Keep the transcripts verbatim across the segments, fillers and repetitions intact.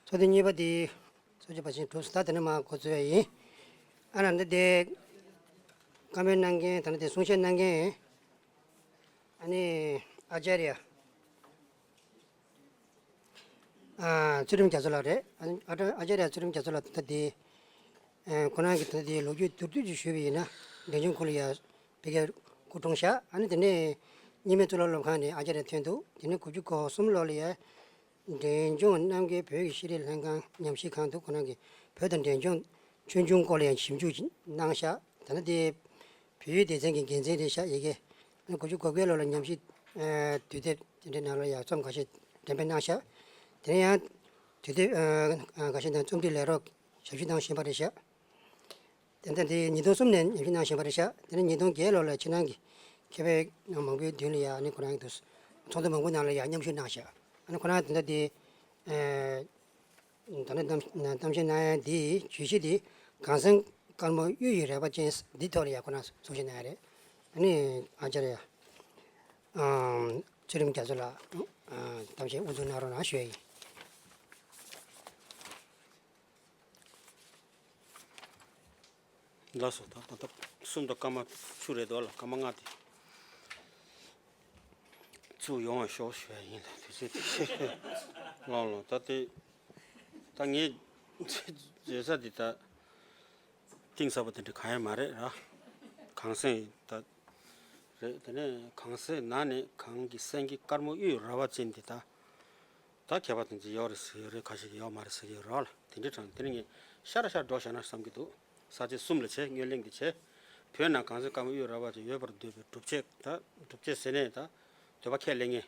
ཚོགས་ཐེངས་གཉིས་པ་དེ་ཚོགས་ཆེན་པ་ཆེན་གྲུབ་ས་ད་དེ་ནས་མར་འགོ་བཙུགས་ཡ་ཡིན། ཨ་ནི་འདི་དེ་བཀའ་མོལ་གནང་མཁན་ད་ནི་དེ་གསུང་བཤད་གནང་མཁན་ཨ་ནི་ཨ་ཅཱརྱ་ཨ་ཚུལ་ཁྲིམས་རྒྱ་མཚོ་ལགས་རེད། ཨ་ཨ་ཅཱརྱ་ཚུལ་ཁྲིམས་རྒྱ་མཚོ་ལགས་ད་ལྟ་དེ་ཨ་ཁོ་རང་གི་ད་ལྟ་དེ་ལོ་རྒྱུས་མདོར་བསྡུས་ཅིག་ཞུས་པ་ཡིན་ན། འབྲས་ལྗོངས་ཁུལ་ལ་ཡ་ཕ་གིར་སྐུ་གྲོངས་ཤག་ཨ་ནི་དེ་ནས་རྙིང་མའི་གཙུག་ལག་སློབ་ཁང་ནས་ཨ་ཅཱརྱ་ཐོན་འདུག་དེ་ནས་དགུ་བཅུ་གོ་གསུམ་ལོ་ལ་ཡ་འབྲས་ལྗོངས་རྣམ་རྒྱལ་བོད་ཀྱི་ཤེས་རིག་ལྷན་ཁང་ཉམས་ཞིབ་ཁང་དུ་ཁོ་རང་གིས་བོད་དང་འབྲས་ལྗོངས་ཆོས་འབྱུང་སྐོར་ལ་ཡང་ཞིབ་འཇུག་གནང་ཤག་ད་ནི་དེ་བོད་ཡིག་སྡེ་ཚན་གྱི་འགན་འཛིན་རེད་ཤག་ཡ་གི། ཨ་ནི་དགུ་བཅུ་གོ་བརྒྱད་ལོ་ལ་ཉམས་ཞིབ་ཨ་དུས་དེབ་དེ་འདྲའི་ནང་ལ་ཡང་རྩོམ་འགའ་ཤས་འགྲེམས་སྤེལ་གནང་ཤག་དེ་ནས་ཡང་དུས་དེབ་ཨ་འགའ་ཤས་དང་རྩོམ་སྒྲིག་ལས་རོགས་ཞབས་ཞུ་གནང་བཞིན་པ་རེད་ཤག་དེ་ལྟར་དེ་ཉིས་སྟོང་གསུམ་ནས་ཉམས་ཞིབ་གནང་བཞིན་པ་རེད་ཤག་དེ་ནས་ཉིས་སྟོང་བརྒྱད་ལོ་ལ་ཕྱི་ནང་གི་མཁས་པའི་མང་པོའི་མདུན་ལ་ཡང་ཨ་ནི་ཁོ་རང་གི་འདུག་ཚོགས་འདུ་མང་པོའི་ནང་ལ་ཡང་མཉམ་ཞུགས་གནང་ཤག་ཨ་ནི་ཁོ་རང་དེ་ལྟར་དེ་ཨེ་ད་ནི་གཏམ་གཏམ་བཤད་གནང་ཡ་འདིའི་བརྗོད་གཞི་དེ་གངས་སེང་དཀར་མོ་གཡུ་ཡི་རལ་པ་ཅན་འདི་ཐོག་ལ་ཡང་ཁོ་རང་གསུང་བཤད་གནང་ཡ་རེད། ཨ་ནི་ཨ་ཅཱརྱ་ཨ་ཚུལ་ཁྲིམས་རྒྱ་མཚོ་ལགས་ཨ་གཏམ་བཤད་དབུ་འཛུགས་གནང་རོགས་གནང་ཞུ་ཡ་ཡིན། ལགས་སོ། ད་ད་ད་གསུམ་དང་སྐར་མ་བཅུ་རེད་འདུག་ལ། སྐར་མ་ལྔ་དེ་ཚུར་ཡོང་བ་ཤོག་ཞུ་ཡ་ཡིན་ལ། དུས་ཚོད་དེ་ལོང་ལོང་། ད་དེ་ད་ངས་བརྗོད་ས་དེ་ད་གཏིང་ཟབ་པ་དེ་འདྲ་གང་ཡང་མ་རེད་ར། གངས་སེང་ད་རེད། དེ་ནས་གངས་སེང་ནང་ནས་གངས་ཀྱི་སེང་གེ་དཀར་མོ་གཡུ་རལ་པ་ཅན་དེ་ད། ད་མཁས་པ་དེ་ཚོ་ཡོད་རེད་ཟེར་གྱི་ཡོད་རེད། ཁ་ཤས་ཀྱིས་ཡོད་མ་རེད་ཟེར་གྱི་ཡོད་རེད་ལ། དེ་འདྲའི་གྲས་དེ་ནི་ངས་ཤར་ཤར་འགྲོ་བཞག་ན་བསམ་གྱི་འདུག་ས་ཆ་གསུམ་ལ་བྱས། སྔོན་གླེང་དེ་བྱས། བོད་ནང་གངས་སེང་དཀར་མོ་གཡུ་རལ་པ་ཅན་ཡོད་པར་འདོད་པའི་སྒྲུབ་བྱེད། ད་སྒྲུབ་བྱེད་ཟེར་ནས་ད་འདོད་པ་ཁས་ལེན་མཁན།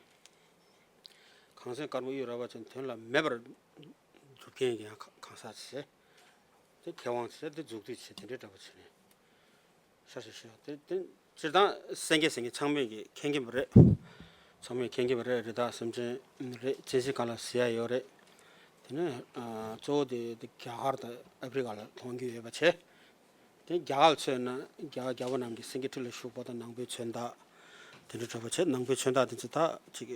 གངས་སེང་དཀར་མོ་གཡུ་རལ་པ་ཅན་དོན་ལ་མེད་པར་སྒྲུབ་མཁན་གྱི་ཡང་གང་ཟག་བྱས། དེ་མཁས་དབང་བྱས། དེ་མཛུབ་ཐེལ་བྱས། དེ་འདྲའི་འདྲ་པོ་བྱས་ནས། ཤ་ཤ་ཤ་དེ་དེ་སྤྱིར་བཏང་སེང་གེ་སེང་གེ་ཚང་མས་ཀྱི་མཁྱེན་གྱི་མ་རེད། ཚང་མས་མཁྱེན་གྱི་མ་རེད། རི་དྭགས་སེམས་ཅན་རེད། གཅན་གཟན་སྒང་ལ་ཟེར་ཡ་ཡོད་རེད། དེ་ནས་ཨ་གཙོ་བོ་དེ་དེ་རྒྱ་གར་དང་ཨ་ཕི་རི་ཀ་ལ་མཐོང་རྒྱུ་ཡོད་པ་བྱས། དེ་རྒྱ་གར་ལ་མཚོན་ན་རྒྱ་གར་རྒྱལ་པོ་རྣམས་ཀྱི་སེང་གེ་ཁྲི་ལ་བཞུགས་པ་དང་ནང་པའི་མཚོན་རྟགས་དེ་འདྲ་འདྲ་པོ་བྱས། ནང་པའི་མཚོན་རྟགས་དེ་ཚོ་ད་ཅིག་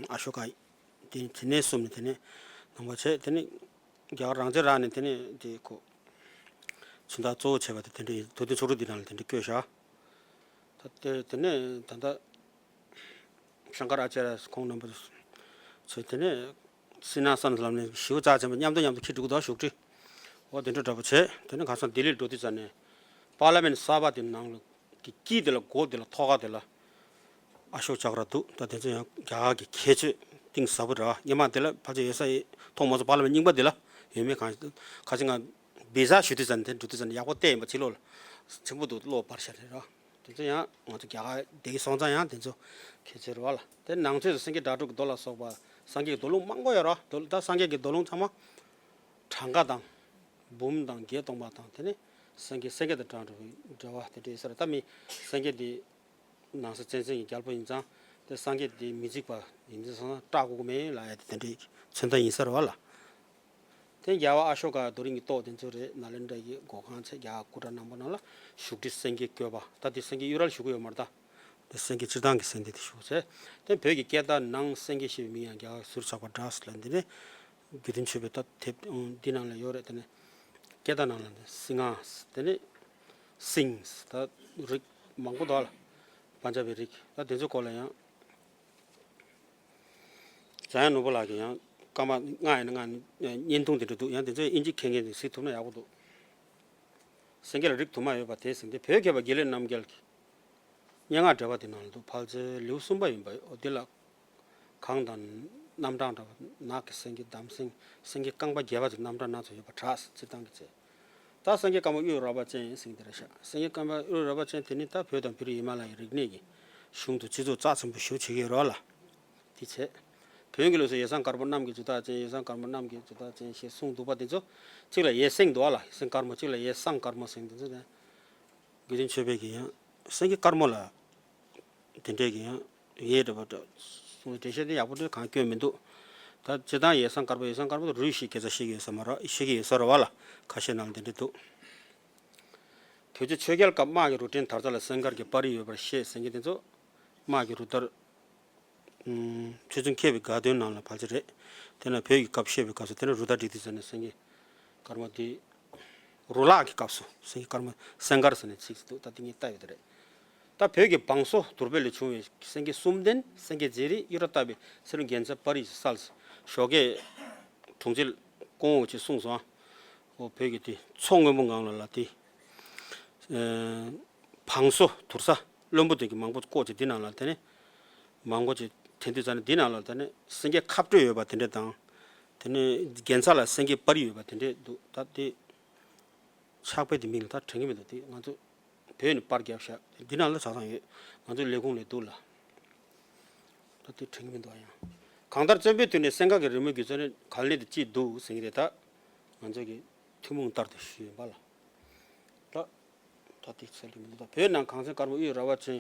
ཨ་ཤོ་ཀ་དེ་དེ་ནས་གསུམ་ནས་དེ་ནས་ནང་པ་བྱས། དེ་ནས་རྒྱ་གར་རང་བཙན་རག་ནས་དེ་ནས་དེ་ཁོ་མཚོན་རྟགས་གཙོ་བོ་བྱས་པ་དེ་དེ་འདྲ་ཡིན། མདོ་དོན་ཚོགས་དྲུག་འདི་ནང་ལ་དེ་འདྲ་བཀོད་བཞག་ད་དེ་དེ་ནས་ད་ལྟ་ཤང་ཀར་ཨ་ཅཱརྱ་ཁོང་རྣམ་པ་ཚོས་དེ་ནས་སི་ན་སན་ལམ་ནས་ཞི་བ་རྩ་ཆེན་པོ་མཉམ་དུ་མཉམ་དུ་འཁྱེར་འགྲོ་གི་འདུག་བཞུགས་ཁྲི། འོ་དེ་འདྲ་འདྲ་པོ་བྱས། དེ་ནས་ཁ་སང་ལྡི་ལིར་འགྲོ་དུས་ཙམ་ནས་པར་ལི་མེན་གསར་པ་དེ་ནང་ལ་གི་དཀྱིལ་དེ་ལ་སྒོ་དེ་ལ་ཐོག་ཁ་དེ་ལ་ཨ་ཤོག་ཅག་ར་འདུག་ད་དེ་ཚོ་ཡང་རྒྱ་གར་གྱི་ཁྱད་ཆོས་གཏིང་ཟབ་པོ་རེད་བ། སྔོན་མ་དེ་ལ་ཕལ་ཆེར་ཡོད་ས་ཡོད་མཐོང་མ་སོང་། པར་ལི་མེན་རྙིང་པ་དེ་ལ་ཡོད་མེད་གང་ཁ་ཅིག་ང་བི་ཟ་ཞུ་དུས་ཙམ་དེ་འགྲོ་དུས་ཙམ་ཡག་པོ་བལྟས་ཡིན་པ། ཕྱི་ལོགས་ལ་ཆེན་པོ་འདུག་གློག་སྤར་ཤ་རེད་ར། དེ་ཚོ་ཡང་ང་ཚོ་རྒྱ་གར་བསྡད་ཀྱི་སོང་ཙང་ཡང་དེ་ཚོ་ཁྱད་ཆོས་རེད་བ་ལ། དེ་ནང་ཆོས་སུ་སེང་གེ་སྒྲ་སྒྲོགས་ཀྱི་མདོ་ལ་སོགས་པ་སངས་རྒྱས་ཀྱི་མདོ་ལུང་མང་པོ་ཡོད་ར། མདོ་ད་སངས་རྒྱས་ཀྱི་མདོ་ལུང་ཚང་མ་གྲངས་ཀ་དང་། འབུམ་དང་བརྒྱད་སྟོང་པ་དང་། དེ་ནས་སེང་གེ་སེང་གེ་དང་གྲངས་འགྲོ་བའི་འབྲེལ་བ་དེ་འདྲ་ཡོད་ས་རེད། ད་མི་སེང་གེ་འདི་ནང་ས་བཙན་བཙན་གྱི་རྒྱལ་པོ་ཡིན་ཙང་། དེ་སངས་རྒྱས་འདི་མི་འཇིགས་པ་ཡིན་ཙང་སྐྲག་དགོས་ཀྱི་མེད་ལབ་ཡ་དེ་དེ་འདྲའི་མཚོན་རྟགས་ཡིན་ས་རེད་བ་ལ། དེ་རྒྱལ་བ་ཨ་ཤོ་ཀ་རྡོ་རིང་གི་ཏོག་དེ་ཚོ་རེད། ནཱ་ལེནྡྲ་གི་སྒོ་ཁང་བྱས། རྒྱ་གར་སྐུ་འདྲ་རྣམ་པ་རྣམས་ལ་བཞུགས་ཁྲི་སེང་གེ་བཀོད་པ། ད་དེ་སེང་གེ་གཡུ་རལ་བཞུགས་ཀྱི་ཡོད་མ་རེད་ད། དེ་སེང་གེ་སྤྱིར་བཏང་གི་སེང་གེ་དེ་བཞུགས་བྱས། དེ་བོད་ཀྱི་སྐད་བརྡ་ནང་སེང་གེ་ཞེས་པའི་མིང་ཡང་རྒྱ་གར་ཟུར་ཆག་པ་འདྲ་ཟེར་ལ། འདི་ནས་དགེ་འདུན་ཆོས་འཕེལ་ད་དེབ་འདི་ནང་ལ་ཡོད་རེད། དེ་ནས་སྐད་བརྡ་ནང་ལ་འདི་སིང་ང་། དེ་ནས་སིང་ད་རིགས་མང་པོ་འདུག་ལ། པན་ཇ་བི་རིགས་ད་དེ་ཚོ་སྐོར་ལ་ཡང་འཇམ་དབྱངས་ནོར་བུ་ལགས་ཀྱིས་ཡང་སྐར་མ་ལྔ་ཡིན་ན་ལྔ་བརྙན་ཐུང་དེ་འདྲ་འདུག་ཡང་དེ་ཚོ་དབྱིན་ཇི་མཁས་མཁན་ཚོས་གཟིགས་ཐུབ་ན་ཡག་པོ་འདུག་སེང་གེ་ལ་རིགས་དུ་མ་ཡོད་པ་དེ་ཟིན་ཏེ། བོད་མཁས་པ་དགེ་ལེགས་རྣམ་རྒྱལ་གྱི་སྙན་ངག་འགྲེལ་པ་དེ་ནང་ལ་འདུག་ཕལ་ཆེར་ལེའུ་གསུམ་པ་ཡིན་པ། འོ་དེ་ལ་གངས་དང་རྣམ་གྲངས་འདྲ་བ། ནགས་ཀྱི་སེང་གེ། འདམ་སེང་། སེང་གེ་རྐང་པ་བརྒྱད་པ་ཚོའི་རྣམ་གྲངས་སྣ་ཚོགས་ཡོད་པ་གྲགས། སྤྱིར་བཏང་གི་ཚེ། ད་སེང་གེ་དཀར་མོ་གཡུ་རལ་པ་ཅན་ཟེར་མཁན་དེ་རེད་ཤག་སེང་གེ་དཀར་མོ་གཡུ་རལ་པ་ཅན་དེ་ནི་ད་བོད་དང་བོད་རིགས་ཧི་མ་ལ་ཡའི་རིག་གནས་ཀྱི་གཞུང་དུ་སྤྱི་ཚོགས་རྩ་ཆེན་པོ་ཞེ་པོ་བྱེད་ཀྱི་ཡོད་རེད་བ་ལ། དེ་བྱས། བོན་གྱི་ལུགས་སུ་ཡེ་སངས་དཀར་པོ་གནམ་གྱི་མཛུབ་ཐག་ཅན། ཡེ་སངས་དཀར་མོ་གནམ་གྱི་མཛུབ་ཐག་ཅན་ཞེས་གསུངས་འདུག་པ། དེ་ཚོ་གཅིག་ལ་ཡེ་སེང་འདུག་བ་ལ། ཡེ་སེང་དཀར་མོ། གཅིག་ལ་ཡེ་སངས་དཀར་མོ་ཟེར། དེ་ཚོ་དེ་དགེ་འདུན་ཆོས་འཕེལ་གྱིས་ཡང་སེང་གེ་དཀར་མོ་ལ་དེ་འདྲས་ཀྱི་ཡང་ཡེ་འདྲ་པོ་འདྲ་གསུངས། འགྲེལ་བཤད་དེ་ཡག་པོ་འདྲ་གང་བཀོད་མི་འདུག་ད་སྤྱིར་བཏང་ཡེ་སངས་དཀར་པོ། ཡེ་སངས་དཀར་པོ་དེ་རུས་ཤིག་སྐད་ཆ་བཤད་ཀྱི་ཡོད་ས་མ་རེད། བཤད་ཀྱི་ཡོད་ས་རེད་བ་ལ། ཁ་ཤས་ནང་ལ་དེ་འདྲས་འདུག་དུས་ཀྱི་ཆོས་རྒྱལ་སྐབས་དམག་གི་རུ་འདྲེན་དར་རྩ་ལ་སེང་དཀར་གྱི་པར་རིས་ཡོད་པར་བཤད་ཟེར་མཁན་དེ་ཚོ་དམག་གི་རུ་དར། ཨུམ། ཆོས་འབྱུང་མཁས་པའི་དགའ་སྟོན་ནང་ལ་ཕལ་ཆེར་རེད། དེ་ན་བོད་ཀྱི་སྐབས་བཤད་པའི་སྐབས་སུ་དེ་ན་རུ་དར་བསྒྲིགས་དུས་ཟེར་ནས་སེང་གེ་དཀར་མོ་དེ། རུ་ལག་གི་སྐབས་སུ་སེང་གེ་དཀར་མོ་སེང་དཀར་ཟེར་ནས་ཚིག་འདུག་ད་དེ་ངས་བལྟ་ཡོད་དེ་རེད། ད་བོད་ཀྱི་བང་སོ་དུར་བོད་ལས་བྱུང་བའི་སེང་གེ་གསུམ་ལྡན་སེང་གེ་མཛེས་རིགས་གཡུ་རལ་བཏབ་པའི་ཚེ་རིང་རྒྱལ་མཚན་དཔའ་རིས་སུ་གསལ། ཞོགས་ཀས་དྲུང་ཆེ་སྐུ་ངོ་ཅེས་གསུངས་སོང་། འོ་བོད་ཀྱི་དེ་མཚོ་སྔོན་པོ་ངང་ལ་ལ་དེ། བང་སོ་དུར་ས་བློན་པོ་དེ་གི་མང་པོ་བཀོད་ཅིག་འདི་ནང་ལ་དེ་ནས་མང་པོ་ཅིག་དེ་དུས་ཙ་ནས་འདི་ནང་ལ་དེ་ནས་སེང་གེ་ཁ་སྤྲོད་ཡོད་པ་དེ་འདྲ་དང་། དེ་ནས་རྒྱལ་མཚན་ལ་སེང་གེ་དཔའ་རིས་ཡོད་པ་དེ་འདྲ་འདུག་ད་དེ་ཕྱག་དཔེ་དེ་མིང་ལ་ད་དྲན་གྱི་མི་འདུག་དེ་ང་ཚོ་བོད་ནས་པར་བརྒྱབ་ཤག་འདི་ནང་ལ་ཆ་ཚང་ཡོད། ང་ཚོའི་ལས་ཁུངས་ནས་འདུག་ལ། ད་དེ་དྲན་གྱི་མི་འདུག་ཡང་། གང་ལྟར་བཙན་པོའི་དུས་ནས་སེང་གེ་གི་རི་མོ་བརྒྱུད་ཚོ་ནས་གལ་གནད་དུ་ཅིག་འདུག་ཟེར་གྱི་རེད། ད་ང་ཚོ་གི་ཐུན་མོང་ལྟར་དུ་ཞུས་ཡིན་པ་ལ། ད་ད་དེ་ཚད་ལས་མི་འདུག་ད་བོད་ནང་གངས་ཅན་དཀར་མོ་དབུས་ར་བ་ཅན་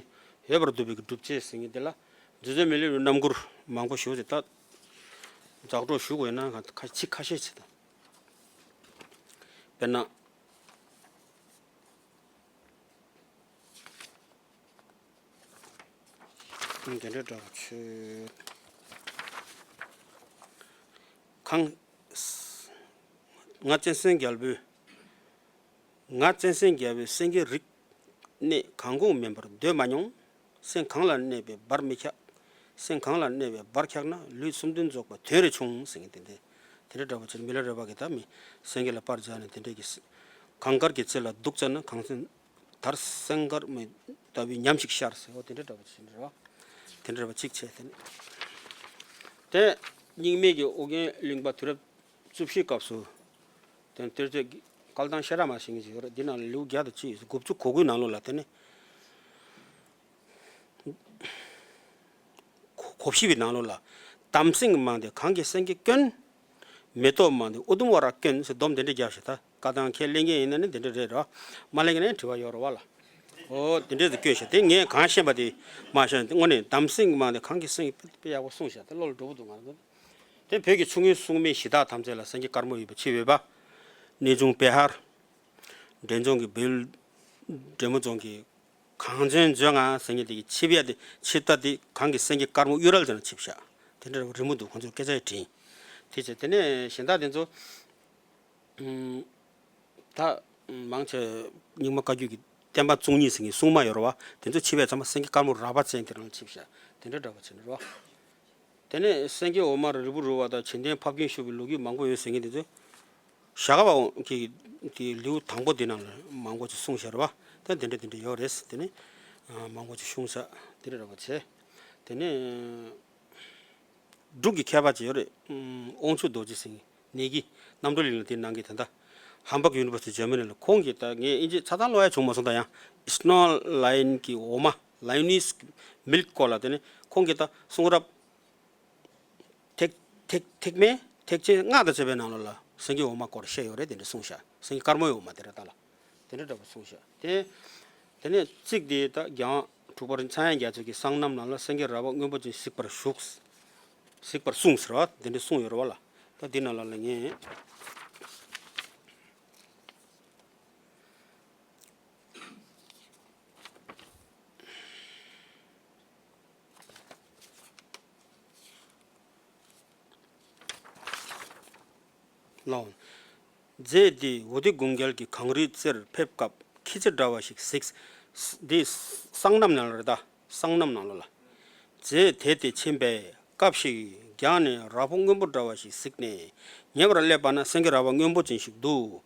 ཡོད་པར་འདུག་པའི་གི་སྒྲུབ་བྱེད་ཟེར་མཁན་དེ་ལ་རྗེ་བཙུན་མི་ལའི་རྣམ་མགུར་མང་པོ་ཞིག་ཅིག་ད་ཛ་དྲག་ཞུ་དགོས་ན་ཁ་ཁ་ཁ་ཤས་ཅིག་ད། དཔེར་ན། འདི་འདྲ་འདྲ་བ་ཆོས། གང་། ང་བཙན་སེང་རྒྱལ་པོའི། ང་བཙན་སེང་རྒྱལ་པོའི་སེང་གེའི་རིགས། གནས་གང་གོང་མིན་པར་སྡོད་མ་མྱོང་། སེང་གང་ལ་གནས་པའི་བར་མི་འཁྱག་སེང་གང་ལ་གནས་པའི་བར་འཁྱག་ན་ལུས་གསུམ་ལྡན་རྫོགས་པ་དོན་རེ་ཆུང་ཟེར་མཁན་དེ་འདྲ། དེ་འདྲ་འདྲ་བོ་ཅིག་མི་ལ་རས་པ་གིས་ད་མི་སེང་གེ་ལ་པར་སྦྱར་ནས་དེ་འདྲ་གི། གངས་དཀར་གྱི་རྩེ་ལ་འདུག་བྱས་ན་གངས་སེང་དར་སེང་དཀར་མོ་ལྟ་བུའི་ཉམས་ཤིག་ཤར་ཟེར་བ་དེ་འདྲ་འདྲ་བོ་ཅིག་རེད་བ། དེ་འདྲ་འདྲ་བོ་ཅིག་བྱས་དེ་ནས། དེ་རྙིང་མའི་གི་ཨོ་རྒྱན་གླིང་པ་དུས་རབས་བཅུ་བཞིའི་སྐབས་སུ། དེ་གཏེར་མཛོད་ཀྱི་བཀའ་ཐང་ཤེས་རབ་མ་ཟེར་མཁན་ཅིག་ཡོད་རེད། འདི་ནང་ལ་ལེའུ་བརྒྱ་དང་གཅིག་ཡོད། དགུ་བཅུ་གོ་དགུའི་ནང་ལོགས་ལ་དེ་ནས། གོ་གོ་བཞི་པའི་ནང་ལོགས་ལ། འདམ་སེང་མང་སྟེ་གངས་ཀྱི་སེང་གེ་དཀོན། མེ་ཏོག་མང་སྟེ་ཨུ་དུམ་ཝ་ར་དཀོན་ཟེར་སྡོམ་དེ་འདྲ་བརྒྱབ་ཤག་ད་བཀའ་ཐང་ཁས་ལེན་མཁན་ཡིན་ན་ནི་དེ་འདྲ་རེད་རོ། མ་ལེན་མཁན་ནི་དྲི་བ་ཡོད་རེད་བ་ལ། ཨོ་དེ་འདྲ་ཟེར་བཀོད་ཤག་དེ་ངས་གང་ཤེས་པ་དེ་མ་ཤེས་ན་དངོས་གནས་འདམ་སེང་མང་སྟེ་གངས་ཀྱི་སེང་གེ་དཔེ་ཡག་པོ་གསུངས་ཤག་དེ་བློ་ལ་འགྲོ་གི་འདུག་ང་ཚོ། དེ་བོད་ཀྱི་ཆུ་སྔོན་སྲུང་མའི་གཞི་བདག་ཐམས་ཅད་ལ་སེང་གེ་དཀར་མོ་ཡོད་པའི་ཆེ་བོད་པ། གནས་ཆུང་པེ་ཧར། འབྲས་ལྗོངས་ཀྱི་བལ། འབྲས་མོ་ལྗོངས་ཀྱི་གངས་ཅན་མཛོད་ལྔ་ཟེར་མཁན་དེ་གི་ཆིབས་ཡ་དེ་ཆིབས་རྟ་དེ་གངས་ཀྱི་སེང་གེ་དཀར་མོ་གཡུ་རལ་ཅན་ལ་ཆིབས་ཤག་དེ་འདྲ་རི་མོ་འདུག་ཁོང་ཚོ་སྐད་ཆ་ཡི་དྲིན། དེ་བྱས་དེ་ནས་གཞན་དག་དེ་ཚོ། ད་མང་ཆེ་རྙིང་མ་བཀའ་བརྒྱུད་ཀྱི་བསྟན་པ་བཙུགས་ཉིན་ཟེར་མཁན་སྲུང་མ་ཡོད་རེད་བ། དེ་ཚོ་ཆིབས་ཡ་ཚང་མ་སེང་གེ་དཀར་མོ་རལ་པ་ཅན་དེ་རང་ལ་ཆིབས་ཤག་དེ་འདྲ་འདྲ་བ་བྱས་ནས་རེད་བ། དེ་ནས་སེང་གེ་འོ་མ་རིལ་བུ་རུལ་བ་དང་བྱེ་ལྡན་ཕབ་སྐྱོན་ཤོར་བའི་ལོ་རྒྱུས་མང་པོ་ཡོད་ཟེར་མཁན་དེ་ཚོ། ཞྭ་སྒབ་པ་གི་དེ་ལེའུ་དང་པོ་དེ་ནང་ལ་མང་པོ་ཅིག་གསུངས་བཞག་རེད་བ། ད་དེ་འདྲ་དེ་འདྲ་ཡོད་རེད། དེ་ནས་མང་པོ་ཅིག་གསུངས་ས་དེ་འདྲ་རེད་བ་བྱས། དེ་ནས་འབྲུག་གི་མཁས་པ་ཅིག་ཡོད་རེད། དབང་ཕྱུག་རྡོ་རྗེ་ཟེར་མཁན་གྱིས་རྣམ་གྲོལ་གླིང་ལ་དེ་གནང་གི་དེ་འདྲ། ཧམ་སྦག་ཡུ་ནི་ཝར་སི་ཊི་ཇར་མ་ནི་ལ། ཁོང་གིས་ད་ངས་ཨིན་ཇི་ཆ་ཚང་ཀློག་ཡ་བྱུང་མ་སོང་། ད་ཡང་སི་ནོ་ལ་ཡོན་གྱི་འོ་མ། ལ་ཡོ་ནིས་མིལཀ་སྐོར་ལ་དེ་ནས་ཁོང་གིས་ད་གསུང་རབ་ཐེག་ཐེག་ཐེག་དམན་ཐེག་ཆེན་ལྔ་དང་བཅས་པའི་ནང་ལོགས་ལ་སེང་གེ་འོ་མ་སྐོར་བཤད་ཡོད་རེད། དེ་འདྲ་གསུངས་ཤག་སེང་གེ་དཀར་མོའི་འོ་མ་དེ་རེད་ད་ལ། དེ་འདྲ་འདྲ་པོ་གསུངས་ཤག་དེ་དེ་ནས་ཚིག་དེ་ད་རྒྱལ་དབང་འཁྲུག་པ་རིན་ཚངས་དབྱངས་རྒྱ་མཚོ་གི་གསང་རྣམ་ནང་ལ་སེང་གེ་རལ་པ་སྔོན་པོ་ཅན་གཟིགས་པར་བཞུགས། གཟིགས་པར་གསུངས་ཟེར་བ་དེ་འདྲ་གསུངས་ཡོད་རེད་བ་ལ། ད་འདི་ནང་ལ་ལ་ངས། ལའོ། མཛེས་དེ་འོ་དེ་དགུང་རྒྱལ་གྱི་གངས་རིའི་རྩེར་ཕེབས་སྐབས་ཁྱི་ཚེ་འདྲ་བ་ཞིག་གཟིགས། འདི་གསང་རྣམ་ནང་ལ་རེད་ད། གསང་རྣམ་ནང་ལོགས་ལ། མཛེས་དེ་དེ་ཕྱིན་པས་སྐབས་ཤིག་རྒྱང་ནས་རལ་པ་སྔོན་པོ་འདྲ་བ་ཞིག་གཟིགས་ནས་ཉེ་བར་སླེབས་པ་ན་སེང་གེ་རལ་པ་སྔོན་པོ་ཅན་ཞིག་འདུག་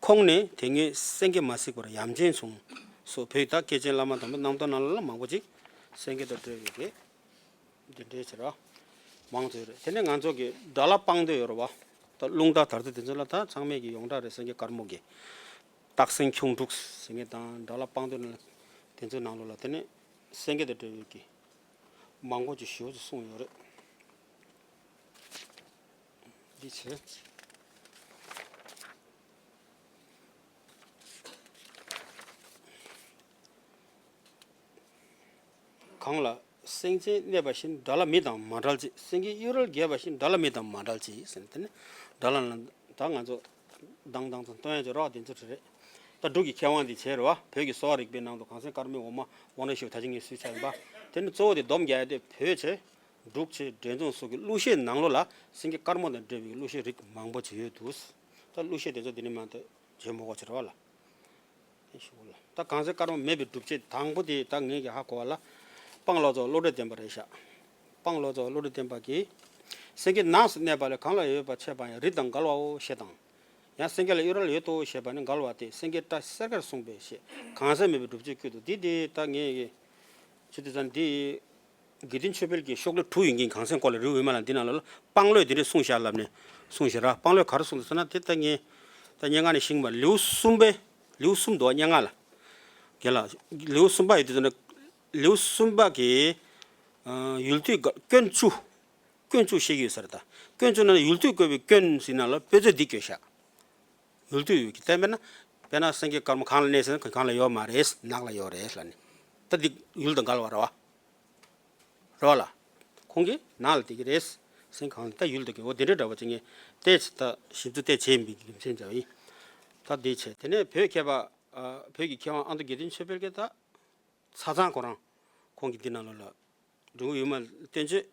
ཁོང་ནས་དེ་སྔའི་སེང་གེ་མ་གཟིགས་པར་ཡ་མཚན་བྱུང་། སོགས་བོད་ད་སྐྱེས་ཆེན་བླ་མ་དམ་པའི་རྣམ་ཐར་ནང་ལ་མང་པོ་ཅིག་སེང་གེ་དང་འབྲེལ་བའི་གི་འདི་འདྲའི་ཕྱིར་ར། མང་དུ་ཡོད་རེད། དེ་ནས་ང་ཚོ་གི་དགྲ་ལྷ་དཔང་འདོད་ཡོད་རེད་བ། ད་རླུང་རྟ་དར་ཚེ་དེ་ཚོ་ལ་ད་ཚང་མས་ཀྱི་ཡོངས་གྲགས་རེད། སེང་གེ་དཀར་མོ་གི་སྟག་སེང་ཁྱུང་འབྲུག་ཟེར་མཁན་དང་དགྲ་ལྷ་དཔང་འདོད་ནང་དེ་ཚོའི་ནང་ལོགས་ལ་དེ་ནས་སེང་གེ་དང་འབྲེལ་བའི་གི་མང་པོ་ཅིག་ཞེ་པོ་ཅིག་གསུངས་ཡོད་རེད། འདི་བྱས། གངས་ལ་སེང་ཆེན་གནས་པ་བཞིན། དགྲ་ལྷ་མི་དང་མ་བྲལ་ཅིག་སེང་གེ་གཡུ་རལ་རྒྱས་པ་བཞིན། དགྲ་ལྷ་མི་དང་མ་བྲལ་ཅིག་ཟེར་ནས་དེ་ནི་དགྲ་ལྷ་ལ་ད་ང་ཚོ་དང་དང་ཚོ་སྟོན་ཡ་ཅིག་རོགས་དེ་ཚོ་རེད། ད་འབྲུག་གི་མཁས་དབང་འདི་བྱས་རེད་བ། བོད་ཀྱི་གསོ་བ་རིག་པའི་ནང་དུ་གངས་སེང་དཀར་མོའི་འོ་མ་དབང་རྣོན་ཞེས་པ་ད་ཅི་ངས་སུས་ཆགས་ཡིན་པ། དེ་ནི་གཙོ་བོ་དེ་སྡོམ་རྒྱག་ཡ་དེ་བོད་བྱས། འབྲུག་ཆེ་འབྲས་སྤུངས་སོགས་ཀྱི་གླུ་གཞས་ནང་ལོགས་ལ་སེང་གེ་དཀར་མོ་དང་འབྲེལ་བའི་གླུ་གཞས་རིགས་མང་པོ་ཅིག་ཡོད་འདུག་ད་གླུ་གཞས་དེ་ཚོ་འདི་ནས་མར་ད་བརྗོད་མི་དགོས་ཕྱིར་བ་ལ། ད་གངས་སེང་དཀར་མོ་མེད་པའི་སྒྲུབ་བྱེད་དང་པོ་དེ་ད་ངེད་ཀྱིས་ཧ་གོ་བ་ལ། སྤང་བློ་རྫོགས་བློ་གྲོས་ལྡན་པ་རེད་ཤག་སྤང་བློ་རྫོགས་བློ་གྲོས་ལྡན་པ་གིས། སེང་གེ་ནགས་སུ་གནས་པ་ལས། གངས་ལ་ཡོད་པ་ཕྱེད་སྤང་ཡང་། རི་དང་འགལ་བའོ་ཞེས་དང་། ཡང་སེང་གེ་ལ་གཡོ་རལ་ཡོད་དོ་ཞེས་པ་ནི་འགལ་བ་སྟེ། སེང་གེ་བཀྲ་གསལ་དཀར་གསུངས་པའི་ཞེས། གངས་སེང་མེད་པའི་སྒྲུབ་བྱེད་བསྐུལ་དུ། འདི་འདི་ད་ངེད་ཀྱིས་ཆུ་དེ་ཚ་འདི། དགེ་འདུན་ཆོས་འཕེལ་གྱི་ཤོག་ལེབ་དྲུག་ཡིན་གྱི་གངས་སེང་སྐོར་ལ་རི་བོ་ཡུལ་མ་ལ་འདི་ནང་ལ་སྤང་བློས་འདི་འདྲས་གསུངས་བཞག་ལབ་ནས་གསུངས་བཞག་ར། སྤང་བློས་ག་རེ་གསུངས་འདུག་ཟེར་ན། དེ་ལྟ་ངས་ད་སྙན་ངག་ནས་ཤེས་པ། ལེའུ་གསུམ་པའི་ལེའུ་གསུམ་འདུག་སྙན་ངག་ལ། རྒན་ལགས། ལེའུ་གསུམ་པ་ཡོད་དུས་ན། ལེའུ་གསུམ་པ་གི་ཡུལ་དུས་སྐབས་སྐྱོན་བཅུ། སྐྱོན་བཅུ་བཤད་ཀྱི་ཡོད་ས་རེད་ད། སྐྱོན་བཅུ་ནང་ཡུལ་དུས་བཀོད་པའི་སྐྱོན་ཟེར་ནང་ལ་དཔེ་མཛོད་འདི་བཀོད་བཞག་ཡུལ་དུས་ཡོད་ཀྱི་བསྟན་པས་ན། དཔེར་ན་སེང་གེ་དཀར་མོ་གངས་ལ་གནས་ཟེར་ན་གངས་ལ་ཡོད་མ་རེད། ནགས་ལ་ཡོད་རེད་ལབ་ནས། ད་འདི་ཡུལ་དང་འགལ་བ་རེད་བ། རེད་བ་ལ། ཁོང་གིས་ནགས་ལ་བསྡད་ཀྱི་རེད། སེང་གངས་ལ། ད་ཡུལ་དང་འགལ་བ་འདི་འདྲ་འདྲ་བ་ཅིག་ངས་བལྟས་ད་ཞིབ་ཏུ་བལྟས་བྱས་མི་གི་རྒྱུ་མཚན་འདྲ་བ་ཡིན། ད་འདི་བྱས་དེ་ནས་བོད་མཁས་པ། བོད་ཀྱི་མཁས་དབང་ཨ་མདོ་དགེ་འདུན་ཆོས་འཕེལ་གྱིས་ད། ཆ་ཚང་ཁོ་རང་། ཁོང་གིས་འདི་ནང་ལོགས་ལ། འབྲི་གུང་ཡུལ་མ་བསྟན་བཅོས།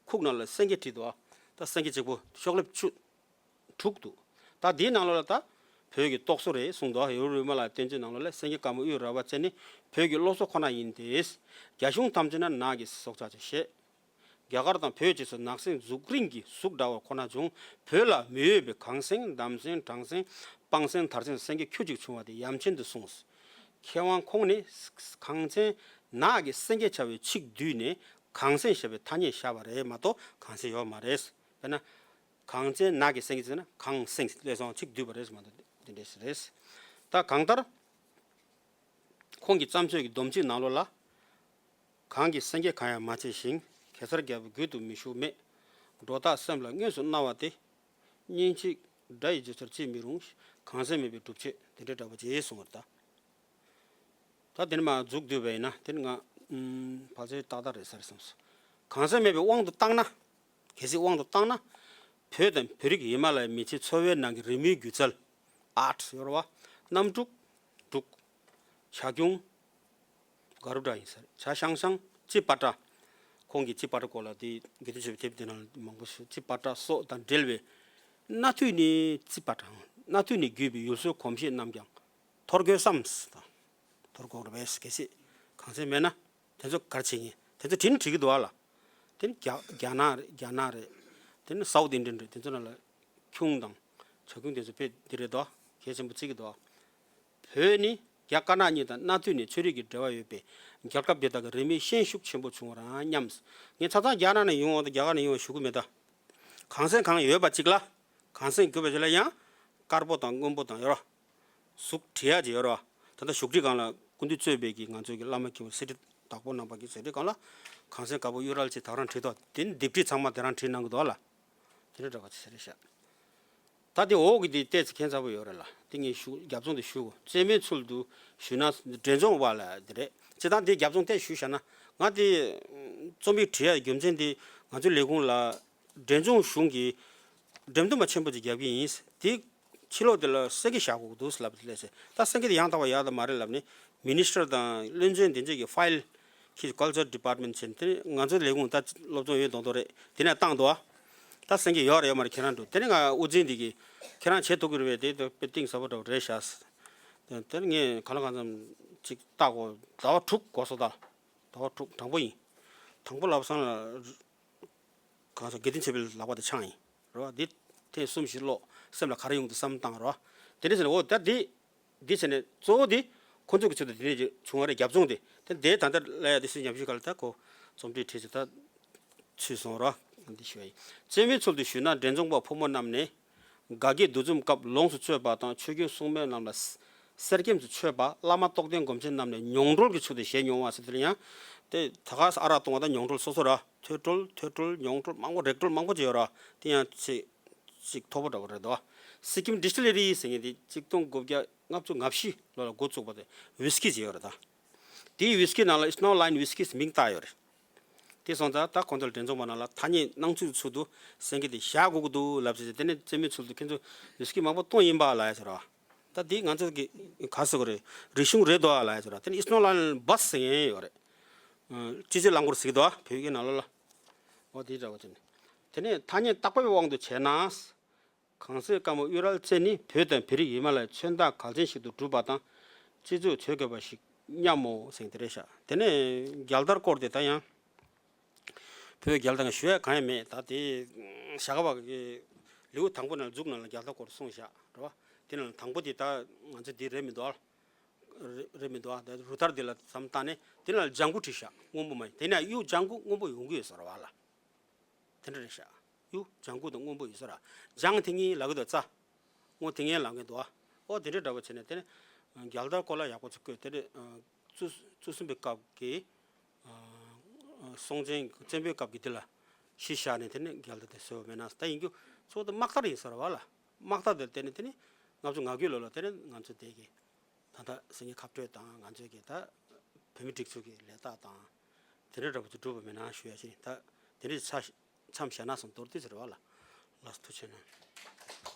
ཁུག་ནང་ལ་སེང་གེ་བྲིས་འདུག་ད་སེང་གེ་གཅིག་པོ་ཤོག་ལེབ་བཅུ། དྲུག་འདུག་ད་འདིའི་ནང་ལོགས་ལ་ད། བོད་ཀྱི་རྟོག་བཟོ་རེད་གསུངས་འདུག་ཡུལ་ཡུལ་མ་ལ་བསྟན་བཅོས་ནང་ལོགས་ལ་སེང་གེ་དཀར་མོ་དབུས་རལ་པ་ཅན་ནི་བོད་ཀྱི་སློབ་གསོ་ཁོ་ན་ཡིན་ཏེ། རྒྱ་གཞུང་ཐམས་ཅད་ན་ནགས་ཀྱི་སྲོག་ཆགས་ཀྱི་ཞེས། རྒྱ་གར་དང་བོད་བཅས་སུ་ནགས་སེང་གཟུགས་རིང་གི་གཟུགས་འདྲ་བ་ཁོ་ན་བྱུང་། བོད་ལ་མི་འོས་པའི་གངས་སེང་འདམ་སེང་སྦྲང་སེང་སྤང་སེང་དར་སེང་སེང་གེ་ཁྱུ་གཅིག་བྱུང་བ་དེ་ཡ་མཚན་དུ་གསུངས། མཁས་དབང་ཁོང་ནས་གངས་ཅན་ནགས་ཀྱི་སེང་གེ་བྱ་བའི་ཚིག་བསྡུས་ནས་གངས་སེང་ཞེས་པའི་ཐ་སྙད་བཞག་པ་རེད་མ་གཏོགས་གངས་སེང་ཡོད་མ་རེད། དཔེར་ན། གངས་ཅན་ནགས་ཀྱི་སེང་གེ་ཟེར་ན་གངས་སེང་ལས་སོང་ཚིག་བསྡུས་པ་རེད་མ་གཏོགས་འདི་འདྲས་རེད། ད་གང་ལྟར། ཁོང་གི་བརྩམས་ཆོས་ཀྱི་སྡོམ་ཚིག་ནང་ལོགས་ལ། གངས་ཀྱི་སེང་གེ་གང་ཡང་མ་མཆིས་ཤིང་། གེ་སར་རྒྱལ་པོ་མགུལ་དུ་མི་ཞུགས་མེད། སྒྲོ་བཏགས་སེམས་ལ་དངོས་སུ་སྣང་བ་སྟེ། སྙིང་རྗེ་དགྲ་ཡི་སྦྱོར་ཚུལ་ཅིས་མི་རུང་། གངས་སེང་མེད་པའི་སྒྲུབ་བྱེད་དེ་འདྲའི་འདྲ་པོ་ཅིག་གསུངས་པ་རེད་ད། ད་དེ་ནས་མར་མཇུག་བསྡུས་པ་ཡིན་ན་དེ་ནི་ང་ཕལ་ཆེར་ཏག་ཏག་རེད་ཟེར་བསམས་སོང་། གངས་སེང་མེད་པའི་དབང་དུ་བཏང་ན། གལ་སྲིད་དབང་དུ་བཏང་ན། བོད་དང་བོད་རིགས་ཡུལ་མ་ལ་མི་ཚེའི་འཚོ་བའི་ནང་གི་རི་མོའི་སྒྱུ་རྩལ། ཨར་ཊི་ཡོད་རེད་བ། གནམ་གྲུ། འབྲུག་བྱ་ཁྱུང་། ག་རུ་འདྲ་ཡིན་ཟེར། བྱ་ཤང་ཤང་། ཅི་པ་ཏྲ། ཁོང་གིས་ཅི་པ་ཏྲ་སྐོར་ལ་དེ་དགེ་འདུན་ཆོས་འཕེལ་དེབ་དེ་ནང་ལ་མང་པོ་ཞིག་ཅི་པ་ཏྲ་སོགས་དང་འབྲེལ་བའི། གནའ་དུས་ནས་ཅི་པ་ཏྲ། གནའ་དུས་ནས་བརྒྱུད་པའི་ཡུལ་སྲོལ་གོམས་གཤིས་རྣམས་ཀྱང་འཐོར་དགོས་བསམ། འཐོར་དགོས་རེད་པས། གལ་སྲིད་གངས་སེང་མེད་ན་དེ་ཚོ་ག་རེ་བྱེད་ཉན། དེ་ཚོ་བྲིས་ན་བྲིས་ཀྱི་འདུག་ཨ་ལ། དེ་ནི་རྒྱ་རྒྱ་ནག་རེད། རྒྱ་ནག་རེད། དེ་ནི་སའུ་ཐི་ཨིན་ཌི་ཡན་རེད། དེ་ཚོ་ནང་ལ་ཁྱུང་དང་བྱ་ཁྱུང་དེ་ཚོ་དཔེ་འདི་རེད་དོ། གལ་ཆེན་པོ་བརྩི་གི་འདུག་བོད་ནི་རྒྱ་དཀར་ནག་གཉིས་དང་གནའ་དུས་ནས་ཆོས་རིག་གི་འབྲེལ་བ་ཡོད་པས། རྒྱལ་ཁབ་དེ་དག་གི་རིས་མེད་ཤན་ཤུགས་ཆེན་པོ་བྱུང་བར་སྙམ། ངས་ཆ་ཚང་རྒྱ་ནག་ནས་ཡོང་བ་དང་རྒྱ་གར་ནས་ཡོང་བ་ཞུ་གི་མེད་ད། གངས་སེང་གང་ཡོད་པ་གཅིག་ལ། གངས་སེང་དགོས་པ་ཅིག་ལ་ཡང་། དཀར་པོ་དང་སྔོན་པོ་དང་ཡོད་ར། གཟུགས་བྲིས་ཡག་ཅིག་ཡོད་ར། ད་ལྟ་བཞུགས་ཁྲི་སྒང་ལ་སྐུ་མདུན་གཙོས་པའི་གི་ང་ཚོའི་གི་བླ་མ་མཁན་པོ་གསེར་ཁྲི་བདག་པོ་རྣམ་པ་གི་གསེར་ཁྲི་སྒང་ལ། གངས་སེང་དཀར་པོ་གཡུ་རལ་ཅིག་དག་རང་བྲིས་འདུག་དེ་ནི་ལྡེབས་བྲིས་ཚང་མ་དེ་རང་བྲིས་གནང་གི་འདུག་ལ། དེ་འདྲ་འདྲ་བ་ཅིག་ཟེར་རེད་ཤག་ད་དེ་འོག་གི་དེ་ཏོག་ཙམ་ཁྱད་མཚར་པོ་ཡོད་རེད་ལ། དེ་ངས་ཞུ་རྒྱབ་རྫོང་དེ་ཞུ་གོ། རྩེད་མོའི་ཚུལ་དུ་ཞུས་ན་འབྲས་ལྗོངས་པ་ལ་དེ་རེད། སྤྱིར་བཏང་དེ་རྒྱབ་རྫོང་དེ་ཞུས་བཞག་ན། ང་དེ་རྩོམ་ཡིག་བྲིས་ཡ་རྒྱུ་མཚན་དེ་ང་ཚོའི་ལས་ཁུངས་ལ་འབྲས་ལྗོངས་གཞུང་གིས་འགྲེམས་སྟོན་པ་ཆེན་པོ་ཅིག་རྒྱབ་ཀྱི་ཡིན། དེ་ཕྱི་ལོགས་དེ་ལ་སེང་གེ་བཞག་དགོས་ཀྱི་འདུག་ལབ་ལས་ཟེར། ད་སེང་གེ་དེ་ཡང་དག་པ་ཡག་དང་མ་རེད་ལབ་ནས། མི་ནི་སི་ཊར་དང་བློན་ཆེན་དེ་འདྲས་ཀྱི་ཕའིལ་གྱི་ཀལ་ཅར་ཌི་པཱར་ཊི་མེན་ཊི་བྱས་ནས། དེ་ནས་ང་ཚོའི་ལས་ཁུངས་ད་སློབ་སྦྱོང་ཡོད་མདོག་མདོག་རེད། དེ་ནས་བཏང་འདུག་ཨ། ད་སེང་གེ་ཡོད་རེད་ཡོད་མ་རེད་ཁྱེད་རང་འགྲོ། དེ་ནས་ང་དབུ་འཛིན་འདི་གིས་ཁྱེད་རང་བྱེད་ཐུབ་ཀྱི་རེད་པས། དེ་དཔེ་གཏིང་ཟབ་པོ་འདྲ་བོ་རེད་ཤག་དེ་ནས་ངས་གང་ལ་གང་འཚམ་ཅིག་བལྟ་གོ། ཟླ་བ་དྲུག་འགོར་སོང་ད། ཟླ་བ་དྲུག་དང་པོ་ཡིན། དང་པོ་ལབ་སོང་ལ། གང་ཟག་དགེ་འདུན་ཆོས་འཕེལ་ལག་པ་དེ་འཆང་ཡིན། རེད་བ། འདི་ཐེངས་གསུམ་བཞི་ཀློག་སེམས་ལ་ག་རེ་ཡོང་འདུག་བསམ་བཏང་། རེད་བ། དེ་འདྲ་བྱས་ནས་འོ་ད་འདི། འདི་བྱས་ནས་གཙོ་བོ་འདི་ཁོ་ཚོ་གི་ཆེད་དུ་འདི་ནས་བྱུང་བ་རེད། རྒྱབ་ལྗོངས་དེ། དེ་འདི་ད་ལྟ་ལ་ཡ་དེ་སུས་ཉམས་ཞིབ་ག་ལ་ད་ཁོ་རྩོམ་བྲིས་བྲིས་ཚེ་ད་ཚུད་སོང་། རེད་བ། འདི་ཞུ་བ་ཡིན། རྩེད་མོའི་ཚུལ་དུ་ཞུས་ན། འབྲས་ལྗོངས་པ་ཕོ་མོ་རྣམས་ནས། དགའ་སྐྱིད་འདུ་འཛོམས་སྐབས་ལོངས་སུ་སྤྱོད་པ་དང་། ཆོས་རྒྱུན་སྲུང་མའི་རྣམས་ལ་གསེར་སྐྱེམས་སུ་མཆོད་པ། བླ་མ་རྟོགས་ལྡན་སྒོམ་ཆེན་རྣམས་ནས་མྱོང་གྲོལ་གྱི་ཚུལ་དུ་བཞེས་མྱོང་བ་ཟེར། དེ་ལ་ཡང་དེ་ད་ག་ས་ཨ་རག་བཏུང་བ་དང་མྱོང་གྲོལ་སོ་སོ་ར། ཐོས་གྲོལ་ཐོས་གྲོལ་མྱོང་གྲོལ་མང་པོ་རེག་གྲོལ་མང་པོ་ཅིག་ཡོད་ར། དེ་ཡང་ཚིག་ཅིག་མཐོ་པོ་འདྲ་བོ་རེད་དོ། སི་ཀིམ་ཌི་སི་ཊི་ལི་རི་ཟེར་མཁན་དེ་གཅིག་སྟོང་དགུ་བརྒྱ་ལྔ་བཅུ་ང་བཞི་ལོ་ལ་འགོ་བཙུགས་པ་དེ་ཝིས་ཀི་ཅིག་ཡོད་རེད་ད། དེའི་ཝིས་ཀི་ནང་ལ་སི་ནོ་ལའིན་ཝིས་ཀི་ཟེར་མིང་བཏགས་ཡོད་རེད། དེ་སོང་ཙང་ད་ཁོང་ཚོ་ལ་འབྲས་ལྗོངས་པ་ནང་ལ་ཐ་སྙད་སྣང་ཚུལ་གྱི་ཚུལ་དུ་སེང་གེ་དེ་བཞག་དགོས་ཀྱི་འདུག་ལབ་བྱས། དེ་ནས་རྩེད་མོའི་ཚུལ་དུ་ཁྱེད་ཚོ་ཝིས་ཀི་མང་པོ་བཏུང་ཡིན་པ་ལབ་ཡ་ཟེར་བ། ད་དེ་ང་ཚོ་གི་ག་ཟེར་དགོས་རེད། རིག་གཞུང་རེད་དོ་ལབ་ཡ་ཟེར་བ། དེ་ནས་སི་ནོ་ལའིན་བྷ་སི་ཟེར་མཁན་ཡོད་རེད། སྤྱི་སྤྱོད་རླངས་འཁོར་ཟེར་གྱི་འདུག་བ། བོད་སྐད་ནང་ལོགས་ལ། འོ་དེ་འདྲ་བ་ཅན། དེ་ནས་ཐ་སྙད་བཏགས་པའི་དབང་དུ་བྱས་ན། གངས་སེང་དཀར་མོ་དབུས་རལ་རྩེ་ནི་བོད་དང་བོད་རིགས་ཡུལ་མི་ལ་མཚོན་རྟགས་གལ་ཆེན་ཞིག་ཏུ་གྲུབ་པ་དང་། སྤྱི་ཚོགས་བྱེད་དགོས་པ་ཞིག་སྙམ་མོ་ཟེར་དེ་རེད་ཤག་དེ་ནས་རྒྱལ་དར་སྐོར་དེ་ད་ཡང་། བོད་རྒྱལ་དར་ཞུ་ཡ་གང་ཡང་མེད། ད་དེ་ཞྭ་སྒབ་པ་གི་ལེའུ་དང་པོ་ནང་མཛུབ་ནང་ལ་རྒྱལ་དར་སྐོར་གསུངས་བཞག་རེད་བ། དེ་ནང་དང་པོ་དེ་ད་ང་ཚོ་འདི་རེད་མི་འདུག་ཨ། རེད་མི་འདུག་ཨ། ད་རུ་དར་འདི་ལ་བསམ་བཏང་ནས་དེ་ནང་ལྗང་གུ་བྲིས་ཤག་སྔོན་པོ་མ་ཡིན། དེ་ནས་གཡུ་ལྗང་གུ་སྔོན་པོ་ཡོང་གི་ཡོད་ཟེར་བ་ལ། དེ་འདྲ་རེད་ཤག་གཡུ་ལྗང་གུ་དང་སྔོན་པོ་ཡོད་ས་ར། ལྗང་དེ་ངའི་ལབ་གི་འདུག་རྩ། སྔོ་དེ་ངའི་ལབ་གི་འདུག་ཨ། ཨོ་དེ་འདྲ་འདྲ་པོ་བྱས་ནས་དེ་ནས་རྒྱལ་དར་སྐོར་ལ་ཡག་པོ་ཚུགས་དགོས། དེ་ནས་བཙུན་བཙུན་གསུམ་པའི་སྐབས་ཀྱི་སྲོང་བཙན་བཙན་པོའི་སྐབས་ཀྱི་དེ་ལ་གཞི་བཞག་ནས་དེ་ནས་རྒྱལ་དར་དེ་བཟོས་པ་མེད་ན། ད་ཡིན་རྒྱུ་ཚོགས་དེ་དམག་དར་ཡིན་ས་ར་བ་ལ། དམག་དར་དེ་དེ་ནས་དེ་ནས་ལྔ་བཅུ་ང་དགུའི་ལོ་ལ་དེ་ནས་ང་ཚོ་དེ་གི་ད་ལྟ་སེང་གེ་ཁ་སྤྲོད་དང་ང་ཚོའི་གི་ད་བོད་མི་སྒྲིག་འཛུགས་ཀྱི་ལས་རྟགས་དང་དེ་འདྲ་འདྲ་པོ་ཚོ་གྲུབ་པ་མེད་ན་ཞུ་ཡ་ཞིག་ད་དེ་འདྲའི་ཚ་མཚམས་བཞག་ན་སོང་མདོར་བསྡུས་ཟེར་བ་ལ། ལགས་སོ་ཐུགས་རྗེ་ཆེ་གནང་།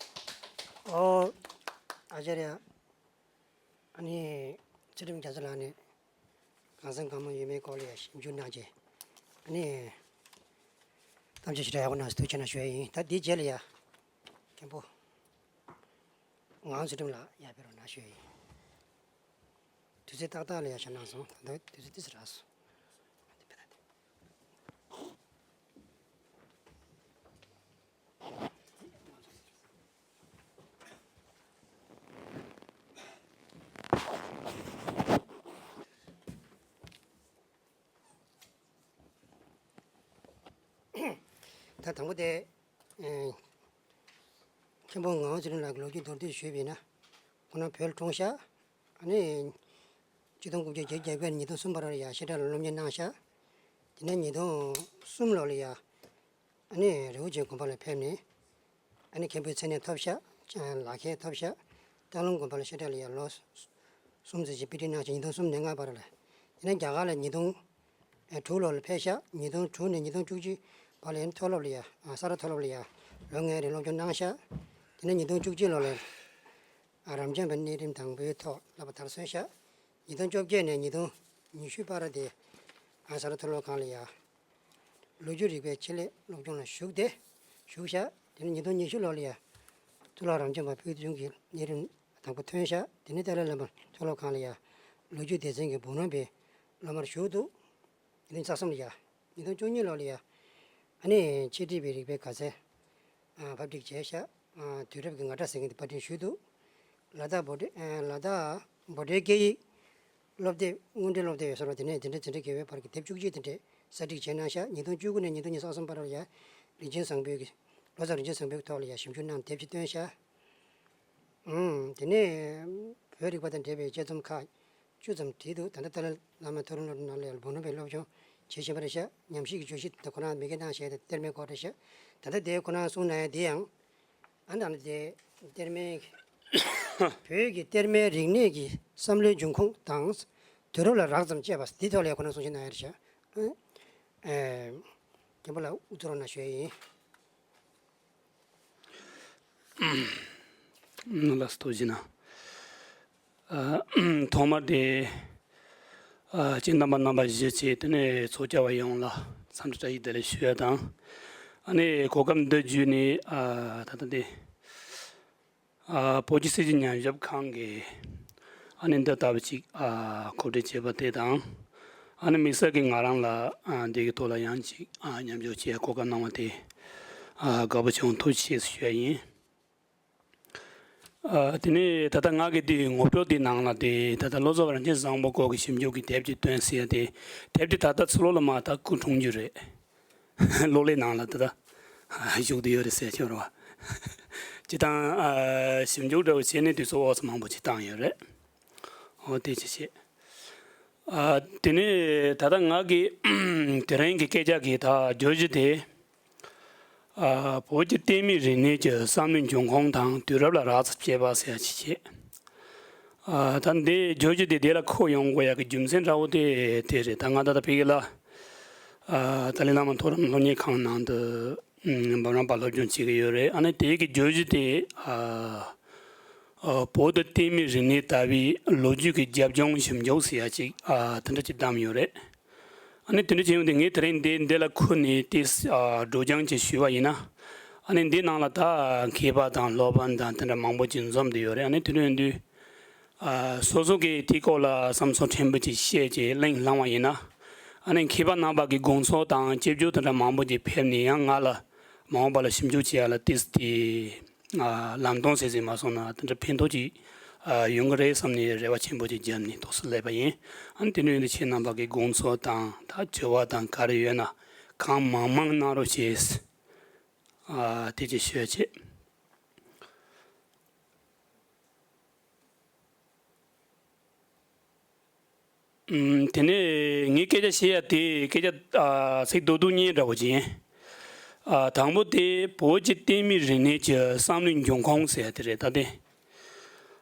ཨོ། ཨ་ཅར་ཡ། ཨ་ནི་ཚུལ་ཁྲིམས་རྒྱ་མཚོ་ལགས་ནས་གངས་སེང་དཀར་མོ་ཡུལ་མིའི་སྐོར་ལ་ཡ་ཞིབ་འཇུག་གནང་རྗེས་ཨ་ནི་གཏམ་བཤད་ཞིབ་ཕྲ་ཡག་པོ་གནང་སོང་། ཐུགས་རྗེ་ཆེ་གནང་ཞུ་ཡ་ཡིན། ད་འདིའི་རྗེས་ལ་ཡ་མཁན་པོ་ངག་དབང་ཚུལ་ཁྲིམས་ལགས་ཡར་ཕེབས་རོགས་གནང་ཞུ་ཡ་ཡིན། དུས་ཚོད་ཏག་ཏག་ལ་ཡར་བཞག་གནང་སོང་། ད་ལྟ་དུས་ཚོད་ཏོག་ཙམ་རག་སོང་། ད་དང་པོ་དེ། ཨེ། མཁན་པོ་ངག་དབང་ཚུལ་ཁྲིམས་ལགས་ཀྱི་ལོ་རྒྱུས་མདོར་བསྡུས་ཞུས་པ་ཡིན་ན། ཁོ་རང་བོད་ལ་འཁྲུངས་ཤག་ཨ་ནི། ཆིག་སྟོང་དགུ་བརྒྱ་བརྒྱད་ཅུ་གྱ་བརྒྱད་ནས་ཉིས་སྟོང་གསུམ་བར་ལ་ཡ་བཤད་གྲྭ་ལ་སློབ་གཉེར་གནང་ཤག་དེ་ནས་ཉིས་སྟོང་གསུམ་ལོ་ལ་ཡ། ཨ་ནི་རི་བོ་ཆེ་དགོན་པ་ལ་ཕེབས་ནས། ཨ་ནི་མཁན་པོའི་མཚན་གནས་ཐོབ་ཤག་ལག་ཁྱེར་ཐོབ་ཤག་སྟག་ལུང་དགོན་པ་ལ་བཤད་གྲྭ་ལ་ཡ་ལོ་གསུམ་ཙམ་ཞིག་དཔེ་ཁྲིད་གནང་ཤག་ཉིས་སྟོང་གསུམ་ནས་ལྔ་བར་ལ། དེ་ནས་རྒྱ་གར་ལ་ཉིས་སྟོང་དྲུག་ལོ་ལ་ཕེབས་ཤག་ཉིས་སྟོང་དྲུག་ནས་ཉིས་སྟོང་བཅུ་གཅིག་བར་ལ་ཡ་མཐོ་སློབ་ལ་ཡ། ས་རཱ་མཐོ་སློབ་ལ་ཡ་ལོ་ལྔའི་རིང་སློབ་སྦྱོང་གནང་ཤག་དེ་ནས་ཉིས་སྟོང་བཅུ་གཅིག་ལོ་ལ་རབ་འབྱམས་པའི་གནས་རིམ་དང་པོའི་ཐོག་བསླབ་པ་མཐར་སོན་ཤག་ཉིས་སྟོང་བཅོ་བརྒྱད་ནས་ཉིས་སྟོང་ཉི་ཤུ་བར་དེ་ས་རཱ་མཐོ་སློབ་ཁང་ལ་ཡ། ལོ་རྒྱུས་རིག་པའི་ཆེད་ལས་སློབ་སྦྱོང་ལ་ཞུགས་ཏེ། ཞུགས་ཤག་དེ་ནས་ཉིས་སྟོང་ཉི་ཤུ་ལོ་ལ་ཡ། གཙུག་ལག་རབ་འབྱམས་པ་ཕུགས་འདུན་གྱི་གནས་རིམ་དང་པོ་ཐོན་ཤག་དེ་ནས་ཏཱ་ལའི་བླ་མ་མཐོ་སློབ་ཁང་ལ་ཡ། ལོ་རྒྱུས་སྡེ་ཚན་གྱི་འབུམ་རམས་པའི་སློབ་མར་ཞུགས་འདུག་ཉིས་སྟོང་རྩ་གསུམ་ལ་ཡ། ཉིས་སྟོང་བཅུ་གཉིས་ལོ་ལ་ཡ། ཨ་ནི་འཆད་ཁྲིད་པའི་རིག་པའི་དགའ་ཚལ། ཨ་ཕབ་སྒྲིག་བྱས་ཤག་ཨ་དུས་རབས་ཀྱི་ངར་སྒྲ་ཟེར་མཁན་དེ་པར་སྐྲུན་ཞུས་འདུག་ལ་དྭགས་བོད་འབྲེལ་ཨ་ལ་དྭགས་བོད་འབྲེལ་སྐད་ཡིག་སློབ་དེབ། དངོས་འབྲེལ་སློབ་དེབ་ཡོད་ས་རེད་བ། དེ་ནས་དེ་འདྲ་དེ་འདྲ་དགེ་བའི་བར་གྱི་དེབ་བཅུ་གཅིག་དེ་འདྲ་གསར་སྒྲིག་བྱས་གནང་ཤག་ཉིས་སྟོང་བཅུ་དགུ་ནས་ཉིས་སྟོང་ཉི་ཤུ་རྩ་གསུམ་བར་ལ་ཡ། རིན་ཆེན་བཟང་པོའི་གི་ལོ་ཙཱ་རིན་ཆེན་བཟང་པོའི་ཐོག་ལ་ཡ་ཞིབ་འཇུག་གནང་དེབ་ཅིག་བཏོན་ཤག་ཨུམ། དེ་ནས་བོད་རིག་པ་དང་འབྲེལ་བའི་དཔྱད་རྩོམ་ཁག་བཅུ་ཙམ་བྲིས་འདུག་ད་ལྟ་ཏཱ་ལའི་བླ་མ་མཐོ་རིམ་སློབ་གྲྭ་ནང་ལ་ཡང་འབུམ་རམས་པའི་སློབ་སྦྱོང་བྱེད་བཞིན་པ་རེད་ཤག་ཉམས་ཞིབ་ཀྱི་བརྗོད་གཞི་དེ་ཁོ་རང་མི་སྒེར་གནང་བཞག་དེ་གཏེར་མའི་སྐོར་རེད་ཤག་ད་ལྟ་དེ་ཁོ་རང་གསུངས་གནང་ཡ་དེ་ཡང་། ཨ་ནི་དེ་གཏེར་མའི་བོད་ཀྱི་གཏེར་མའི་རིག་གནས་ཀྱི་བསམ་བློའི་འབྱུང་ཁུངས་དང་། དུས་རབས་ལ་རགས་ཙམ་དཔྱད་པ་འདི་ཐོག་ལ་ཁོ་རང་གསུང་བཤད་གནང་ཡ་རེད་ཤག་ཨེ། མཁན་པོ་ལགས་དབུ་བཙུགས་རོགས་གནང་ཞུ་ཡ་ཡིན། ལགས་སོ་ཐུགས་རྗེ་གནང་། ཨ། ཐོག་མར་དེ། ཨ། སྤྱན་དམ་པ་རྣམ་པ་བཞི་བཅས་དེ་ནས་ཚོགས་བཅར་བ་ཡོངས་ལ་འཚམས་འདྲི་བཀྲ་ཤིས་བདེ་ལེགས་ཞུ་ཡ་དང་། ཨ་ནི་གོ་སྐབས་འདི་བརྒྱུད་ནས། ཨ། ད་ལྟ་དེ། ཨ། བོད་ཀྱི་སྲིད་བྱུས་ཉམས་ཞིབ་ཁང་གིས་ཨ་ནི་འདི་ལྟ་བུ་ཅིག་ཨ། གོ་སྒྲིག་བྱས་པ་དེ་དང་། ཨ་ནི་དམིགས་བསལ་གྱིས་ང་རང་ལ། ཨ། འདི་གི་ཐོག་ལ་ཡང་ཅིག་ཨ། མཉམ་ཞུགས་བྱེད་གོ་སྐབས་གནང་བ་དེ། ཨ། དགའ་པོ་བྱུང་། ཐུགས་རྗེ་ཆེ་ཞུ་ཡ་ཡིན། ཨ། དེ་ནས་ད་ལྟ་ང་གི་འདི་ངོ་སྤྲོད་འདི་ནང་ལ་དེ་ད་ལྟ་ལོ་ཙཱ་བ་རིན་ཆེན་བཟང་པོ་སྐོར་གྱི་ཞིབ་འཇུག་གི་དེབ་ཅིག་བཏོན་ཟེར་ཡ་དེ། དེབ་དེ་ད་ལྟ་ཚུར་ལོག་ལ་མ་ད་སྐུ་འཁྲུངས་རྒྱུ་རེད། གློག་ཀླད་ནང་ལ་ད་ལྟ་བཞུགས་བསྡད་ཡོད་རེད་ཟེར་ཆོག་རེད་བ། སྤྱིར་བཏང་། ཨ། ཞིབ་འཇུག་འདྲ་བོ་བྱས་ནས་དུས་ཚོད་ཨོ་ཙམ་མང་པོ་ཅིག་བཏང་ཡོད་རེད། འོ་དེ་ཅི་བྱེད། ཨ། དེ་ནས་ད་ལྟ་ང་གི་དེ་རིང་གི་སྐད་ཆ་གི་ད་བརྗོད་གཞི་དེ། ཨ། བོད་ཀྱི་གཏེར་མའི་རིག་གནས་ཀྱི་བསམ་བློའི་འབྱུང་ཁུངས་དང་དུས་རབས་ལ་རགས་ཙམ་དཔྱད་པ་ཟེར་ཡ་ཅིག་བྱེད། ཨ། ད་འདི་བརྗོད་གཞི་དེ་དེ་ལ་ཁོ་ཡོང་དགོས་ཡ་གི་རྒྱུ་མཚན་འདྲ་བོ་དེ་དེ་རེད། ད་ང་ད་ལྟ་ཕ་གི་ལ། ཨ། ཏཱ་ལའི་བླ་མ་མཐོ་རིམ་སློབ་གཉེར་ཁང་ནང་དུ། ཨ། འབུམ་རམས་པ་སློབ་སྦྱོང་བྱེད་ཀྱི་ཡོད་རེད། ཨ་ནི་དེ་གི་བརྗོད་གཞི་དེ། ཨ། ཨ། བོད་དུ་གཏེར་མའི་རིག་གནས་ལྟ་བའི་ལོ་རྒྱུས་ཀྱི་རྒྱབ་ལྗོངས་ཞིབ་འཇུག་ཟེར་ཡ་ཅིག་ཨ། དེ་འདྲ་ཅིག་བདམས་ཡོད་རེད། ཨ་ནི་དེ་འདྲ་བྱས་ཡོང་དུས་ངས་དེ་རིང་འདི་འདི་ལ་ཁུར་ནས་ཏོག་ཙམ་ཨ་སྒྲོག་སྦྱང་ཅིག་ཞུས་པ་ཡིན་ན། ཨ་ནི་འདི་ནང་ལ་ད་མཁས་པ་དང་སློབ་དཔོན་དང་དེ་འདྲ་མང་པོ་ཅིག་འཛོམས་བསྡད་ཡོད་རེད། ཨ་ནི་དེ་འདྲ་ཡིན་དུས། ཨ་སོ་སོ་གིས་དེའི་སྐོར་ལ་བསམ་ཚུལ་ཕྲན་བུ་ཅིག་བཤད་ཅིག་གླེང་བསླངས་པ་ཡིན་ན། ཨ་ནི་མཁས་པ་རྣམ་པ་གི་དགོངས་ཚུལ་དང་དཔྱད་བརྗོད་དེ་འདྲ་མང་པོ་ཅིག་ཕེབས་ནས་ཡང་ང་ལ་མ་འོངས་པ་ལ་ཞིབ་འཇུག་བྱེད་ཡ་ལ་ཏོག་ཙམ་དེ་ཨ་ལམ་སྟོན་ཟེར་ཟིན་མ་སོང་ན་དེ་འདྲ་ཕན་ཐོགས་ཅིག་ཨ་ཡོང་གི་རེད་བསམ་ནས་རེ་བ་ཆེན་པོ་ཅིག་བརྒྱབ་ནས་ཏོག་ཙམ་སླེབས་པ་ཡིན། ཨ་ནི་དེ་འདྲ་ཡིན་དུས་ཁྱེད་རྣམ་པ་གི་དགོངས་ཚུལ་དང་ད་དྲི་བ་དང་ག་རེ་ཡོད་ན་གང་མང་མང་གནང་རོགས་བྱེད། ཨ་དེ་ཅིག་ཞུ་ཡ་བྱེད། ཨུམ། དེ་ནས་ངས་སྐད་ཆ་བཤད་ཡ་དེ་སྐད་ཆ་ཨ་ཚིག་རྡོག་རྡོག་གཉིས་འདྲ་བོ་ཅིག་ཡིན། ཨ་དང་པོ་དེ་བོད་ཀྱི་བསྟན་མི་རིག་གནས་ཀྱི་བསམ་བློའི་འབྱུང་ཁུངས་ཟེར་ཡ་དེ་རེད་ད་དེ།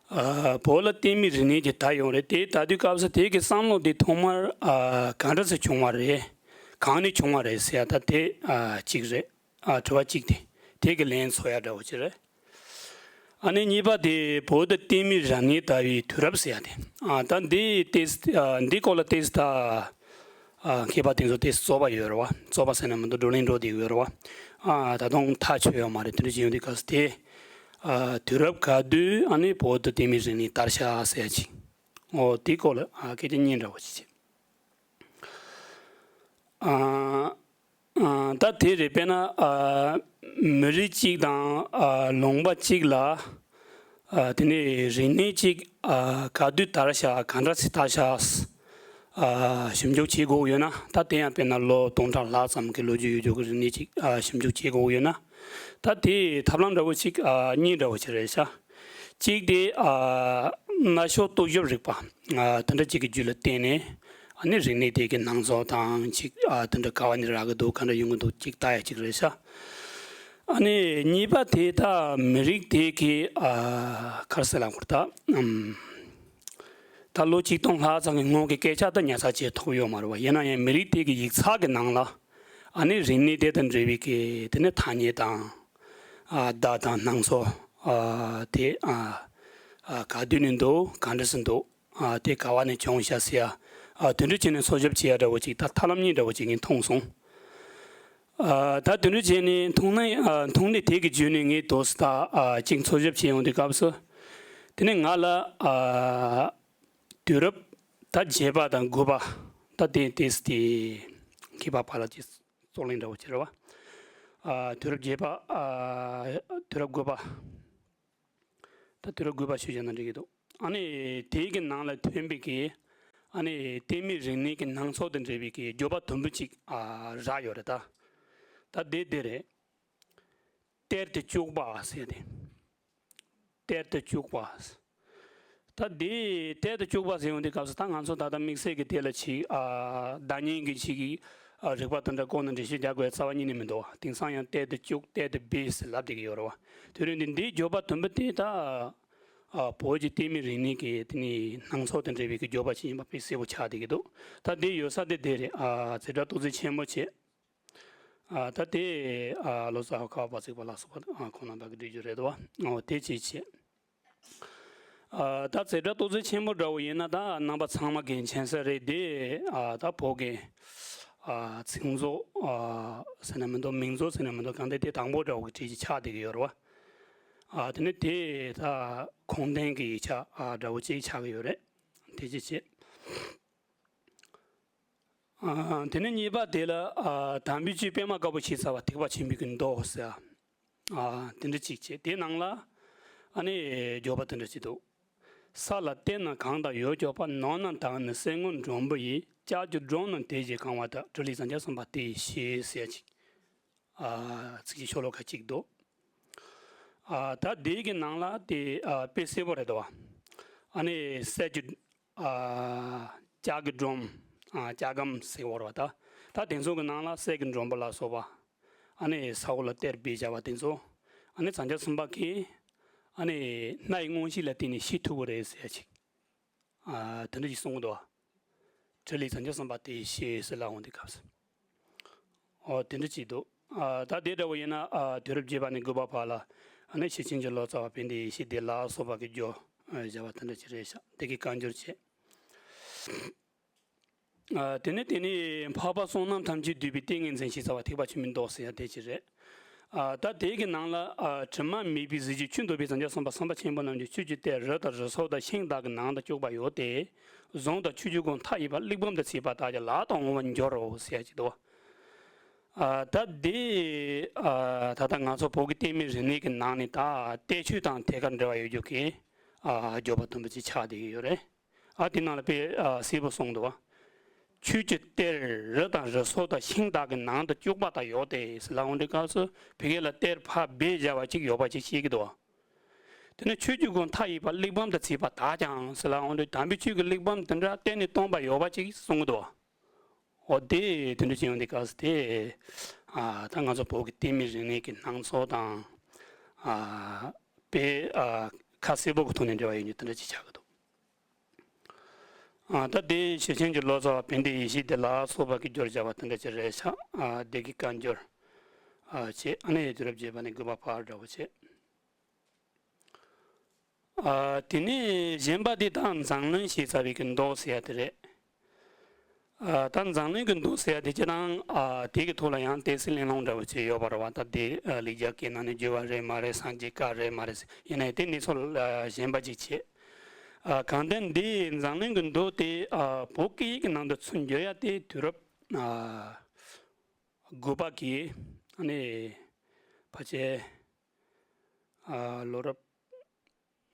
ཨ་བོད་ལ་བསྟན་མི་རིག་གནས་ཀྱི་དར་ཡོང་རེད་དེ་ད་དུས་སྐབས་སུ་དེ་གི་བསམ་བློ་དེ་ཐོག་མར་ཨ་གང་འདྲ་སེ་བྱུང་བ་རེད། གང་ནས་བྱུང་བ་རེད་ཟེར་ཡ་ད་དེ་ཨ་གཅིག་རེད། ཨ་དྲི་བ་གཅིག་དེ། དེ་གི་ལན་འཚོལ་ཡ་འདྲ་བོ་ཅིག་རེད། ཨ་ནི་གཉིས་པ་དེ་བོད་དུ་བསྟན་མི་རབ་གནས་དར་བའི་དུས་རབས་ཟེར་ཡ་དེ། ཨ་ད་འདི་ཏེས་ཨ་འདི་སྐོར་ལ་ཏེས་ད་ཨ་མཁས་པ་དེ་ཚོ་ཏེས་རྩོད་པ་ཡོད་རེད་བ། རྩོད་པ་ཟེར་ན་མི་འདུག་བགྲོ་གླེང་འགྲོ་བསྡད་ཡོད་རེད་བ། ཨ་ད་དུང་ཐག་ཆོད་ཡོད་མ་རེད། དེ་འདྲ་བྱས་ཡོང་དུས་སྐབས་སུ་དེ་ཨ་དུས་རབས་ག་དུས་ཨ་ནི་བོད་དུ་བསྟན་མི་རབ་གནས་དར་ཤག་ཟེར་ཡ་ཅིག་འོ་དེ་སྐོར་ལ་ཨ་སྐད་ཆ་གཉིས་འདྲ་བོ་ཅིག་བྱས། ཨ། ཨ་ད་དེ་རེད། དཔེར་ན་ཨ་མི་རིགས་གཅིག་དང་ཨ་ལུང་པ་གཅིག་ལ་ཨ་དེ་ནས་རིག་གནས་གཅིག་ཨ་ག་དུས་དར་ཤག་གང་འདྲ་སེ་དར་ཤག་ཨ་ཞིབ་འཇུག་བྱེད་དགོས་ཡོད་ན། ད་དེ་ཡང་དཔེར་ན་ལོ་སྟོང་ཕྲག་ལྷག་ཙམ་གྱི་ལོ་རྒྱུས་ཡོད་རྒྱུ་གི་རིག་གནས་གཅིག་ཨ་ཞིབ་འཇུག་བྱེད་དགོས་ཡོད་ན། ད་དེ་ཐབས་ལམ་འདྲ་བོ་གཅིག་ཨ་གཉིས་འདྲ་བོ་ཅིག་རེད་ཤག་གཅིག་དེ་ཨ་གནའ་ཤུལ་རྟོག་ཞིབ་རིག་པ་ཨ་དེ་འདྲ་གཅིག་གི་རྒྱུད་ལ་བརྟེན་ནས་ཨ་ནི་རིག་གནས་དེ་གི་སྣང་ཚུལ་དང་གཅིག་ཨ་དེ་འདྲ་ག་བ་ནས་རག་གི་འདུག་ག་འདྲ་ཡོང་གི་འདུག་གཅིག་ལྟ་ཡ་གཅིག་རེད་ཤག་ཨ་ནི་གཉིས་པ་དེ་ད་མི་རིགས་དེ་གི་ཨ་ག་རེ་ཟེར་ལབ་དགོས་རེད་ད། ཨམ། ད་ལོ་ཆིག་སྟོང་ལྷག་ཙམ་གྱི་སྔོན་གྱི་སྐད་ཆ་ད་ཉར་ཚགས་བྱེད་ཐུབ་ཡོད་མ་རེད་བ། ཡིན་ན་ཡང་མི་རིགས་དེ་གི་ཡིག་ཚགས་ཀྱི་ནང་ལ་ཨ་ནི་རིག་གནས་དེ་དང་འབྲེལ་བའི་གི་དེ་ནི་ཐ་སྙད་དང་ཨ་བརྡ་དང་སྣང་ཚུལ་ཨ་དེ་ཨ་ཨ་ག་དུས་ནས་འདུག་གང་འདྲ་སེ་འདུག་ཨ་དེ་ག་བ་ནས་བྱུང་ཤག་ཟེར་ཡ་ཨ་དེ་འདྲ་བྱས་ནས་འཚོལ་ཞིབ་བྱེད་ཡ་འདྲ་བོ་ཅིག་ད་ཐབས་ལམ་གཉིས་འདྲ་བོ་ཅིག་ངས་མཐོང་སོང་། ཨ་ད་དེ་འདྲ་བྱས་ནས་མཐོང་ན་ཨ་མཐོང་ནས་དེ་གི་བརྒྱུད་ནས་ངས་དོ་སི་ད་ཨ་ཅིག་འཚོལ་ཞིབ་བྱེད་ཡོང་དུས་སྐབས་སུ་དེ་ནས་ང་ལ་ཨ་དུས་རབས་ད་བརྒྱད་པ་དང་དགུ་པ་ད་དེ་དེ་སི་དེ་མཁས་པ་ཕར་ལ་ཅིག་རྩོད་གླེང་འདྲ་བོ་བྱེད་རེད་བ། ཨ་དུས་རབས་བརྒྱད་པ་ཨ་དུས་རབས་དགུ་པ། ད་དུས་རབས་དགུ་པ་ཞུས་བྱས་ན་འགྲིག་གི་འདུག་ཨ་ནི་དེའི་གི་ནང་ལ་ཐོན་པའི་གི་ཨ་ནི་བསྟན་མི་རིག་གནས་ཀྱི་སྣང་ཚུལ་དང་འབྲེལ་བའི་གི་བརྗོད་པ་དུམ་བུ་གཅིག་ཨ་རག་ཡོད་རེད་ད། ད་དེ་དེ་རེད། གཏེར་དུ་བཅུག་པ་ཟེར་ཏེ། གཏེར་དུ་བཅུག་པ། ད་དེ་གཏེར་དུ་བཅུག་པ་ཟེར་ཡོང་དུས་སྐབས་སུ་ད་ང་ཚོ་ད་ལྟ་དམིགས་བསལ་གྱི་དེ་ལ་ཅིག་ཨ་བརྡ་རྙིང་གི་ཅིག་གི་ཨ་རིག་པ་དེ་འདྲ་སྐོར་ནས་འགྲེལ་བཤད་རྒྱག་དགོས་རྩ་བ་ཉིད་ནས་མི་འདུག་དེང་སང་ཡང་གཏེར་དུ་བཅུག་གཏེར་དུ་སྦས་ཟེར་ལབ་བསྡད་ཀྱི་ཡོད་རེད་བ། དེ་རིང་འདི་འདིའི་བརྗོད་པ་དུམ་བུ་དེ་ད་ཨ་བོད་ཀྱི་བསྟན་མི་རིག་གནས་ཀྱི་དེ་ནི་སྣང་ཚུལ་དང་འབྲེལ་བའི་གི་བརྗོད་པ་ཅིག་ཡིན་པ་དཔེ་གསལ་པོ་ཆགས་བསྡད་ཀྱི་འདུག་ད་དེ་ཡོད་ས་དེ་དེ་རེད། ཨ་ཛེ་ཌ་རྡོ་རྗེ་ཆེན་པོ་བྱས། ཨ་ད་དེ་ཨ་ལོ་ཙཱ་བ་ཀ་པ་ཚེག་པ་ལ་སོགས་པ་ཨ་ཁོང་རྣམ་པ་གི་འགྲེལ་བརྗོད་རེད་དོ། འོ་དེ་ཅིག་བྱས། ཨ་ད་ཛེ་ཌ་རྡོ་རྗེ་ཆེན་པོ་འདྲ་བོ་ཡིན་ན་ད་རྣམ་པ་ཚང་མ་གི་མཁྱེན་གསལ་རེད་དེ། ཨ་ད་བོད་ཀྱི་ཨ་ཚིག་མཛོད་ཨ་ཟེར་ན་མི་འདུག་མིང་མཛོད་ཟེར་ན་མི་འདུག་གང་ལྟར་དེ་དང་པོ་འདྲ་བོ་གི་གྲས་ཅིག་ཆགས་བསྡད་ཀྱི་ཡོད་རེད་བ། ཨ་དེ་ནི་དེ་ད་ཁུངས་ལྡན་གྱི་ཡིག་ཆ་ཨ་འདྲ་བོ་ཅིག་ཆགས་ཀྱི་ཡོད་རེད། དེ་ཅིག་བྱས། ཨ་དེ་ནས་གཉིས་པ་དེ་ལ་ཨ་དམ་པའི་ཆོས་པད་མ་དཀར་པོ་ཞེས་བྱ་བ་ཐེག་པ་ཆེན་པོའི་གི་མདོ་ཟེར། ཨ་དེ་འདྲ་ཅིག་བྱས། དེའི་ནང་ལ་ཨ་ནི་བརྗོད་པ་དེ་འདྲ་ཅིག་འདུག་ས་ལ་གཏེར་རྣམས་གང་དག་ཡོད་གྱུར་པ། ནོར་རྣམས་དག་ནི་གསེར་དངུལ་མགྲོན་པོ་ཡིས། ལྕགས་ཀྱུ་སྒྲོམ་རྣམས་དེ་བཞིན་གང་བ་དག། ཕྲིན་ལས་ས་སྐྱ་སུམ་པ་དེ་ཡིས་ཤེས་ཟེར་ཅིག་ཨ་ཚིགས་བཅད་ཤོ་ལོ་ཀ་གཅིག་འདུག་ཨ་ད་དེའི་གི་ནང་ལ་དེ་ཨ་དཔེ་གསལ་པོ་རེད་དོ། ཨ་ནི་གསེར་གྱི་ཨ་ལྕགས་ཀྱི་སྒྲོམ། ཨ་ལྕགས་སྒམ་ཟེར་བ་རེད་བ་ད། ད་དེ་ཚོ་གི་ནང་ལ་གསེར་གྱི་སྒྲོམ་བུ་ལ་སོགས་པ། ཨ་ནི་ས་འོག་ལ་གཏེར་སྦས་བཞག་པ་དེ་ཚོ། ཨ་ནི་ས་སྐྱ་སུམ་པ་གིས་ཨ་ནི་སྣ་ཡི་མངོན་ཤེས་ལ་བརྟེན་ནས་ཤེས་ཐུབ་ཀྱི་རེད་ཟེར་ཡ་ཅིག་ཨ་དེ་འདྲ་ཞིག་གསུང་གི་འདུག་ཕྲིན་ལས་ས་སྐྱ་སུམ་པ་དེ་ཡིས་ཤེས་ཟེར་ལབ་འོང་དུས་སྐབས་སུ། ཨོ་དེ་འདྲ་ཅིག་འདུག་ཨ་ད་དེ་འདྲ་བོ་ཡིན་ན་ཨ་དུས་རབས་བརྒྱད་པ་ནས་དགུ་པ་བར་ལ་ཨ་ནི་ཤེར་ཕྱིན་གྱི་ལོ་ཙཱ་བ་དཔལ་ལྡན་ཡེ་ཤེས་སྡེ་ལ་སོགས་པ་གིས་བསྒྱུར་བཞག་པ་དེ་འདྲ་ཅིག་རེད་ཤག་དེ་གིས་བཀའ་འགྱུར་བྱས། ཨ། དེ་ནས་དེ་ནས་འཕགས་པ་བསོད་ནམས་ཐམས་ཅད་འདུས་པའི་ཏིང་ངེ་འཛིན་ཞེས་བྱ་བ་ཐེག་པ་ཆེན་པོའི་མདོ་ཟེར་ཡ་དེ་ཅིག་རེད། ཨ། ད་དེ་གི་ནང་ལ། ཨ། དྲི་མ་མེད་པའི་གཟི་བརྗིད་ཆོས་འདོད་པའི་སངས་རྒྱས་སམ་པ་སེམས་དཔའ་ཆེན་པོ་རྣམས་ཀྱི་ཆོས་ཀྱི་གཏེར་རི་དང་རི་སོགས་དང་ཤིང་དག་གི་ནང་དུ་བཅུག་པ་ཡོད་དེ། གཟུངས་དང་ཆོས་ཀྱི་སྒོ་མཐའ་ཡས་པ་གླེགས་བམ་དང་བཅས་པ་དག་ཀྱང་ལག་ཏུ་འོང་བར་འགྱུར་རོ་ཟེར་ཡ་ཅིག་འདུག། ཨ། ད་འདི། ཨ། ད་ལྟ་ང་ཚོ་བོད་ཀྱི་གཏེར་མའི་རིག་གནས་ཀྱི་ནང་ནས་ད་གཏེར་ཆོས་དང་ཐད་ཀར་འབྲེལ་བ་ཡོད་རྒྱུ་གི། ཨ། བརྗོད་པ་དུམ་བུ་ཅིག་ཆགས་བསྡད་ཀྱི་ཡོད་རེད། ཨ། དེ་ནང་ལ་དཔེ། ཨ། གསལ་པོ་གསུངས་འདུག་བ། ཆོས་ཀྱི་གཏེར་རི་དང་རི་སོགས་དང་ཤིང་དག་གི་ནང་དུ་བཅུག་པ་དག་ཡོད་དེ་ཟེར་ལབ་ཡོང་དུས་སྐབས་སུ་བོད་སྐད་ལ་གཏེར་ཕབ་སྦས་བཞག་པ་ཅིག་ཡོད་པ་ཅིག་བཤད་ཀྱི་འདུག་བ། དེ་ནས་ཆོས་ཀྱི་སྒོ་མཐའ་ཡས་པ་གླེགས་བམ་དང་བཅས་པ་དག་ཀྱང་ཟེར་ལབ་ཡོང་དུས་དམ་པའི་ཆོས་ཀྱི་གླེགས་བམ་དེ་འདྲ་གཏེར་ནས་བཏོན་པ་ཡོད་པ་ཅིག་གསུང་གི་འདུག་བ། འོ་དེ་དེ་འདྲ་བྱས་ཡོང་དུས་སྐབས་སུ་དེ། ཨ། ད་ང་ཚོ་བོད་ཀྱི་གཏེར་མའི་རིག་གནས་ཀྱི་སྣང་ཚུལ་དང་། ཨ། དཔེ། ཨ། ཁ་གསལ་པོ་གི་ཐོག་ནས་འབྲེལ་བ་ཡོད་རྒྱུ་དེ་འདྲ་ཅིག་ཆགས་ཀྱི་འདུག། ཨ། ད་དེ་ཞེ་ཆེན་གྱི་ལོ་ཙཱ་བ་བན་དེ་ཡེ་ཤེས་དེ་ལ་སོགས་པ་གིས་བསྒྱུར་བྱ་བ་དེ་འདྲ་ཅིག་རེད་ཤག། ཨ། དེ་གི་བཀའ་འགྱུར། ཨ། བྱས། ཨ་ནི་དུས་རབས་བརྒྱད་པ་ནས་དགུ་པ་བར་འདྲ་བོ་བྱས། ཨ། དེ་ནས་གཞན་པ་དེ་ད་མཛངས་བླུན་ཞེས་བྱ་བའི་གི་མདོ་ཟེར་ཡ་དེ་རེད། ཨ། ད་མཛངས་བླུན་གྱི་མདོ་ཟེར་ཡ་དེ་སྤྱིར་བཏང་། ཨ། དེ་གི་ཐོག་ལ་ཡང་ཏོག་ཙམ་གླེང་སློང་འདྲ་བོ་ཅིག་ཡོད་པ་རེད་བ། ད་དེ། ཨ། ལེགས་སྦྱར་སྐད་ནང་ནས་བསྒྱུར་བ་རེད་མ་རེད། སངས་རྒྱས་བཀའ་རེད་མ་རེད། ཡིན་ནའི་དེ་གནས་ཚུལ་གཞན་པ་ཅིག་བྱས། ཨ། གང་ལྟར་འདི་མཛངས་བླུན་གྱི་མདོ་དེ། ཨ། བོད་སྐད་ཡིག་གི་ནང་དུ་ཚུར་བསྒྱུར་ཡ་དེ་དུས་རབས། ཨ། དགུ་པ་གི། ཨ་ནི་ཕལ་ཆེར། ཨ། ལོ་རབས།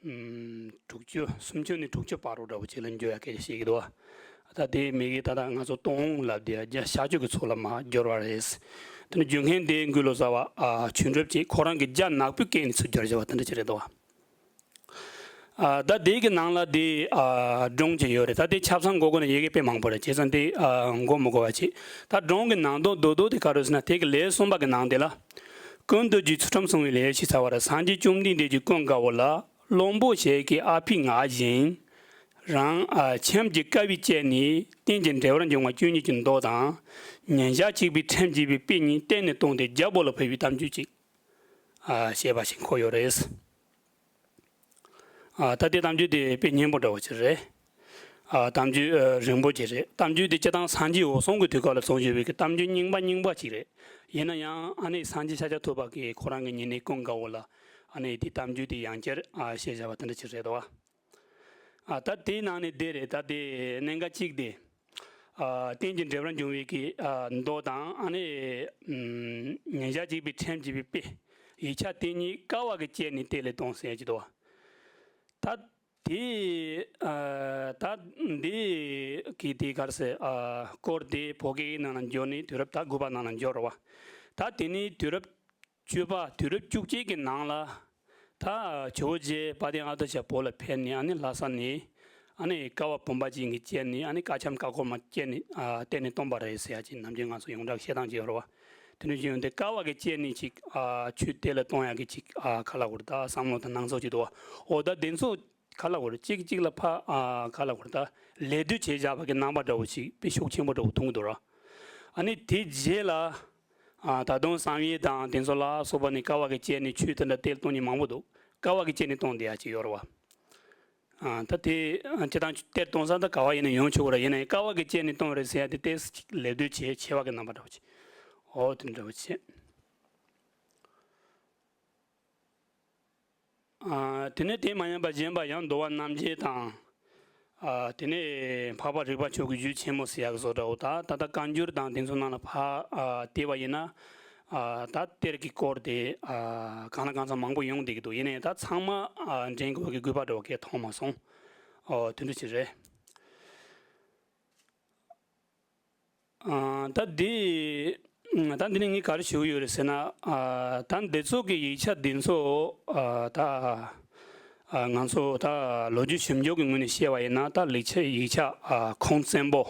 ཨམ། དྲུག་ཅུ། སུམ་ཅུ་ནས་དྲུག་ཅུ་བར་དུ་འདྲ་བོ་ཅིག་ལ་འགྱུར་ཡ་སྐད་ཆ་བཤད་ཀྱི་འདུག་བ། ད་དེ་མི་གིས་ད་ལྟ་ང་ཚོ་སྟོང་ལབ་དེ་བརྒྱ་ཆ་བཅུ་གི་ཚོད་ལ་མར་བསྒྱུར་བ་རེད། དེ་ནི་བསྒྱུར་མཁན་དེ་མགུར་གླུ་ཟེར་བ། ཨ། ཆོས་གྲུབ་ཀྱིས་ཁོ་རང་གི་རྒྱ་ནག་པོའི་སྐད་ནས་ཚུར་བསྒྱུར་བྱས་པ་དེ་འདྲ་ཅིག་རེད་འདུག་བ། ཨ། ད་དེ་གི་ནང་ལ་དེ། ཨ། སྒྲུང་ཅིག་ཡོད་རེད། ད་དེ་ཆ་ཚང་གོ་དགོས་ན་ཡི་གེ་དཔེ་མང་པོ་རེད། བྱས་ཙང་དེ། ཨ། མགོ་མི་འཁོར་བ་བྱེད། ད་སྒྲུང་གི་ནང་དོན་རྡོག་རྡོག་དེ་ག་རེ་ཟེར་ན། དེ་གི་ལེའུ་གསུམ་པ་གི་ནང་དེ་ལ། ཀུན་ཏུ་རྒྱུའི་ཚུལ་ཁྲིམས་སྲུང་བའི་ལས་ཞེས་བྱ་བར། སངས་རྒྱས་བཅོམ་ལྡན་འདས་ཀྱིས་ཀུན་དགའ་བོ་ལ། བློན་པོ་ཞིག་གིས་ཨ་ཕའི་ངག་བཞིན། རང་། ཨ། ཁྱིམ་གྱི་ཀ་བས་བཅད་ནས་རྟེན་ཅིང་འབྲེལ་བར་འབྱུང་བ་བཅུ་གཉིས་ཀྱི་མདོ་དང་། ཉིན་ཞག་གཅིག་པའི་ཁྲིམས་ཅེས་པའི་དཔེ་གཉིས་གཏེར་ནས་བཏོན་ཏེ་རྒྱལ་པོ་ལ་ཕུལ་བའི་གཏམ་རྒྱུད་ཅིག། ཨ། བཤད་པ་ཞིག་འཁོད་ཡོད་རེད། ཨ། ད་ལྟའི་གཏམ་རྒྱུད་དེ་དཔེ་སྙན་པོ་འདྲ་བོ་ཅིག་རེད། ཨ། གཏམ་རྒྱུད། ཨ། རིང་པོ་ཅིག་རེད། གཏམ་རྒྱུད་དེ་སྤྱིར་བཏང་སངས་རྒྱས་འོད་སྲུང་གི་དུས་སྐབས་ལ་རྩོམ་བྱས་པའི་གི་གཏམ་རྒྱུད་རྙིང་པ་རྙིང་པ་ཅིག་རེད། ཡིན་ན་ཡང་ཨ་ནི་སངས་རྒྱས་ཤཱཀྱ་ཐུབ་པ་གིས་ཁོ་རང་གི་ཉེ་གནས་ཀུན་དགའ་བོ་ལ་ཨ་ནི་དེའི་གཏམ་རྒྱུད་དེ་ཡང་བསྐྱར། ཨ། བཤད་བཞག་པ་དེ་འདྲ་ཅིག་རེད་དོ། ཨ། ད་དེའི་ནང་ནས་དེ་རེད། ད་དེ་གནད་འགག་གཅིག་དེ། ཨ། རྟེན་ཅིང་འབྲེལ་བར་འབྱུང་བའི་གི། ཨ། མདོ་དང་། ཨ་ནི། ཨམ། ཉིན་ཞག་གཅིག་པའི་ཁྲིམས་ཅེས་པའི་དཔེ། ཡིག་ཆ་དེ་གཉིས་ཀ་བ་གིས་བཅད་ནས་གཏེར་ལ་བཏོན་ཟེར་གྱི་འདུག་བ། ད་དེ། ཨ། ད་འདི་གི་དེ་ག་རེ་ཟེར། ཨ། སྐོར་དེ་བོད་སྐད་ནང་ལ་འགྱུར་ནས་དུས་རབས་ད་དགུ་པ་ནང་ལ་འགྱུར་བ། ད་དེ་ནས་དུས་རབས་བཅུ་པ། དུས་རབས་བཅུ་གཅིག་གི་ནང་ལ། ད་ཇོ་བོ་རྗེ་དཔལ་ལྡན་ཨ་ཏི་ཤ་བོད་ལ་ཕེབས་ནས། ཨ་ནི་ལྷ་ས་ནས། ཨ་ནི་ཀ་བ་བུམ་པ་ཅན་གྱིས་བཅད་ནས། ཨ་ནི་ཀ་ཁྱམ་ཀ་ཁོལ་མ་བཅད་ནས། ཨ། གཏེར་ནས་བཏོན་པ་རེད་ཟེར་ཡ་ཅིག་ནམ་རྒྱུན་ང་ཚོ་ཡོངས་གྲགས་བཤད་སྟངས་ཅིག་ཡོད་རེད་བ། དེ་འདྲ་ཅིག་ཡོང་དུས་ཀ་བ་གིས་བཅད་ནས་ཅིག། ཨ། ཆོས་གཏེར་ལ་གཏོང་ཡ་གི་ཅིག། ཨ། ག་ལབ་དགོས་རེད། ད་བསམ་བློ་དང་སྣང་ཚུལ་ཅིག་འདུག་བ། འོ། ད་དེ་ཚོ་ག་ལབ་དགོས་རེད། གཅིག་གཅིག་ལ་ཕར། ཨ། ག་ལབ་དགོས་རེད། ད་ལད་ཟློས་བྱས་བཞག་པ་གི་རྣམ་པ་འདྲ་བོ་ཅིག་དཔེ་ཤུགས་ཆེན་པོ་འདྲ་བོ་མཐོང་གི་འདུག་ར། ཨ་ནི་དེ་རྗེས་ལ། ཨ། ད་དུང་བསམ་ཡས་དང་དེ་ཚོ་ལ་སོགས་པ་ནས་ཀ་བ་གིས་བཅད་ནས་ཆོས་དེ་འདྲ་གཏེར་གཏོང་མཁན་མང་པོ་འདུག། ཀ་བ་གིས་བཅད་ནས་གཏོང་བསྡད་ཡ་ཅིག་ཡོད་རེད་བ། ཨ། ད་དེ་སྤྱིར་བཏང་གཏེར་གཏོང་ས་ད་ག་བ་ཡིན་ན་ཡོང་ཆོག་གི་རེད། ཡིན་ནའི་ཀ་བ་གིས་བཅད་ནས་གཏོང་བ་རེད་ཟེར་ཡ་དེ་ཏོག་ཙམ་ཅིག་ལད་ཟློས་བྱས། ཆེ་བ་གི་རྣམ་པ་འདྲ་བོ་ཅིག། འོ། དེ་འདྲ་བོ་བྱས། ཨ། དེ་ནས་དེ་མ་ཡིན་པ་གཞན་པ་ཡང་འདུལ་བ་རྣམ་འབྱེད་དང་། ཨ། དེ་ནས་འཕགས་པ་རིག་པ་མཆོག་གི་གཞུང་ཆེན་མོ་ཟེར་ཡག་བཟོ་འདྲ་བོ། ད་ད་ལྟ་བཀའ་འགྱུར་དང་དེ་ཚོ་ནང་ལ་ཕར། ཨ། བལྟས་པ་ཡིན་ན། ཨ། ད་གཏེར་གྱི་སྐོར་དེ། ཨ། གང་ལ་གང་འཚམ་མང་པོ་ཡོང་བསྡད་ཀྱི་འདུག། ཡིན་ནའི་ད་ཚང་མ། ཨ། འདྲེན་དགོས་ཀྱི་དགོས་པ་འདྲ་བོ་གས་མཐོང་མ་སོང་། ཨོ། དེ་འདྲ་ཅིག་རེད། ཨ། ད་འདི། ད་འདི་ནས་ངས་ག་རེ་ཞུ་གི་ཡོད་རེད་ཟེར་ན། ཨ། ད་འདི་ཚོ་གི་ཡིག་ཆ་འདི་ཚོ། ཨ། ད། ཨ། ང་ཚོ་ད་ལོ་རྒྱུས་ཞིབ་འཇུག་གི་ངོས་ནས་བཤད་པ་ཡིན་ན། ད་ལེགས་ཆ་ཡིག་ཆ། ཨ། ཁུངས་བཙན་པོ།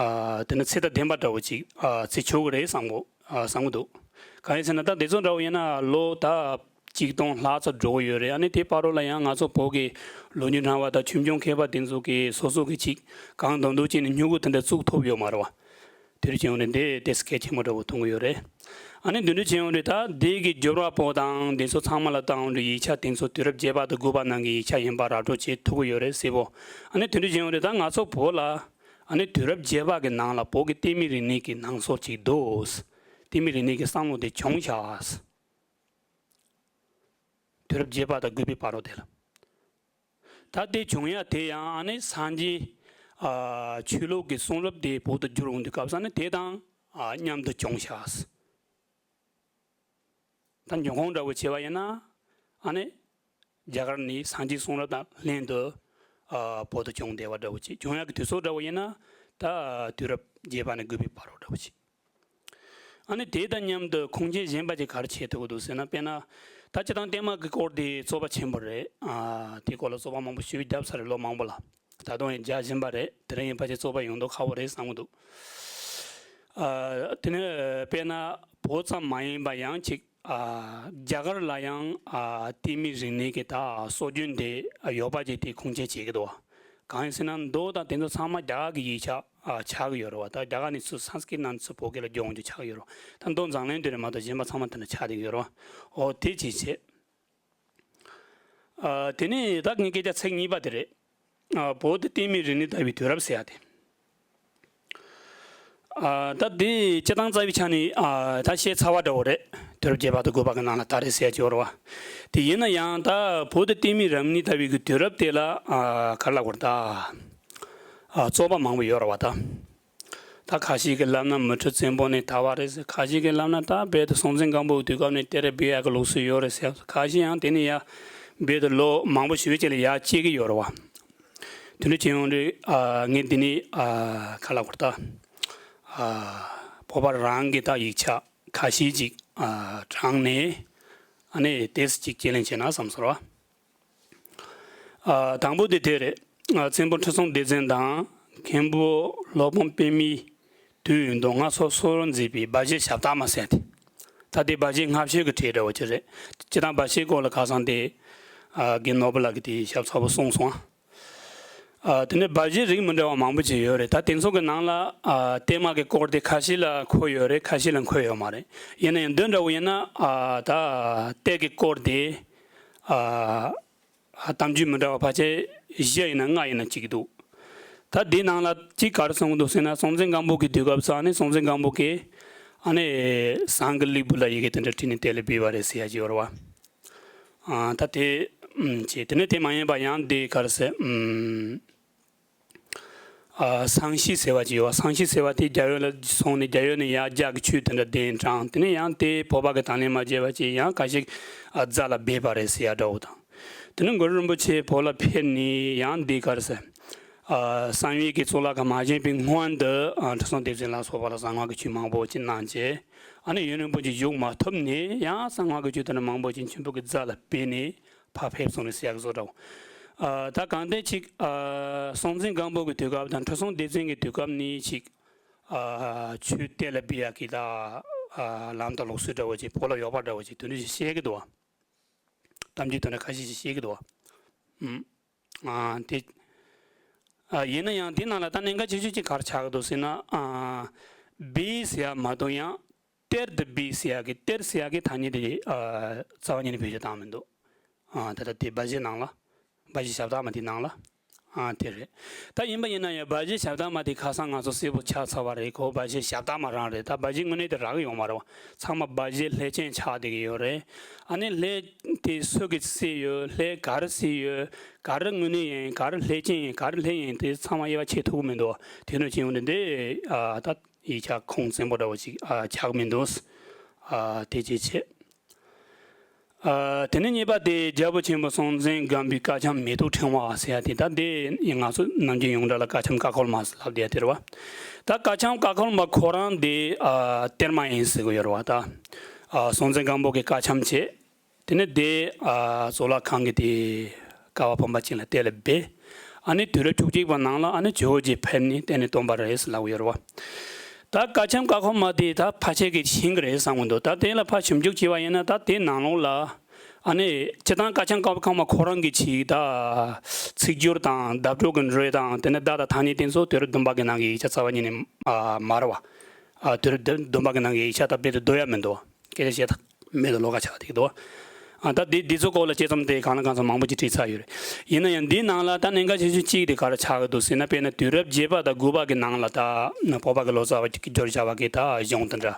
ཨ། དེ་ནི་ཚད་དང་ལྡན་པ་འདྲ་བོ་ཅིག། ཨ། བརྩི་ཆོག་གི་རེད་བསམ་གོ། ཨ། བསམ་གི་འདུག། གང་ཡིན་ཟེར་ན། ད་འདི་ཚོ་འདྲ་བོ་ཡིན་ན་ལོ་ད་ཆིག་སྟོང་ལྷག་ཙམ་འགྲོ་གི་ཡོད་རེད། ཨ་ནི་དེ་བར་དུ་ལ་ཡང་ང་ཚོ་བོད་ཀྱི་ལོ་རྒྱུས་སྣང་བ་དང་ཆོས་འབྱུང་མཁས་པ་དེ་ཚོ་གིས་སོ་སོ་གི་ཅིག་གང་འདོད་འདོད་བྱས་ནས་སྨྱུ་གུ་དེ་འདྲ་བཙུགས་ཐུབ་ཡོད་མ་རེད་བ། དེ་འདྲ་བྱུང་ནས་འདི་དེ་གལ་ཆེན་པོ་འདྲ་བོ་མཐོང་གི་ཡོད་རེད། ཨ་ནི་དེ་འདྲ་བྱུང་རེད། ད་འདི་གི་བསྒྱུར་བ་པོ་དང་དེ་ཚོ་ཚང་མ་ལ་བལྟ་ཡོང་དུས་ཡིག་ཆ་དེ་ཚོ་དུས་རབས་བརྒྱད་པ་དང་དགུ་པ་ནང་གི་ཡིག་ཆ་ཡིན་པ་ར་སྤྲོད་བྱེད་ཐུབ་ཀྱི་ཡོད་རེད་གསལ་པོ། ཨ་ནི་དེ་འདྲ་བྱུང་རེད། ད་ང་ཚོ་བོད་ལ། ཨ་ནི་དུས་རབས་བརྒྱད་པ་གི་ནང་ལ་བོད་ཀྱི་བསྟན་མི་རིག་གནས་ཀྱི་སྣང་ཚུལ་ཅིག་འདུག། བསྟན་མི་རིག་གནས་ཀྱི་བསམ་བློ་དེ་བྱུང་ཤག། དུས་རབས་བརྒྱད་པ་དང་དགུ་པའི་བར་དུ་དེ་ལ། ད་དེ་བྱུང་ཡ་དེ་ཡང་ཨ་ནི་སངས་རྒྱས་ཨ་ཆོས་ལུགས་ཀྱི་གསུང་རབ་དེ་བོད་དུ་བསྒྱུར་འོང་དུས་སྐབས་སུ་ཨ་ནི་དེ་དང་ཨ་མཉམ་དུ་བྱུང་ཤག། ད་འབྱུང་ཁུངས་འདྲ་བོ་བྱས་པ་ཡིན་ན་ཨ་ནི་རྒྱ་གར་ནས་སངས་རྒྱས་གསུང་རབ་དང་ལྷན་དུ་ཨ་བོད་དུ་བྱུང་བསྡད་པ་འདྲ་བོ་ཅིག། བྱུང་ཡག་གི་དུས་ཚོད་འདྲ་བོ་ཡིན་ན་ད་དུས་རབས་བརྒྱད་པ་ནས་དགུ་པའི་བར་དུ་འདྲ་བོ་ཅིག། ཨ་ནི་དེ་དང་མཉམ་དུ་ཁུངས་སྐྱེལ་གཞན་པ་ཅིག་ག་རེ་བྱེད་ཐུབ་ཀྱི་འདུག་ཟེར་ན། དཔེར་ན་ད་སྤྱིར་བཏང་བསྟན་མ་གི་སྐོར་དེ་རྩོད་པ་ཆེན་པོ་རེད། ཨ་དེའི་སྐོར་ལ་རྩོད་པ་མང་པོ་ཞེ་པོ་བརྒྱབ་ཚར་རེད། ལོ་མང་པོ་ལ། ད་དུང་ཡང་རྒྱག་བཞིན་པ་རེད། དེ་རིང་ཡིན་ཕལ་ཆེར་རྩོད་པ་ཡོང་མདོག་ཁ་པོ་རེད་བསམ་གྱི་འདུག། ཨ་དེ་ནས་དཔེར་ན་བོད་ཙམ་མ་ཡིན་པ་ཡང་ཅིག་ཨ་རྒྱ་གར་ལ་ཡང་ཨ་བསྟན་མི་རིག་གནས་ཀྱི་ད་སྲོལ་རྒྱུན་དེ་ཡོད་པ་ཅིག་དེ་ཁུངས་སྐྱེལ་བྱེད་ཀྱི་འདུག། གང་ཡིན་ཟེར་ན་མདོ་དང་དེ་ཚོ་ཚང་མ་རྒྱ་གར་གྱི་ཡིག་ཆ་ཨ་ཆགས་ཀྱི་ཡོད་རེད་བ། ད་རྒྱ་གར་ནས་ཚུར་སཾ་སྐྲྀཏ་ནང་ཚུར་བོད་སྐད་ལ་བསྒྱུར་འོང་རྒྱུ་ཆགས་ཀྱི་ཡོད་རེད་བ། ད་མདོ་མཛངས་བླུན་དེ་རེད་མ་གཏོགས་གཞན་པ་ཚང་མ་དེ་འདྲ་ཆགས་བསྡད་ཀྱི་ཡོད་རེད་བ། འོ་དེ་ཅིག་བྱས། ཨ་དེ་ནས་ད་ངའི་སྐད་ཆ་ཚིག་གཉིས་པ་དེ་རེད། ཨ་བོད་དུ་བསྟན་མི་རིག་གནས་དར་བའི་དུས་རབས་ཟེར་ཡ་དེ། ཨ་ད་དེ་སྤྱིར་བཏང་རྩ་བའི་ཆ་ནས་ཨ་ད་བཤད་ཚར་བ་འདྲ་བོ་རེད། དུས་རབས་བརྒྱད་པ་དང་དགུ་པ་གི་ནང་ལ་ད་རེས་ཟེར་ཡ་ཅིག་ཡོད་རེད་བ། དེ་ཡིན་ན་ཡང་ད་བོད་དུ་བསྟན་མི་རིག་གནས་དར་བའི་གི་དུས་རབས་དེ་ལ་ཨ་ག་རེ་ལབ་དགོས་རེད་ད། ཨ་རྩོད་པ་མང་པོ་ཡོད་རེད་བ་ད། ད་ཁ་ཤས་ཀྱིས་ལབ་ན་མུ་ཁྲི་བཙན་པོ་ནས་དར་བ་རེད་ཟེར། ཁ་ཤས་ཀྱིས་ལབ་ན་ད་རྦད་དེ་སྲོང་བཙན་སྒམ་པོའི་དུས་སྐབས་ནས་གཏེར་སྦས་ཡག་གི་ལུགས་སྲོལ་ཡོད་རེད་ཟེར། ཁ་ཤས་ཡང་དེ་ནས་ཡར་རྦད་དེ་ལོ་མང་པོ་ཞེ་པོ་ཅིག་ལ་ཡར་བསྐྱལ་གྱི་ཡོད་རེད་བ། དེ་འདྲ་བྱས་ཡོང་དུས་ཨ་ངས་འདི་ནས་ཨ་ག་རེ་ལབ་དགོས་རེད་ད། ཨ་བོད་པ་རང་གི་ད་ཡིག་ཆ་ཁ་ཤས་ཅིག་ཨ་དྲངས་ནས་ཨ་ནི་དེ་ཅིག་དཔྱད་གླེང་བྱས་ན་བསམ་སོང་ར། ཨ་དང་པོ་དེ་དེ་རེད། ཨ་མཚན་པོ་ཁྲི་སྲོང་ལྡེ་བཙན་དང་མཁན་པོ་སློབ་དཔོན་པདྨའི་དུས་ཡུན་དུ་སྔ་སོར་སོར་མཛད་པའི་སྦ་བཞེད་ཞབས་བཏགས་མ་ཟེར་ཏེ། ད་དེ་སྦ་བཞེད་སྔ་ཕྱི་གི་གྲས་འདྲ་བོ་ཅིག་རེད། སྤྱིར་བཏང་སྦ་བཞེད་སྐོར་ལ་ཁ་སང་དེ་ཨ་རྒན་ནོར་བུ་ལགས་ཀྱིས་དེ་ཞབས་ཚགས་པོ་གསུངས་སོང་ཨ། ཨ་དེ་ནས་སྦ་བཞེད་རིགས་མི་འདྲ་བ་མང་པོ་ཅིག་ཡོད་རེད། ད་དེ་ཚོ་གི་ནང་ལ་ཨ་བསྟན་མ་གི་སྐོར་དེ་ཁ་ཤས་ལ་འཁོད་ཡོད་རེད། ཁ་ཤས་ལ་འཁོད་ཡོད་མ་རེད། ཡིན་ན་ཡང་འདི་འདྲ་བོ་ཡིན་ན་ཨ་ད་གཏེར་གྱི་སྐོར་དེ་ཨ་ཨ་གཏམ་རྒྱུད་མི་འདྲ་བ་ཕལ་ཆེར་བཞི་ཡིན་ན་ལྔ་ཡིན་ན་གཅིག་འདུག། ད་དེའི་ནང་ལ་གཅིག་ག་རེ་གསུང་གི་འདུག་ཟེར་ན། སྲོང་བཙན་སྒམ་པོ་གི་དུས་སྐབས་སུ་ཨ་ནི་སྲོང་བཙན་སྒམ་པོ་གིས་ཨ་ནི་ཟངས་ཀྱི་ལིག་བུ་ལ་ཡི་གེ་དེ་འདྲ་བྲིས་ནས་གཏེར་ལ་སྦས་པ་རེད་ཟེར་ཡ་ཅིག་ཡོད་རེད་བ། ཨ་ད་དེ་ཨུམ་བྱས། དེ་ནས་དེ་མ་ཡིན་པ་ཡང་དེ་ག་རེ་ཟེར་ཨུམ། ཨ་སང་ཤི་ཟེར་བ་ཅིག་ཡོད་བ། སང་ཤི་ཟེར་བ་དེ་རྒྱ་ཡོལ་ལ་སོང་ནས་རྒྱ་ཡོལ་ནས་ཡར་རྒྱ་གི་ཆོས་དེ་འདྲ་གདན་དྲངས། དེ་ནས་ཡང་དེ་བོད་པ་གི་དང་ལེན་མ་བྱས་པ་ཅིག་ཡང་ཁ་ཤས་ཨ་རྫ་ལ་སྦས་པ་རེད་ཟེར་ཡ་འདྲ་བོ་དང་། དེ་ནས་གུ་རུ་རིན་པོ་ཆེ་བོད་ལ་ཕེབས་ནས་ཡང་འདི་ག་རེ་ཟེར། ཨ་བསམ་ཡས་ཀྱི་གཙུག་ལག་ཁང་མ་བཞེངས་པའི་སྔོན་དུ་ཨ་ཁྲི་སྲོང་ལྡེ་བཙན་ལ་སོགས་པ་ལ་གསང་སྔགས་ཀྱི་ཆོས་མང་པོ་ཅིག་གནང་བྱས། ཨ་ནི་ཡུན་རིང་པོ་ཅིག་བཞུགས་མ་ཐུབ་ནས་ཡང་གསང་སྔགས་ཀྱི་ཆོས་དེ་འདྲ་མང་པོ་ཅིག་མཆིམས་ཕུ་གི་རྫ་ལ་སྦས་ནས་ཕར་ཕེབས་སོང་ནས་ཟེར་ཡག་བཟོ་འདྲ་བོ། ཨ་ད་གང་ལྟར་ཅིག་ཨ་སྲོང་བཙན་སྒམ་པོ་གི་དུས་སྐབས་དང་ཁྲི་སྲོང་ལྡེ་བཙན་གྱི་དུས་སྐབས་ནས་ཅིག་ཨ་ཆོས་གཏེར་ལ་སྦས་ཡག་གི་ད་ཨ་ལམ་དང་ལུགས་སྲོལ་འདྲ་བོ་ཅིག་བོད་ལ་ཡོད་པ་འདྲ་བོ་ཅིག་དེ་འདྲ་ཞིག་བཤད་ཀྱི་འདུག་བ། གཏམ་རྒྱུད་དེ་འདྲ་ཁ་ཤས་ཤིག་བཤད་ཀྱི་འདུག་བ། ཨུམ། ཨ་དེ། ཨ་ཡིན་ན་ཡང་དེ་ནང་ལ་ད་གནད་འགག་ཆེ་ཤོས་ཅིག་ག་རེ་ཆགས་ཀྱི་འདུག་ཟེར་ན། ཨ་སྦས་ཟེར་ཡ་མ་གཏོགས་ཡང་གཏེར་དུ་སྦས་ཟེར་ཡ་གི་གཏེར་ཟེར་ཡ་གི་ཐ་སྙད་དེ་ཨ་རྩ་བ་ཉིད་ནས་བེད་སྤྱོད་བཏང་མི་འདུག། ཨ་ད་ལྟ་དེ་སྦ་བཞེད་ནང་ལ། སྦ་བཞེད་ཞབས་བཏགས་མ་དེ་ནང་ལ། ཨ་དེ་རེད། ད་ཡིན་པ་ཡིན་ན་ཡང་སྦ་བཞེད་ཞབས་བཏགས་མ་དེ་ཁ་སང་ང་ཚོ་གསལ་པོ་ཆགས་ཚར་བ་རེད། ཁོ་སྦ་བཞེད་ཞབས་བཏགས་མ་རང་རེད། ད་སྦ་བཞེད་དངོས་གནས་དེ་རག་གི་ཡོད་མ་རེད་བ། ཚང་མ་སྦ་བཞེད་ལྷད་ཅན་ཆགས་བསྡད་ཀྱི་ཡོད་རེད། ཨ་ནི་ལྷད་དེ་སུ་གིས་བསད་ཡོད། ལྷད་ག་རེ་བསད་ཡོད། ག་རེ་དངོས་གནས་ཡིན། ག་རེ་ལྷད་ཅན་ཡིན། ག་རེ་ལྷད་ཡིན། དེ་ཚང་མ་དབྱེ་བ་ཕྱེ་ཐུབ་ཀྱི་མི་འདུག། དེ་འདྲ་བྱས་ཡོང་དུས་འདི་ཨ་ད་ཡིག་ཆ་ཁུངས་བཙན་པོ་འདྲ་བོ་ཅིག་ཨ་ཆགས་མི་འདུག། ཨ་དེ་ཅིག་བྱས། ཨ་དེ་ནས་གཉིས་པ་དེ་རྒྱལ་པོ་ཆེན་པོ་སྲོང་བཙན་སྒམ་པོའི་བཀའ་ཆེམས་མེ་ཏོག་ཕྲེང་བ་ཟེར་ཡ་དེ། ད་དེ་ང་ཚོ་ནམ་རྒྱུན་ཡོངས་གྲགས་ལ་བཀའ་ཆེམས་ཀ་ཁོལ་མ་ཟེར་ལབ་བསྡད་ཡ་དེ་རེད་བ། ད་བཀའ་ཆེམས་ཀ་ཁོལ་མ་ཁོ་རང་དེ་ཨ་གཏེར་མ་ཡིན་ཟེར་གི་ཡོད་རེད་བ། ད་ཨ་སྲོང་བཙན་སྒམ་པོ་གི་བཀའ་ཆེམས་བྱས། དེ་ནས་དེ་ཨ་གཙུག་ལག་ཁང་གི་དེ་ཀ་བ་བུམ་པ་ཅན་ལ་གཏེར་ལ་སྦས། ཨ་ནི་དུས་རབས་བཅུ་གཅིག་པ་ནང་ལ་ཨ་ནི་ཇོ་བོ་རྗེ་ཕེབས་ནས་གཏེར་ནས་བཏོན་པ་རེད་ཟེར་ལབ་ཡོད་རེད་བ། ད་བཀའ་ཆེམས་ཀ་ཁོལ་མ་དེ་ད་ཕལ་ཆེར་གྱིས་ཤེས་ཀྱི་རེད་བསམ་གྱི་འདུག། ད་དེ་ལ་ཕར་ཞིབ་འཇུག་བྱས་པ་ཡིན་ན། ད་དེ་ནང་ལོགས་ལ་ཨ་ནི་སྤྱིར་བཏང་བཀའ་ཆེམས་ཀ་ཁོལ་མ་ཁོ་རང་གི་ཅིག་ད་ཚིག་སྦྱོར་དང་བརྡ་སྤྲོད་ཀྱི་འགྲོས་དང་། དེ་ནས་བརྡ་དང་ཐ་སྙད་དེ་ཚོ་དུས་རབས་བདུན་པ་གི་ནང་གི་ཡིག་ཆ་རྩ་བ་ཉིད་ནས་ཨ་མ་རེད་བ། ཨ་དུས་རབས་བདུན་པ་གི་ནང་གི་ཡིག་ཆ་ད་རྦད་དེ་བསྡུར་ཡ་མི་འདུག། སྐད་ཆ་བཤད་ཐབས་མེད་དུ་ལོག་ཁ་ཆགས་བསྡད་ཀྱི་འདུག། ཨ། ད་འདི་འདི་ཚོ་སྐོར་ལ་དཔྱད་རྩོམ་དེ་གང་ལ་གང་འཚམ་མང་པོ་ཅིག་བྲིས་ཚར་ཡོད་རེད། ཡིན་ན་ཡང་འདིའི་ནང་ལ་ད་གནད་འགག་ཆེ་ཤོས་གཅིག་དེ་ག་རེ་ཆགས་ཀྱི་འདུག་ཟེར་ན། དཔེར་ན་དུས་རབས་བརྒྱད་པ་དང་དགུ་པ་གི་ནང་ལ་ད་བོད་པ་གི་ལོ་ཙཱ་བ་ཅིག་གི་སྦྱོར་བྱ་བ་གི་ད་གཞུང་དེ་འདྲ་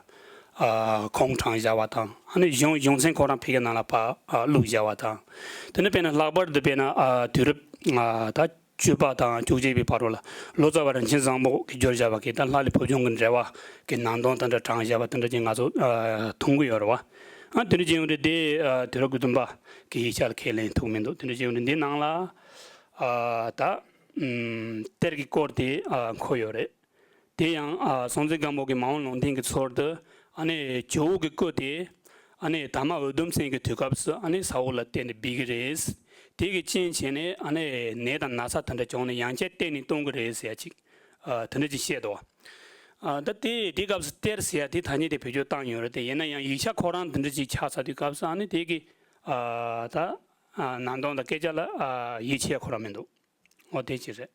ཨ་ཁུངས་དྲངས་བཞག་པ་དང་། ཨ་ནི་གཞུང་གཞུང་ཚན་ཁོ་རང་ཕ་གིའི་ནང་ལ་ཕར་ཨ་བླུགས་བཞག་པ་དང་། དེ་ནས་དཔེར་ན་ལྷག་པར་དུ་དཔེར་ན་ཨ་དུས་རབས་ཨ་ད་བཅུ་པ་དང་བཅུ་གཅིག་པའི་བར་དུ་ལ་ལོ་ཙཱ་བ་རིན་ཆེན་བཟང་པོ་གིས་སྦྱོར་བྱས་པ་གི་ད་ལྷ་ལས་ཕུར་བྱུང་གི་འགྲེལ་པ་གི་ནང་དོན་དེ་འདྲ་དྲངས་བཞག་པ་དེ་འདྲ་ཅིག་ང་ཚོ་ཨ་མཐོང་གི་ཡོད་རེད་བ། ཨ་དེ་འདྲ་ཅིག་ཡོང་དུས་དེ་ཨ་དུས་རབས་དགུ་བདུན་པ་གི་ཡིག་ཆ་ལ་ཁས་ལེན་ཐུབ་མི་འདུག་དེ་འདྲ་ཅིག་ཡོང་དུས་འདི་ནང་ལ་ཨ་ད་ཨམ་གཏེར་གྱི་སྐོར་དེ་ཨ་འཁོད་ཡོད་རེད། དེ་ཡང་ཨ་སྲོང་བཙན་སྒམ་པོ་གིས་མ་འོངས་ལུང་བསྟན་གྱི་ཚུལ་དུ་ཨ་ནི་ཇོ་བོ་གི་སྐུ་དེ་ཨ་ནི་དར་མ་འུ་དུམ་བཙན་གྱི་དུས་སྐབས་སུ་ཨ་ནི་ས་འོག་ལ་གཏན་ནས་སྦས་ཀྱི་རེད། དེ་གི་རྐྱེན་བྱས་ནས་ཨ་ནི་ནད་དང་ན་ཚ་དེ་འདྲ་བྱུང་ནས་ཡང་བསྐྱར་གཏན་ནས་གཏོང་གི་རེད་ཟེར་ཡ་ཅིག་ཨ་དེ་འདྲ་ཅིག་བཤད་འདུག་ཨ་ད་དེ་དེ་སྐབས་སུ་གཏེར་ཟེར་ཡ་དེ་ཐ་སྙད་དེ་བེད་སྤྱོད་བཏང་ཡོད་རེད་དེ། ཡིན་ན་ཡང་ཡིག་ཆ་ཁོ་རང་དེ་འདྲ་ཅིག་ཆགས་ཚར་དུས་སྐབས་སུ་ཨ་ནི་དེ་གི་ཨ་ད་ཨ་ནང་དོན་དང་སྐད་ཆ་ལ་ཨ་ཡིད་ཆེས་ཁོ་རང་མི་འདུག་འོ་དེ་ཅིག་རེད།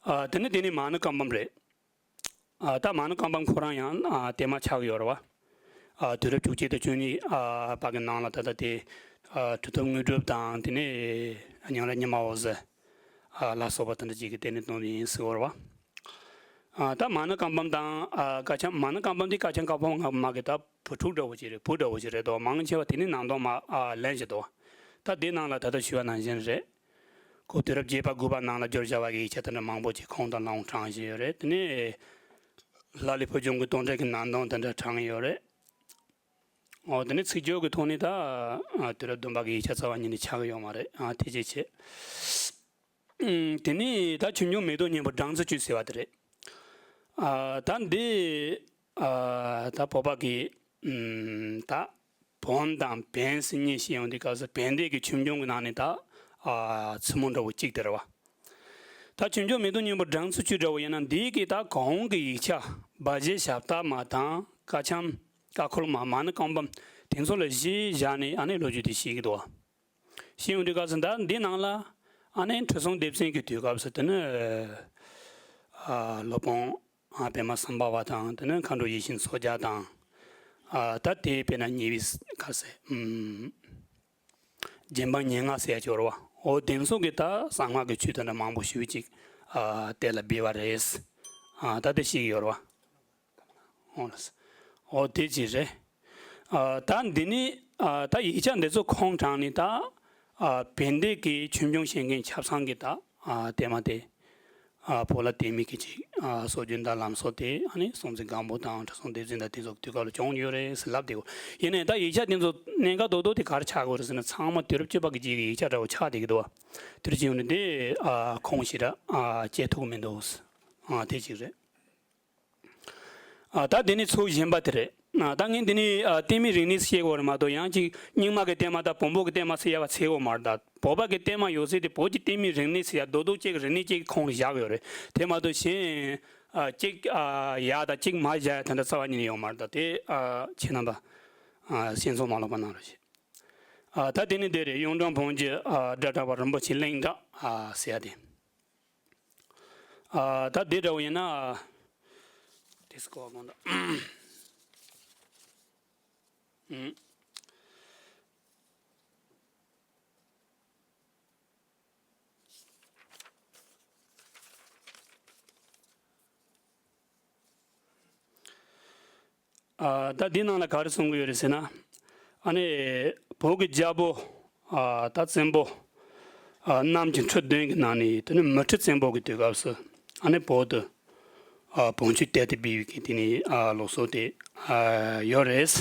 ཨ་དེ་ནས་དེ་ནས་མ་ཎི་བཀའ་འབུམ་རེད། ཨ་ད་མ་ཎི་བཀའ་འབུམ་ཁོ་རང་ཡང་ཨ་གཏེར་མ་ཆགས་ཀྱི་ཡོད་རེད་བ། ཨ་དུས་རབས་བཅུ་གཅིག་དང་བཅུ་གཉིས་ཨ་བར་གྱི་ནང་ལ་ད་ལྟ་དེ་ཨ་གྲུབ་ཐོབ་དངོས་གྲུབ་དང་། དེ་ནས་ཉང་བྲག་ཉི་མ་འོད་ཟེར་ཨ་ལ་སོགས་པ་དེ་འདྲ་ཅིག་གིས་གཏེར་ནས་བཏོན་ཡིན་ཟེར་བ་རེད་བ། ཨ་ད་མ་ཎི་བཀའ་འབུམ་དང་ཨ་བཀའ་ཁྱབ། མ་ཎི་བཀའ་འབུམ་དེ་བཀའ་ཁྱབ་བཀའ་འབུམ་སྔ་མ་གི་ད་བུ་ཕྲུག་འདྲ་བོ་ཅིག་རེད། བུ་འདྲ་བོ་ཅིག་རེད་དོ། མང་ཆེ་བ་དེ་ནས་ནང་དོན་མར་ཨ་ལེན་བཞིན་འདུག་ད་དེ་ནང་ལ་ད་ལྟ་ཞུས་པ་ནང་བཞིན་རེད། ཁོ་དུས་རབས་བརྒྱད་པ་དགུ་པ་ནང་ལ་སྦྱོར་བྱ་བ་གི་ཡིག་ཆ་དེ་འདྲ་མང་པོ་ཅིག་ཁུངས་དང་ལུང་དྲངས་བཞིན་ཡོད་རེད། དེ་ནས་ལྷ་ལས་ཕུར་བྱུང་གི་དོན་འགྲེལ་གྱི་ནང་དོན་དེ་འདྲ་དྲངས་ཡོད་རེད། འོ་དེ་ནས་ཚིག་སྦྱོར་གྱི་ཐོག་ནས་ད་ཨ་དུས་རབས་བདུན་པ་གི་ཡིག་ཆ་རྩ་བ་ཉིད་ནས་ཆགས་ཀྱི་ཡོད་མ་རེད། ཨ་དེ་ཅིག་བྱས། ཨུམ། དེ་ནས་ད་ཆོས་འབྱུང་མེ་ཏོག་སྙིང་པོ་སྦྲང་རྩི་བཅུད་ཟེར་བ་དེ་རེད། ཨ་ད་འདི་ཨ་ད་བོད་པ་གི་ཨུམ་ད་བོན་དང་བན་ཟེར་གཉིས་བཤད་ཡོང་དུས་སྐབས་སུ་བན་དེ་གི་ཆོས་འབྱུང་གི་ནང་ནས་ད་ཨ་ཚུལ་མུན་འདྲ་བོ་གཅིག་དེ་རེད་བ། ད་ཆོས་འབྱུང་མེ་ཏོག་སྙིང་པོ་སྦྲང་རྩི་བཅུད་འདྲ་བོ་ཡིན་ན་འདི་གི་ད་གོང་གི་ཡིག་ཆ་སྦ་བཞེད་ཞབས་བཏགས་མ་དང་བཀའ་ཁྱབ་བཀའ་འཁོར་མ་མ་ཎི་བཀའ་འབུམ་དེ་ཚོ་ལ་གཞི་བཞག་ནས་ཨ་ནི་ལོ་རྒྱུས་དེ་བཤད་ཀྱི་འདུག་བ། ཤེས་ཡོང་དུས་སྐབས་སུ་ད་འདི་ནང་ལ་ཨ་ནི་ཁྲི་སྲོང་ལྡེ་བཙན་གྱི་དུས་སྐབས་སུ་དེ་ནི་ཨ་སློབ་དཔོན་ཨ་པདྨ་སམ་བྷ་བ་དང་། དེ་ནི་མཁའ་འགྲོ་ཡེ་ཤེས་མཚོ་རྒྱལ་དང་། ཨ་ད་དེ་དཔེར་ན་ཉེ་བའི་ཁ་ཟེར་ཨུམ་རྗེ་འབངས་ཉེར་ལྔ་ཟེར་ཡ་ཅིག་ཡོད་རེད་བ། འོ་དེ་ཚོ་གི་ད་གསང་སྔགས་ཀྱི་ཆོས་དེ་འདྲ་མང་པོ་ཞེ་པོ་ཅིག་ཨ་གཏེར་ལ་སྦས་པ་རེད། ཨ་ད་དེ་ཤེས་ཀྱི་ཡོད་རེད་བ། འོ་ལགས། འོ་དེ་ཅིག་རེད། ཨ་ད་འདི་ནི་ཨ་ད་ཡིག་ཆ་འདི་ཚོ་ཁུངས་དྲངས་ནས་ད་ཨ་བན་དེ་གི་ཆོས་འབྱུང་བཤད་མཁན་ཆབ་གསང་གི་ད་ཨ་གཏེར་མ་དེ་ཨ་བོད་ལ་གཏེར་མའི་གི་ཅིག་ཨ་སྲོལ་རྒྱུན་དང་ལམ་སྲོལ་དེ་ཨ་ནི་སྲོང་བཙན་སྒམ་པོ་དང་ཁྲི་སྲོང་ལྡེ་བཙན་དང་དེ་ཚོ་གི་དུས་སྐབས་ལ་བྱུང་ཡོད་རེད་ཟེར་ལབ་བསྡད་ཡོད། ཡིན་ནའི་ད་ཡིག་ཆ་དེ་ཚོ་གནད་འགག་རྡོག་རྡོག་དེ་ག་རེ་ཆགས་ཀྱི་ཡོད་རེད་ཟེར་ན། ཚང་མ་དུས་རབས་བཅུ་པ་གི་རྗེས་ཀྱི་ཡིག་ཆ་འདྲ་བོ་ཆགས་བསྡད་ཀྱི་འདུག་བ། དེ་འདྲ་ཅིག་ཡོང་དུས་འདི་ཨ་ཁུངས་ཞེ་དྲག་ཨ་བཅད་ཐུབ་ཀྱི་མི་འདུག་ཨ་དེ་ཅིག་རེད། ཨ་ད་དེ་ནི་ཚུལ་གཞན་པ་དེ་རེད། ཨ་ད་ངས་འདི་ནི་ཨ་གཏེར་མའི་རིག་གནས་བཤད་དགོས་རེད་མ་གཏོགས། ཡང་ཅིག་རྙིང་མ་གི་གཏེར་མ་དང་བོན་པོ་གི་གཏེར་མ་ཟེར་ཡ་བ་འཚོལ་དགོས་མ་རེད། ད་བོད་པ་གི་གཏེར་མ་ཡོད་ཚད་དེ་བོད་ཀྱི་གཏེར་མའི་རིག་གནས་ཟེར་ཡ་རྡོག་རྡོག་གཅིག་གི་རིག་གནས་གཅིག་གི་ཁོངས་ལ་བཞག་ཡོད་རེད། དེ་མ་གཏོགས་གཞན་ཨ་གཅིག་ཨ་ཡག་དང་གཅིག་མ་བཞག་ཡ་དེ་འདྲ་རྩ་བ་ཉིད་ནས་ཡོད་མ་རེད། ད་དེ་ཨ་ཁྱེད་རྣམ་པ་ཨ་སེམས་ཚོར་མ་ལོག་པ་གནང་རོགས་བྱེད། ཨ་ད་དེ་ནི་དེ་རེད། གཡུང་དྲུང་བོན་གྱི་ཨ་སྒྲ་གྲགས་པ་རིན་པོ་ཆེ་གླིང་གྲགས་ཨ་ཟེར་ཡ་དེ། ཨ་ད་དེ་འདྲ་བོ་ཡིན་ན། དེ་སྐོར་དགོངས་དག་ཨུམ། ཨ་ད་འདི་ནང་ལ་ག་རེ་གསུང་གི་ཡོད་རེད་ཟེར་ན། ཨ་ནི་བོད་ཀྱི་རྒྱལ་པོ་ཨ་ད་བཙན་པོ་ཨ་གནམ་གྱི་ཁྲི་བདུན་གྱི་ནང་ནས་དེ་ནི་མི་ཁྲི་བཙན་པོ་གི་དུས་སྐབས་སུ་ཨ་ནི་བོད་དུ་ཨ་བོན་ཆོས་གཏེར་དུ་སྦས་པའི་གི་དེ་ནི་ཨ་ལུགས་སྲོལ་དེ་ཨ་ཡོད་རེད།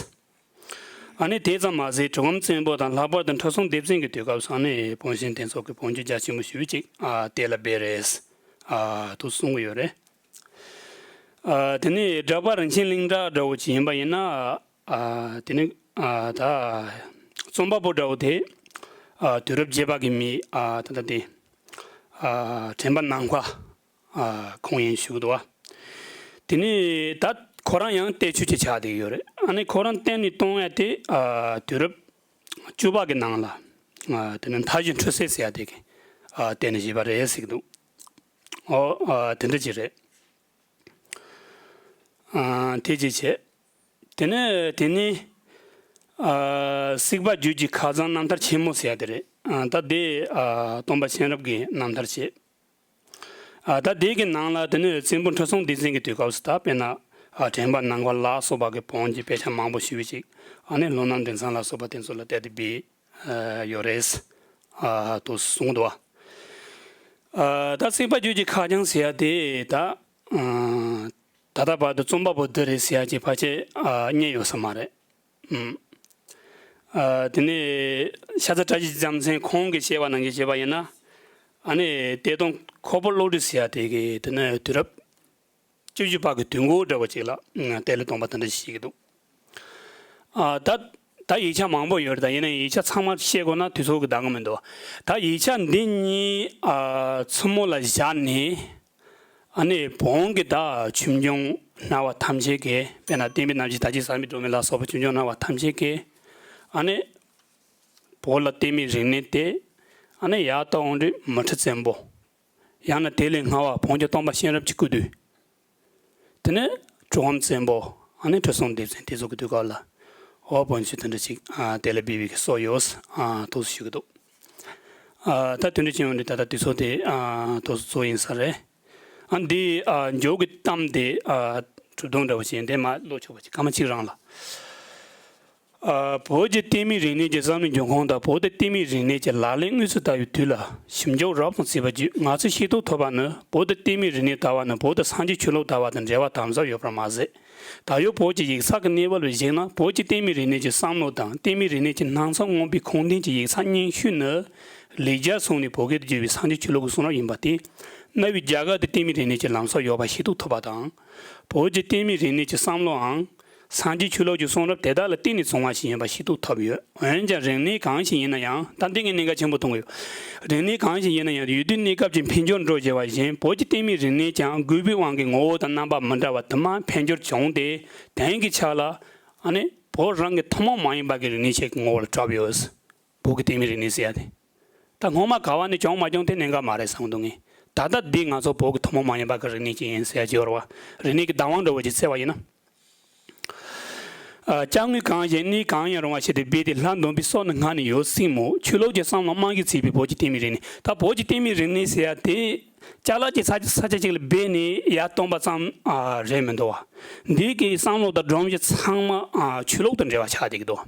ཨ་ནི་དེ་ཙམ་མ་ཟད་གྲི་གུམ་བཙན་པོ་དང་ལྷག་པར་དུ་ཁྲི་སྲོང་ལྡེ་བཙན་གྱི་དུས་སྐབས་སུ་ཨ་ནི་བོན་གཤེན་དེ་ཚོ་གིས་བོན་ཆོས་རྒྱ་ཆེན་པོ་ཞེ་པོ་ཅིག་ཨ་གཏེར་ལ་སྦས་རེད། ཨ་དུ་གསུང་གི་ཡོད་རེད། ཨ་དེ་ནས་གྲགས་པ་རིན་ཆེན་གླིང་གྲགས་འདྲ་བོ་ཅིག་ཡིན་པ་ཡིན་ན། ཨ་དེ་ནི་ཨ་ད་རྩོམ་པ་པོ་འདྲ་བོ་དེ་ཨ་དུས་རབས་བརྒྱད་པ་གི་མི་ཨ་ད་ལྟ་དེ་ཨ་དྲན་པ་ནམ་མཁའ་ཨ་ཁོང་ཡིན་ཞུ་གི་འདུག་བ། དེ་ནས་ད་ཁོ་རང་ཡང་གཏེར་ཆོས་ཅིག་ཆགས་བསྡད་ཡོད་རེད། ཨ་ནི་ཁོ་རང་གཏེར་ནས་གཏོང་ཡ་དེ་ཨ་དུས་རབས་བཅུ་པ་གི་ནང་ལ་ཨ་དེ་ནི་མཐའ་བཞི་འཕྲོ་གསལ་ཟེར་ཡ་དེ་གི་ཨ་གཏེར་ནས་བཞེས་པ་རེད་ཟེར་གི་འདུག་ཨོ་ཨ་དེ་འདྲ་ཅིག་རེད། ཨ་དེ་ཅིག་བྱས། དེ་ནས་དེ་ནི་ ཨ། སྲིད་པ་རྒྱུད་ཀྱི་ཁ་བྱང་རྣམ་ཐར་ཆེན་མོ་ཟེར་ཡ་དེ་རེད། ཨ། ད་དེ་ཨ་སྟོན་པ་གཤེན་རབ་ཀྱི་རྣམ་ཐར་བྱས། ཨ། ད་དེ་གི་ནང་ལ་དེ་ནས་བཙན་པོ་ཁྲི་སྲོང་ལྡེ་བཙན་གྱི་དུས་སྐབས་སུ་ད་དཔེར་ན་ཨ་དྲན་པ་ནམ་མཁའ་ལ་སོགས་པ་གི་བོན་གྱི་དཔེ་ཆ་མང་པོ་ཞེ་པོ་ཅིག་ཨ་ནི་ལོ་ནམ་འབྲིང་ཚང་ལ་སོགས་པ་དེ་ཚོ་ལ་བལྟས་ཏེ་སྦས་ཨ་ཡོད་རེད། ཨ། དུ་གསུངས་འདུག་ཨ། ད་སྲིད་པ་རྒྱུད་ཀྱི་ཁ་བྱང་ཟེར་ཡ་དེ་ད་ཨ་ད་ལྟ་བར་དུ་རྩོམ་པ་པོ་འདི་རེད་ཟེར་ཡ་ཅིག་ཕལ་ཆེར་ཨ་རྙེད་ཡོད་ས་མ་རེད། ཨུམ། ཨ། དེ་ནས་ཤ་ཚ་བཀྲ་ཤིས་རྒྱལ་མཚན་ཁོང་གིས་བཤད་པ་ནང་བཞིན་བྱས་པ་ཡིན་ན། ཨ་ནི་གཏེར་སྟོན་ཁོ་པོ་བློ་གྲོས་ཟེར་ཡ་དེ་གིས་དེ་ནས་དུས་རབས་བཅུ་བཞི་པ་གི་དུས་འགོ་འདྲ་བོ་ཅིག་ལ་གཏེར་ལས་སྟོན་པ་དེ་འདྲ་ཞིག་བཤད་ཀྱི་འདུག་ཨ། ད་ད་ཡིག་ཆ་མང་པོ་ཡོད་རེད། ད་ཡིན་ན་ཡིག་ཆ་ཚང་མ་བཤད་དགོས་ན་དུས་ཚོད་ཀྱིས་འདང་གི་མི་འདུག་ད་ཡིག་ཆ་འདི་གཉིས་ཨ་མཚན་མོ་ལ་བཞག་ནས། ཨ་ནི་བོན་གྱི་ད་ཆོས་འབྱུང་སྨྲ་བ་ཐམས་ཅད་ཀྱིས། དཔེར་ན་བསྟན་པའི་རྣམ་བཤད་ད་ཅི་ཟབ་མོའི་སྒྲོན་མེ་ལ་སོགས་པ་ཆོས་འབྱུང་སྨྲ་བ་ཐམས་ཅད་ཀྱིས། ཨ་ནི་བོད་ལ་བསྟན་པའི་རིག་གནས་དེ་ཨ་ནི་ཡར་བཏང་འོང་དུས་མུ་ཁྲི་བཙན་པོ། ཡང་ན་དེ་ལས་སྔ་བ་བོན་གྱི་སྟོན་པ་གཤེན་རབ་ཀྱི་སྐུ་དུས། དེ་ནས་གྲུབ་དབང་བཙན་པོ། ཨ་ནི་ཁྲི་སྲོང་ལྡེ་བཙན་དེ་ཚོ་གི་དུས་སྐབས་ལ་འོ་བོན་ཆོས་དེ་འདྲ་ཅིག་ཨ་དེ་ལ་སྦས་པའི་གི་སྲོལ་ཡོད། ཨ་ཐུགས་སུ་ཞུ་གི་འདུག་ཨ་ད་དེ་འདྲ་བྱུང་བ་འདི་ད་ལྟ་དུས་ཚོད་དེ་ཨ་ཐུགས་སུ་ཚོད་ཡིན་ས་རེད། ཨ་འདི་ཨ་མཇུག་གི་གཏམ་དེ་ཨ་གྲུབ་དོན་འདྲ་བོ་ཅིག་ཡིན། དེ་མ་ཀློག་ཆོག་པ་ཅིག་སྐར་མ་གཅིག་རང་ལ། ཨ་བོད་ཀྱི་བསྟན་མིའི་རིག་གནས་ཀྱི་བསམ་བློའི་འབྱུང་ཁུངས་དང་བོད་དུ་བསྟན་མིའི་རིག་གནས་ཀྱི་ལག་ལེན་དངོས་སུ་དར་བའི་དུས་ལ་ཞིབ་འཇུག་རོབ་ཙམ་བྱས་པ་བརྒྱུད་ང་ཚོས་ཤེས་རྟོགས་ཐུབ་པ་ནི། བོད་དུ་བསྟན་མིའི་རིག་གནས་དར་བ་ནི་བོད་དུ་སངས་རྒྱས་ཆོས་ལུགས་དར་བ་དང་འབྲེལ་བ་དམ་ཟབ་ཡོད་པར་མ་ཟད། ད་ཡོད་བོད་ཀྱི་ཡིག་ཚགས་ཀྱི་གནས་བབ་ལ་གཞིགས་ན། བོད་ཀྱི་བསྟན་མིའི་རིག་གནས་ཀྱི་བསམ་བློ་དང་བསྟན་མིའི་རིག་གནས་ཀྱི་སྣང་ཚུལ་མངོན་པའི་ཁུངས་ལྡན་གྱི་ཡིག་ཚགས་རྙིང་ཤོས་ནི་ལེགས་སྦྱར་སོགས་ནས་བོད་སྐད་དུ་བསྒྱུར་བའི་སངས་རྒྱས་ཆོས་ལུགས་ཀྱི་གསུང་རབ་ཡིན་པ་སྟེ། གནའ་བོའི་རྒྱ་གར་དུ་བསྟན་མིའི་རིག་གནས་ཀྱི་ལམ་སྲོལ་ཡོད་པ་ཤེས་རྟོགས་ཐུབ་པ་དང་། བོད་ཀྱི་བསྟན་མིའི་རིག་གནས་ཀྱི་བསམ་བློའང་། སངས་རྒྱས་ཆོས་ལུགས་ཀྱི་གསུང་རབ་དེ་དག་ལ་བརྟེན་ནས་བྱུང་བ་ཞིག་ཡིན་པ་ཤེས་རྟོགས་ཐུབ་ཡོད། འོན་ཀྱང་རིག་གནས་གང་ཞིག་ཡིན་ན་ཡང་། ད་འདི་ངས་གནད་འགག་ཆེན་པོ་མཐོང་གི་ཡོད། རིག་གནས་གང་ཞིག་ཡིན་ན་ཡང་ཡུལ་དུས་གནས་སྐབས་ཀྱི་འཕེལ་འགྱུར་འགྲོ་བཞིན་པ་བཞིན་བོད་ཀྱི་བསྟན་མིའི་རིག་གནས་ཀྱང་དགོས་པའི་དབང་གིས་ངོ་བོ་དང་རྣམ་པ་མི་འདྲ་བ་དུ་མར་འཕེལ་འགྱུར་བྱུང་སྟེ། དེང་གི་ཆ་ལ་ཨ་ནི་བོད་རང་གི་ཐུན་མོང་མ་ཡིན་པ་གི་རིག་གནས་ཤིག་གི་ངོ་བོ་ལ་གྲུབ་ཡོད། བོད་ཀྱི་བསྟན་མིའི་རིག་གནས་ཟེར་ཡ་དེ། ད་སྔོན་མ་ག་བ་ནས་བྱུང་མ་བྱུང་དེ་གནད་འགག་མ་རེད་བསམ་གྱི་འདུག་ངས། ད་ལྟ་འདི་ང་ཚོ་བོད་ཀྱི་ཐུན་མོང་མ་ཡིན་པ་གི་རིག་གནས་ཅིག་ཡིན་ཟེར་ཡ་ཅིག་ཡོད་རེད་བ། རིག་གནས་ཀྱི་བདག་དབང་འདྲ་བོ་ཅིག་བརྩི་བ་ཡིན་ན། ཨ། ཅ་དངོས་གང་ཞིག་གནས་གང་ཡང་རུང་བ་ཞིག་ཏུ་སྦས་ཏེ་ལྷ་འདོམས་པའི་སྲོག་ནི་ངར་ནས་ཡོད་སྲིད་མོད། ཆོས་ལུགས་ཀྱི་བསམ་བློ་རྨང་གིས་ཚིག་པའི་བོད་ཀྱི་བསྟན་མིའི་རིག་གནས། ད་བོད་ཀྱི་བསྟན་མིའི་རིག་གནས་ཟེར་ཡ་དེ་ཅ་ལག་ཅིག་ས་ཆ་ས་ཆ་ཅིག་ལ་སྦས་ནས་ཡར་བཏོན་པ་ཙམ་ཨ་རེད་མི་འདུག་བ། འདི་གི་བསམ་བློ་དང་སྒྲོམ་གཞི་ཚང་མ་ཨ་ཆོས་ལུགས་དང་འབྲེལ་བ་ཆགས་བསྡད་ཀྱི་འདུག་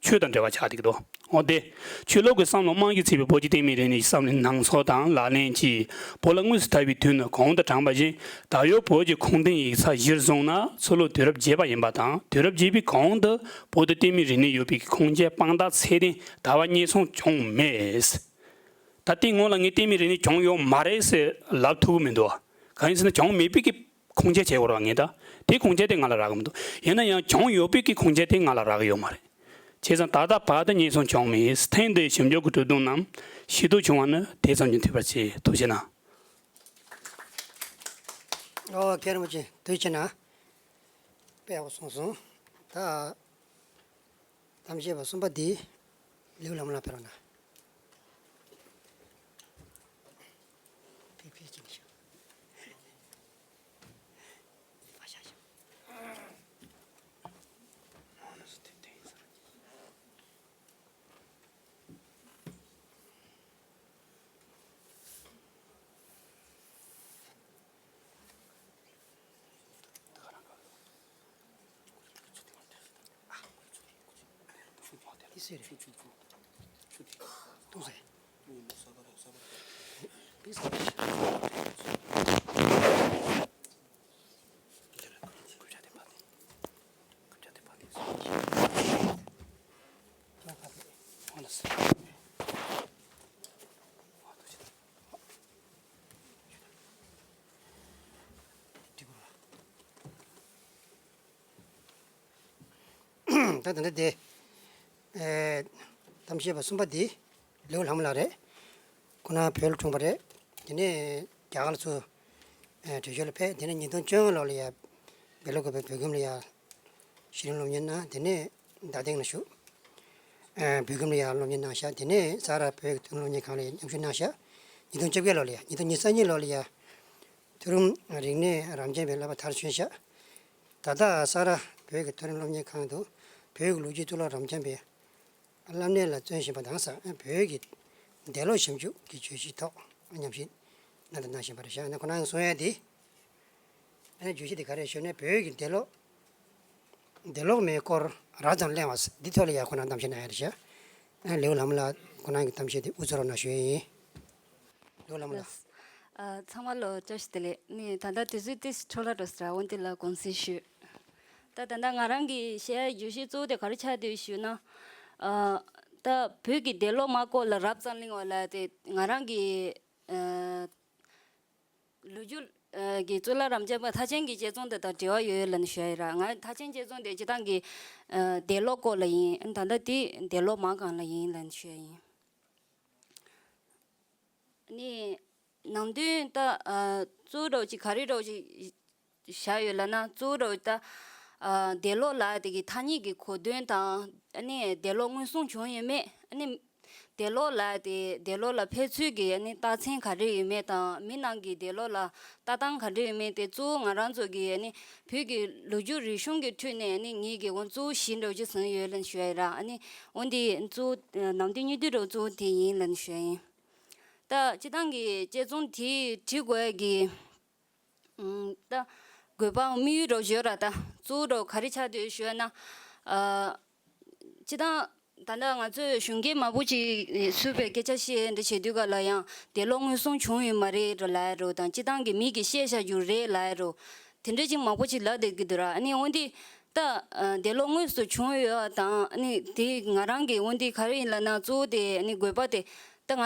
ཆོས་དང་འབྲེལ་བ་ཆགས་བསྡད་ཀྱི་འདུག་འོ་དེ། ཆོས་ལུགས་ཀྱི་བསམ་བློ་རྨང་གིས་ཚིག་པའི་བོད་ཀྱི་བསྟན་མིའི་རིག་གནས་ཀྱི་བསམ་བློའི་སྣང་ཚུལ་དང་ལག་ལེན་གྱིས་བོད་ལ་དངོས་སུ་དར་བའི་དུས་ནི་གོང་དུ་དྲངས་པ་བཞིན། ད་ཡོད་བོད་ཀྱི་ཁུངས་ལྡན་ཡིག་ཚགས་གཞིར་བཟུང་ན་ཚུར་ལོག་དུས་རབས་བརྒྱད་པ་ཡིན་པ་དང་། དུས་རབས་བརྒྱད་པའི་གོང་དུ་བོད་དུ་བསྟན་མིའི་རིག་གནས་ཡོད་པའི་ཁུངས་སྐྱེལ་དཔང་རྟགས་ཚད་ལྡན་ད་བར་རྙེད་སོང་བྱུང་མེད། ད་ལྟའི་སྔོན་ལ་ངས་བསྟན་མིའི་རིག་གནས་བྱུང་ཡོད་མ་རེད་ཟེར་ལབ་ཐུབ་ཀྱི་མི་འདུག་གང་ཡིན་ཟེར་ན་བྱུང་མེད་པའི་གི་ཁུངས་སྐྱེལ་བྱེད་དགོས་རེད་བ་ངས་ད། དེ་ཁུངས་སྐྱེལ་དེ་ང་ལ་རག་གི་མི་འདུག་ཡིན་ན་ཡང་བྱུང་ཡོད་པའི་གི་ཁུངས་སྐྱེལ་དེ་ང་ལ་རག་གི་ཡོད་མ་རེད། བྱས་ཙང་ད་ལྟ་བར་དུ་རྙེད་སོང་བྱུང་མེད། ཐེངས་འདིའི་ཞིབ་འཇུག་གི་གྲུབ་དོན་རྣམས་ཤེས་རྟོགས་བྱུང་བ་ནི་དེ་ཙམ་གྱིས་འཐུས་པར་བྱེད། ཐུགས་རྗེ་གནང་། ཨོ་མཁན་རིན་པོ་ཆེ་ཐུགས་རྗེ་གནང་། དཔེ་ཡག་པོ་གསུངས་སོང་། ད། གཏམ་བཤད་པ་གསུམ་པ་འདི་ལེའུ་ལྷ་མོ་ལ་ཕེབས་རོགས་གནང་། ཕེབས་ཕེབས་ཅིག་ཤོག་ཕ་ཤ་ཤོག་ད་ད་ལྟ་དེ། ཨེ། གཏམ་བཤད་པ་གསུམ་པ་འདི་ལེའུ་ལྷ་མོ་ལགས་རེད། ཁོ་རང་བོད་ལ་འཁྲུངས་པ་རེད། དེ་ནས་རྒྱ་གར་ལ་ཚུར་ཨེ་བྲོས་བྱོལ་ལ་ཕེབས། དེ་ནས་ཉིས་སྟོང་བཅོ་ལྔ་ལོ་ལ་ཡ་སྦེལ་ཀོབ་བོད་ཁྱིམ་ལ་ཡ་གཞི་རིམ་སློབ་གཉེར་གནང་། དེ་ནས་རྡ་སྟེང་ལ་བཞུགས། ཨེ་བོད་ཁྱིམ་ལ་ཡ་སློབ་གཉེར་གནང་ཤག་དེ་ནས་ས་རཱ་བོད་ཀྱི་མཐོ་རིམ་སློབ་གཉེར་ཁང་ལ་ཡ་མཉམ་ཞུགས་གནང་ཤག་ཉིས་སྟོང་བཅོ་བརྒྱད་ལོ་ལ་ཡ། ཉིས་སྟོང་ཉི་ཤུ་རྩ་གཉིས་ལོ་ལ་ཡ། མཐོ་རིམ་རིག་གནས་རབ་འབྱམས་པའི་བསླབ་པ་མཐར་ཕྱིན་ཤག་ད་ལྟ་ས་རཱ་བོད་ཀྱི་མཐོ་རིམ་སློབ་གཉེར་ཁང་དུ་ བོད་ཀྱི་ལོ་རྒྱུས་གཙུག་ལག་རབ་འབྱམས་པའི་བསླབ་གནས་ལ་བརྩོན་བཞིན་པ་དང་ས་བོད་ཀྱི་འདས་ལོ་ཞིབ་འཇུག་གི་བརྗོད་གཞིའི་ཐོག་མཉམ་ཞུགས་གནང་དང་གནང་བཞིན་པ་རེད་ཤག་ཨ་ནི་ཁོ་རང་གསུང་ཡ་དེ། ཨ་ནི་བརྗོད་གཞི་དེ་ག་རེ་ཞུ་ན་བོད་ཀྱི་འདས་ལོ། འདས་ལོག་མའི་སྐོར་རགས་ཙམ་གླེང་བ་འདི་ཐོག་ལ་ཡང་ཁོ་རང་གཏམ་བཤད་གནང་ཡ་རེད་ཤག་ཨ་ནི་ལེའུ་ལྷ་མོ་ལགས་ཁོ་རང་གི་གཏམ་བཤད་དེ་དབུ་འཛུགས་རོགས་གནང་ཞུ་ཡ་ཡིན། ལེའུ་ལྷ་མོ་ལགས། ཨ། ཚང་མ་ལ་བཀྲ་ཤིས་བདེ་ལེགས། ནི་ད་ལྟ་དུས་ཚོད་ཏོག་ཙམ་འཕྲོ་བརླག་འགྲོ་ས་རེད། འོན་ཏེ་ལ་དགོངས་སེལ་ཞུ། ད་ད་ལྟ་ང་རང་གི་བཤད་ཡ་བརྗོད་གཞི་གཙོ་བོ་དེ་ག་རེ་ཆགས་བསྡད་ཞུ་ན། ཨ། ད་བོད་ཀྱི་འདས་ལོ་མ་སྐོར་ལ་རབ་ཙམ་གླེང་བ་ལ་དེ་ང་རང་གི་ཨ། ལོ་རྒྱུས་ཨ། གི་གཙུག་ལག་རབ་འབྱམས་པ་ཐར་ཆེན་གྱི་དཔྱད་རྩོམ་དེ་དང་འབྲེལ་བ་ཡོད་ལབ་ནས་ཞུ་ཡ་ཡིན་ར། ང་ཐར་ཆེན་དཔྱད་རྩོམ་དེ་སྤྱིར་བཏང་གི་ཨ། འདས་ལོ་སྐོར་ལ་ཡིན། ད་ལྟ་དེ་འདས་ལོ་མ་སྒང་ལ་ཡིན་ལབ་ནས་ཞུ་ཡ་ཡིན། ནི། ནང་དོན་ད་ཨ། གཙོ་བོ་འདྲ་བོ་ཅིག་ག་རེ་འདྲ་བོ་ཅིག་བཞག་ཡོད་ལབ་ན། གཙོ་བོ་འདྲ་བོ་ད་ཨ། འདས་ལོ་ལབ་དེ་གི་ཐ་སྙད་ཀྱི་གོ་དོན་དང་། ཨ་ནི་འདས་ལོ་སྔོན་སོང་བྱུང་ཡོད་མེད། ཨ་ནི་འདས་ལོ་ལབ་དེ་འདས་ལོ་ལ་ཕེབས་ཚུལ་གྱི་ཨ་ནི་རྟགས་མཚན་ག་རེ་ཡོད་མེད་དང་། མི་རྣམས་ཀྱིས་འདས་ལོ་ལ་ལྟ་སྟངས་ག་འདྲ་ཡོད་མེད་དེ་གཙོ་བོ་ང་རང་ཚོ་གི་ཨ་ནི་བོད་ཀྱི་ལོ་རྒྱུས་རིག་གཞུང་གི་ཁྲོད་ནས་ཨ་ནི་ངེད་ཀྱི་འོ་གཙོ་བོ་བཞི་འདྲ་བོ་ཅིག་ཟིན་ཡོད་ལབ་ནས་ཞུ་ཡ་ཡིན་ར། ཨ་ནི་འོ་འདི་གཙོ་བོ་ནང་དོན་སྙིང་བསྡུས་འདྲ་བོ་གཙོ་བོ་དེ་ཡིན་ལབ་ནས་ཞུ་ཡ་ཡིན། ད་སྤྱིར་བཏང་གི་དཔྱད་རྩོམ་དེ་བྲིས་དགོས་ཡ་གི་ཨུམ། ད་དགོས་པའམ་དམིགས་ཡུལ་འདྲ་བོ་ཅིག་ཡོད་ར། ད་གཙོ་བོ་འདྲ་བོ་ག་རེ་ཆགས་བསྡད་ཞུས་ན། ཨ། སྤྱིར་བཏང་ད་ལྟ་ང་ཚོས་གཞོན་སྐྱེས་མང་པོ་ཅིག་ཚུད་པའི་སྐད་ཆ་བཤད་འདྲ་བྱེད་དུས་ག་ལ་ཡང་འདས་ལོ་སྔོན་སོང་བྱུང་ཡོད་མ་རེད་འདྲ་ལབ་ཡ་འདྲ་བོ་དང་། སྤྱིར་བཏང་གི་མི་གིས་བཤད་བཞག་རྒྱུ་རེད་ལབ་ཡ་འདྲ་བོ་དེ་འདྲ་ཅིག་མང་པོ་ཅིག་ལབ་བསྡད་ཀྱི་འདུག་ར། ཨ་ནི་འོན་ཏེ་ད་ཨ། འདས་ལོ་དངོས་སུ་བྱུང་ཡོད་པ་དང་། ཨ་ནི་དེ་ང་རང་གི་འོན་ཏེ་ག་རེ་ཡིན་ལབ་ན། གཙོ་བོ་དེ་ཨ་ནི་དགོས་པ་དེ་ད་ང་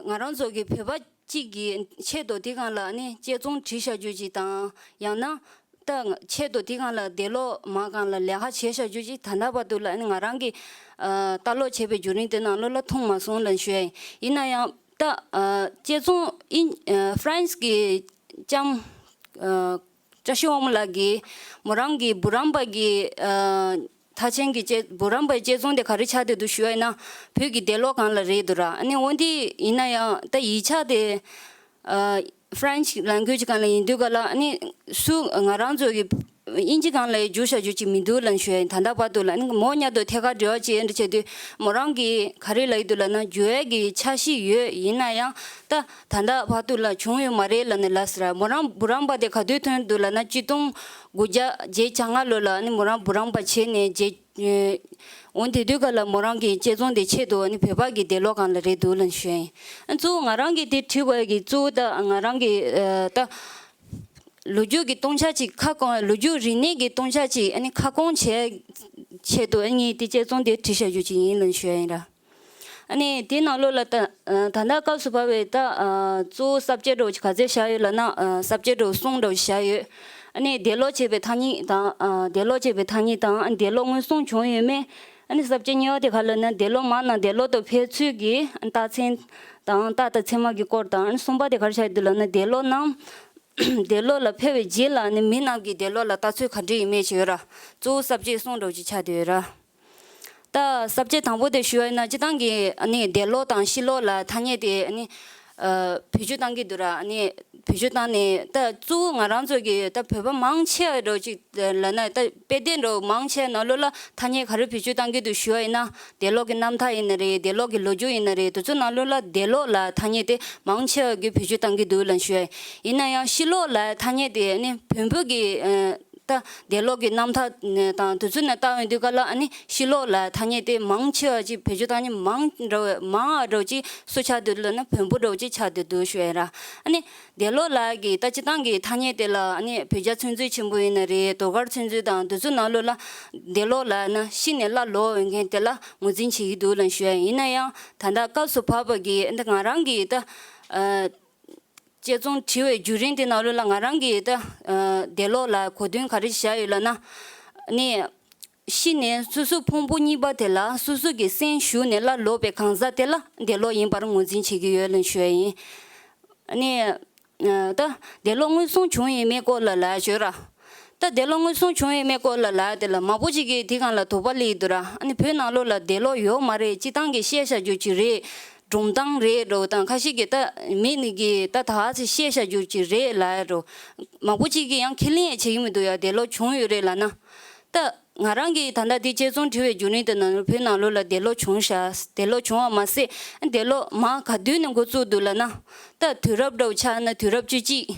ང་རང་ཚོ་གི་བོད་པ་གཅིག་གི་ཆེད་དུ་དེ་སྒང་ལ་ཨ་ནི་དཔྱད་རྩོམ་བྲིས་བཞག་རྒྱུ་ཅིག་དང་། ཡང་ན་ད་ཆེད་དུ་དེ་སྒང་ལ་འདས་ལོ་མ་སྒང་ལ་ལས་ཀ་བྱས་བཞག་རྒྱུ་ཅིག་ད་ལྟ་བར་དུ་ལ་ཨ་ནི་ང་རང་གིས་ཨ། ལྟ་ཀློག་བྱས་པའི་བརྒྱུད་རིམ་དེ་ནང་ལོགས་ལ་མཐོང་མ་སོང་ལབ་ཞུ་ཡ་ཡིན། ཡིན་ན་ཡང་ད་ཨ། དཔྱད་རྩོམ་ཨིན་ཨ། ཧྥ་རན་སི་གི་ལྕམ་ཨ། བཀྲ་ཤིས་དབང་མོ་ལགས་ཀྱིས་མོ་རང་གི་བུ་རམ་པ་གི་ཨ། ཐར་ཆེན་གྱི་དཔྱད་བུ་རམ་པའི་དཔྱད་རྩོམ་དེ་ག་རེ་ཆགས་བསྡད་འདུག་ཞུ་བ་ཡིན་ན། བོད་ཀྱི་འདས་ལོ་སྒང་ལ་རེད་འདུག་ར། ཨ་ནི་འོན་ཏེ་ཡིན་ན་ཡང་ད་ཡིག་ཆ་དེ་ཨ། French language སྒང་ལ་ཡིན་དུས་ག་ལ་ཨ་ནི་སུ་ང་རང་ཚོ་གི་དབྱིན་ཇི་སྒང་ལ་བསྒྱུར་བཞག་རྒྱུ་ཅིག་མི་འདུག་ལབ་ཞུ་ཡ་ཡིན། ད་ལྟ་བར་དུ་ལ། ཨ་ནི་མོ་མཉམ་དུ་ཐད་ཀར་འབྲེལ་བ་བྱས་འདྲ་བྱས་དུས་མོ་རང་གིས་ག་རེ་ལབ་ཀྱི་འདུག་ལབ་ན། བསྒྱུར་ཡ་གི་འཆར་གཞི་ཡོད། ཡིན་ན་ཡང་ད་ད་ལྟ་བར་དུ་ལ་བྱུང་ཡོད་མ་རེད་ལབ་ནས་ལབ་ཟེར། མོ་རང་བུ་རམ་པ་དེ་ག་དུས་ཐོན་འདུག་ལབ་ན། ཆིག་སྟོང་དགུ་བརྒྱ་བརྒྱད་ཅུ་གྱ་ལྔ་ལོ་ལ་ཨ་ནི་མོ་རང་བུ་རམ་པ་བྱས་ནས་རྗེས། འོན་ཏེ་དུས་སྐབས་ལ་མོ་རང་གི་དཔྱད་རྩོམ་དེ་ཆེད་དུ་ཨ་ནི་བོད་པ་གི་འདས་ལོ་སྒང་ལ་རེད་འདུག་ལབ་ཞུ་ཡ་ཡིན། ཨ། གཙོ་བོ་ང་རང་གིས་དེ་བྲིས་དགོས་ཡ་གི་གཙོ་བོ་ད་ང་རང་གི་ཨ། ད་ལོ་རྒྱུས་ཀྱི་སྟོང་ཆ་ཅིག་ཁ་སྐོང་། ལོ་རྒྱུས་རིག་གནས་ཀྱི་སྟོང་ཆ་ཅིག་ཨ་ནི་ཁ་སྐོང་བྱེད་ཆེད་དུ་ཨ་ནི་དེ་དཔྱད་རྩོམ་དེ་བྲིས་བཞག་རྒྱུ་ཅིག་ཡིན་ལབ་ཞུ་ཡ་ཡིན་ར། ཨ་ནི་དེའི་ནང་ལོགས་ལ་ད་ད་ལྟ་སྐབས་སུ་བབས་པའི་ད་ཨ། གཙོ་བོ་ས་བཅད་འདྲ་བོ་ཅིག་ག་ཚད་བཞག་ཡོད་ལབ་ན། ཨ། ས་བཅད་འདྲ་བོ་གསུམ་འདྲ་བོ་ཞིག་བཞག་ཡོད། ཨ་ནི་འདས་ལོ་ཅེས་པའི་ཐ་སྙད་དང་། ཨ། འདས་ལོ་ཅེས་པའི་ཐ་སྙད་དང་། ཨ། འདས་ལོ་སྔོན་སོང་བྱུང་ཡོད་མེད། ཨ་ནི་ས་བཅད་གཉིས་པ་དེ་ག་ལབ་ན། འདས་ལོ་མ་རྣམས་འདས་ལོ་དུ་ཕེབས་ཚུལ་གྱི་རྟགས་མཚན་དང་། རྟགས་དང་མཚན་མ་གི་སྐོར་དང་། ཨ་ནི་གསུམ་པ་དེ་ག་རེ་ཆགས་འདུག་ལབ་ན། འདས་ལོ་རྣམས་འདས་ལོ་ལ་ཕེབས་པའི་རྗེས་ལ་ནི་མི་རྣམས་ཀྱིས་འདས་ལོ་ལ་ལྟ་ཚུལ་ག་འདྲ་ཡོད་མེད་ཅིག་ཡོད་ར། གཙོ་བོ་ས་བཅད་གསུམ་འདྲ་བོ་ཅིག་ཆགས་བསྡད་ཡོད་ར། ད་ས་བཅད་དང་པོ་དེ་ཞུ་བ་ཡིན་ན། སྤྱིར་བཏང་གི་ཨ་ནི་འདས་ལོ་དང་ཕྱི་ལོ་ལ་ཐ་སྙད་དེ་ཨ་ནི་ཨ། བེད་སྤྱོད་བཏང་གི་འདུག་ར། ཨ་ནི་བེད་སྤྱོད་བཏང་ནས། ད་གཙོ་བོ་ང་རང་ཚོ་གི་ད་བོད་པ་མང་ཆེ་བ་འདྲ་བོ་ཅིག་ལབ་ན། ད་དཔེ་དེབ་འདྲ་བོ་མང་ཆེ་བ་ནང་ལོགས་ལ་ཐ་སྙད་ག་རེ་བེད་སྤྱོད་བཏང་གི་འདུག་ཞུ་བ་ཡིན་ན། འདས་ལོ་གི་རྣམ་ཐར་ཡིན་ན་རེད། འདས་ལོ་གི་ལོ་རྒྱུས་ཡིན་ན་རེད། དེ་ཚོ་ནང་ལོགས་ལ་འདས་ལོ་ལ་ཐ་སྙད་དེ་མང་ཆེ་བ་གིས་བེད་སྤྱོད་བཏང་གི་འདུག་ལབ་ཞུ་བ་ཡིན། ཡིན་ན་ཡང་ཕྱི་ལོ་ལ་ཐ་སྙད་དེ་ཨ་ནི་བོན་པོ་གི་ཨ། ད་འདས་ལོ་གི་རྣམ་ཐར་དང་དེ་ཚོ་ནས་བལྟ་ཡོང་དུས་ག་ལ་ཨ་ནི་ཕྱི་ལོགས་ལ་ཐ་སྙད་དེ་མང་ཆེ་བ་ཅིག་བེད་སྤྱོད་བཏང་མཁན་མང་འདྲ་བོ་མང་བ་འདྲ་བོ་ཅིག་སུ་ཆགས་འདུག་ལབ་ན། བོན་པོ་འདྲ་བོ་ཅིག་ཆགས་བསྡད་འདུག་ཞུ་ཡ་ར། ཨ་ནི་འདས་ལོ་ལ་གི་ད་སྤྱིར་བཏང་གི་ཐ་སྙད་དེ་ལ་ཨ་ནི་བོད་རྒྱ་ཚིག་མཛོད་ཆེན་པོ་ཡིན་ན་རེད། ཟློས་གར་ཚིག་མཛོད་དང་དེ་ཚོ་ནང་ལོགས་ལ་འདས་ལོ་ལབ་ན་ཤི་ནས་སླར་ལོག་འོང་མཁན་དེ་ལ་ངོས་འཛིན་བྱེད་ཀྱི་འདུག་ལབ་ཞུ་ཡ་ཡིན། ཡིན་ན་ཡང་ད་ལྟ་སྐབས་སུ་བབས་པ་གི་ད་ང་རང་གི་ད་ཨ། དཔྱད་རྩོམ་བྲིས་པའི་བརྒྱུད་རིམ་དེ་ནང་ལོགས་ལ་ང་རང་གིས་ད་ཨ། འདས་ལོ་ལ་གོ་དོན་ག་རེ་བཞག་ཡོད་ལབ་ན། ནི་ཤི་ནས་སོ་སོའི་ཕུང་པོ་གཉིས་པ་དེ་ལ་སོ་སོ་གི་སེམས་ཞུགས་ནས་སླར་ལོག་པའི་གང་ཟག་དེ་ལ་འདས་ལོ་ཡིན་པར་ངོས་འཛིན་བྱེད་ཀྱི་ཡོད་ལབ་ཞུ་ཡ་ཡིན། ནི་ཨ། ད་འདས་ལོ་སྔོན་སོང་བྱུང་ཡོད་མེད་སྐོར་ལ་ལབ་ཡ་ཡོད་ར། ད་འདས་ལོ་སྔོན་སོང་བྱུང་ཡོད་མེད་སྐོར་ལ་ལབ་ཡ་དེ་ལ་མང་པོ་ཅིག་གིས་དེ་སྒང་ལ་དོགས་པ་སླེབས་འདུག་ར། ཨ་ནི་བོད་ནང་ལོགས་ལ་འདས་ལོ་ཡོད་མ་རེད། སྤྱིར་བཏང་གི་བཤད་བཞག་རྒྱུ་ཅིག་རེད། སྒྲུང་གཏམ་རེད་འདྲ་བོ་དང་། ཁ་ཤས་ཀྱིས་ད་མི་ནི་གིས་ད་ད་ཚེ་བཤད་བཞག་རྒྱུ་ཅིག་རེད་ལབ་ཡ་འདྲ་བོ། མང་པོ་ཅིག་གིས་ཡང་ཁས་ལེན་ཡང་བྱེད་ཀྱི་མི་འདུག་ཡ། འདས་ལོ་བྱུང་ཡོད་རེད་ལབ་ན། ད་ ང་རང་གིས་ད་ལྟ་འདི་དཔྱད་རྩོམ་བྲིས་པའི་བརྒྱུད་རིམ་དེ་ནང་བོད་ནང་ལོགས་ལ་འདས་ལོག་བྱུང་ཤག་འདས་ལོག་བྱུང་བ་མ་ཟད་འདས་ལོག་མར་ག་དུས་ནས་འགོ་བཙུགས་འདུག་ལབ་ན། ད་དུས་རབས་འདྲ་བོ་ཆགས་ན་དུས་རབས་བཅུ་གཅིག་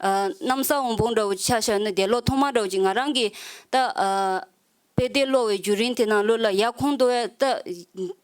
ཨ། གནམ་ས་འོད་འབུམ་འདྲ་བོ་ཆ་བཞག་ན་འདས་ལོག་ཐོག་མ་འདྲ་བོ་ཅིག་ང་རང་གིས་ད་ཨ། དཔེ་དེབ་ཀློག་པའི་བརྒྱུད་རིམ་དེ་ནང་ལོགས་ལ་ཡར་ཁུངས་གཏུགས་ཡ་ད་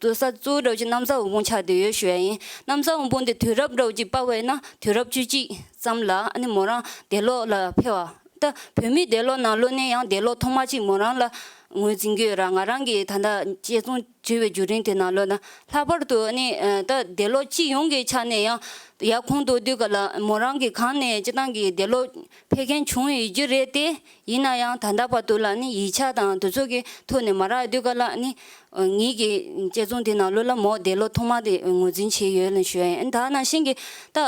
གཏུགས་ས་གཙོ་བོ་འདྲ་བོ་ཅིག་གནམ་ས་འོད་འབུམ་ཆགས་བསྡད་ཡོད་ཞུ་ཡ་ཡིན། གནམ་ས་འོད་འབུམ་དེ་དུས་རབས་འདྲ་བོ་ཅིག་དཔར་བ་ཡིན་ན་དུས་རབས་བཅུ་གཅིག་ཙམ་ལ་ཨ་ནི་མོ་རང་འདས་ལོག་ལ་ཕེབས་པ། ད་བོད་མིའི་འདས་ལོག་ནང་ལོགས་ནས་ཡང་འདས་ལོག་ཐོག་མ་ཅིག་མོ་རང་ལ་ངོས་འཛིན་གྱི་ཡོད་ར། ང་རང་གིས་ད་ལྟ་དཔྱད་རྩོམ་བྲིས་པའི་བརྒྱུད་རིམ་དེ་ནང་ལོགས་ན་ལྷག་པར་དུ་ཨ་ནི་ཨ། ད་འདས་ལོག་སྤྱི་ཡོངས་ཀྱི་ཆ་ནས་ཡང་ཡར་ཁུངས་གཏུགས་དུས་ག་ལ་མོ་རང་གི་གང་ནས་སྤྱི་བཏང་གི་འདས་ལོག་ཕེབས་མཁན་བྱུང་ཡོད་རྒྱུ་རེད་དེ། ཡིན་ན་ཡང་ད་ལྟ་བར་དུ་ལ་ནི་ཡིག་ཆ་དང་དེ་ཚོ་གི་ཐོག་ནས་མ་རག་དུས་ག་ལ་ནི་ངེད་ཀྱི་དཔྱད་རྩོམ་དེ་ནང་ལོགས་ལ་མོ་འདས་ལོག་ཐོག་མ་དེ་ངོས་འཛིན་བྱས་ཡོད་ལ་ཞུ་ཡ་ཡིན། ད་ནང་བཞིན་གྱི་ད་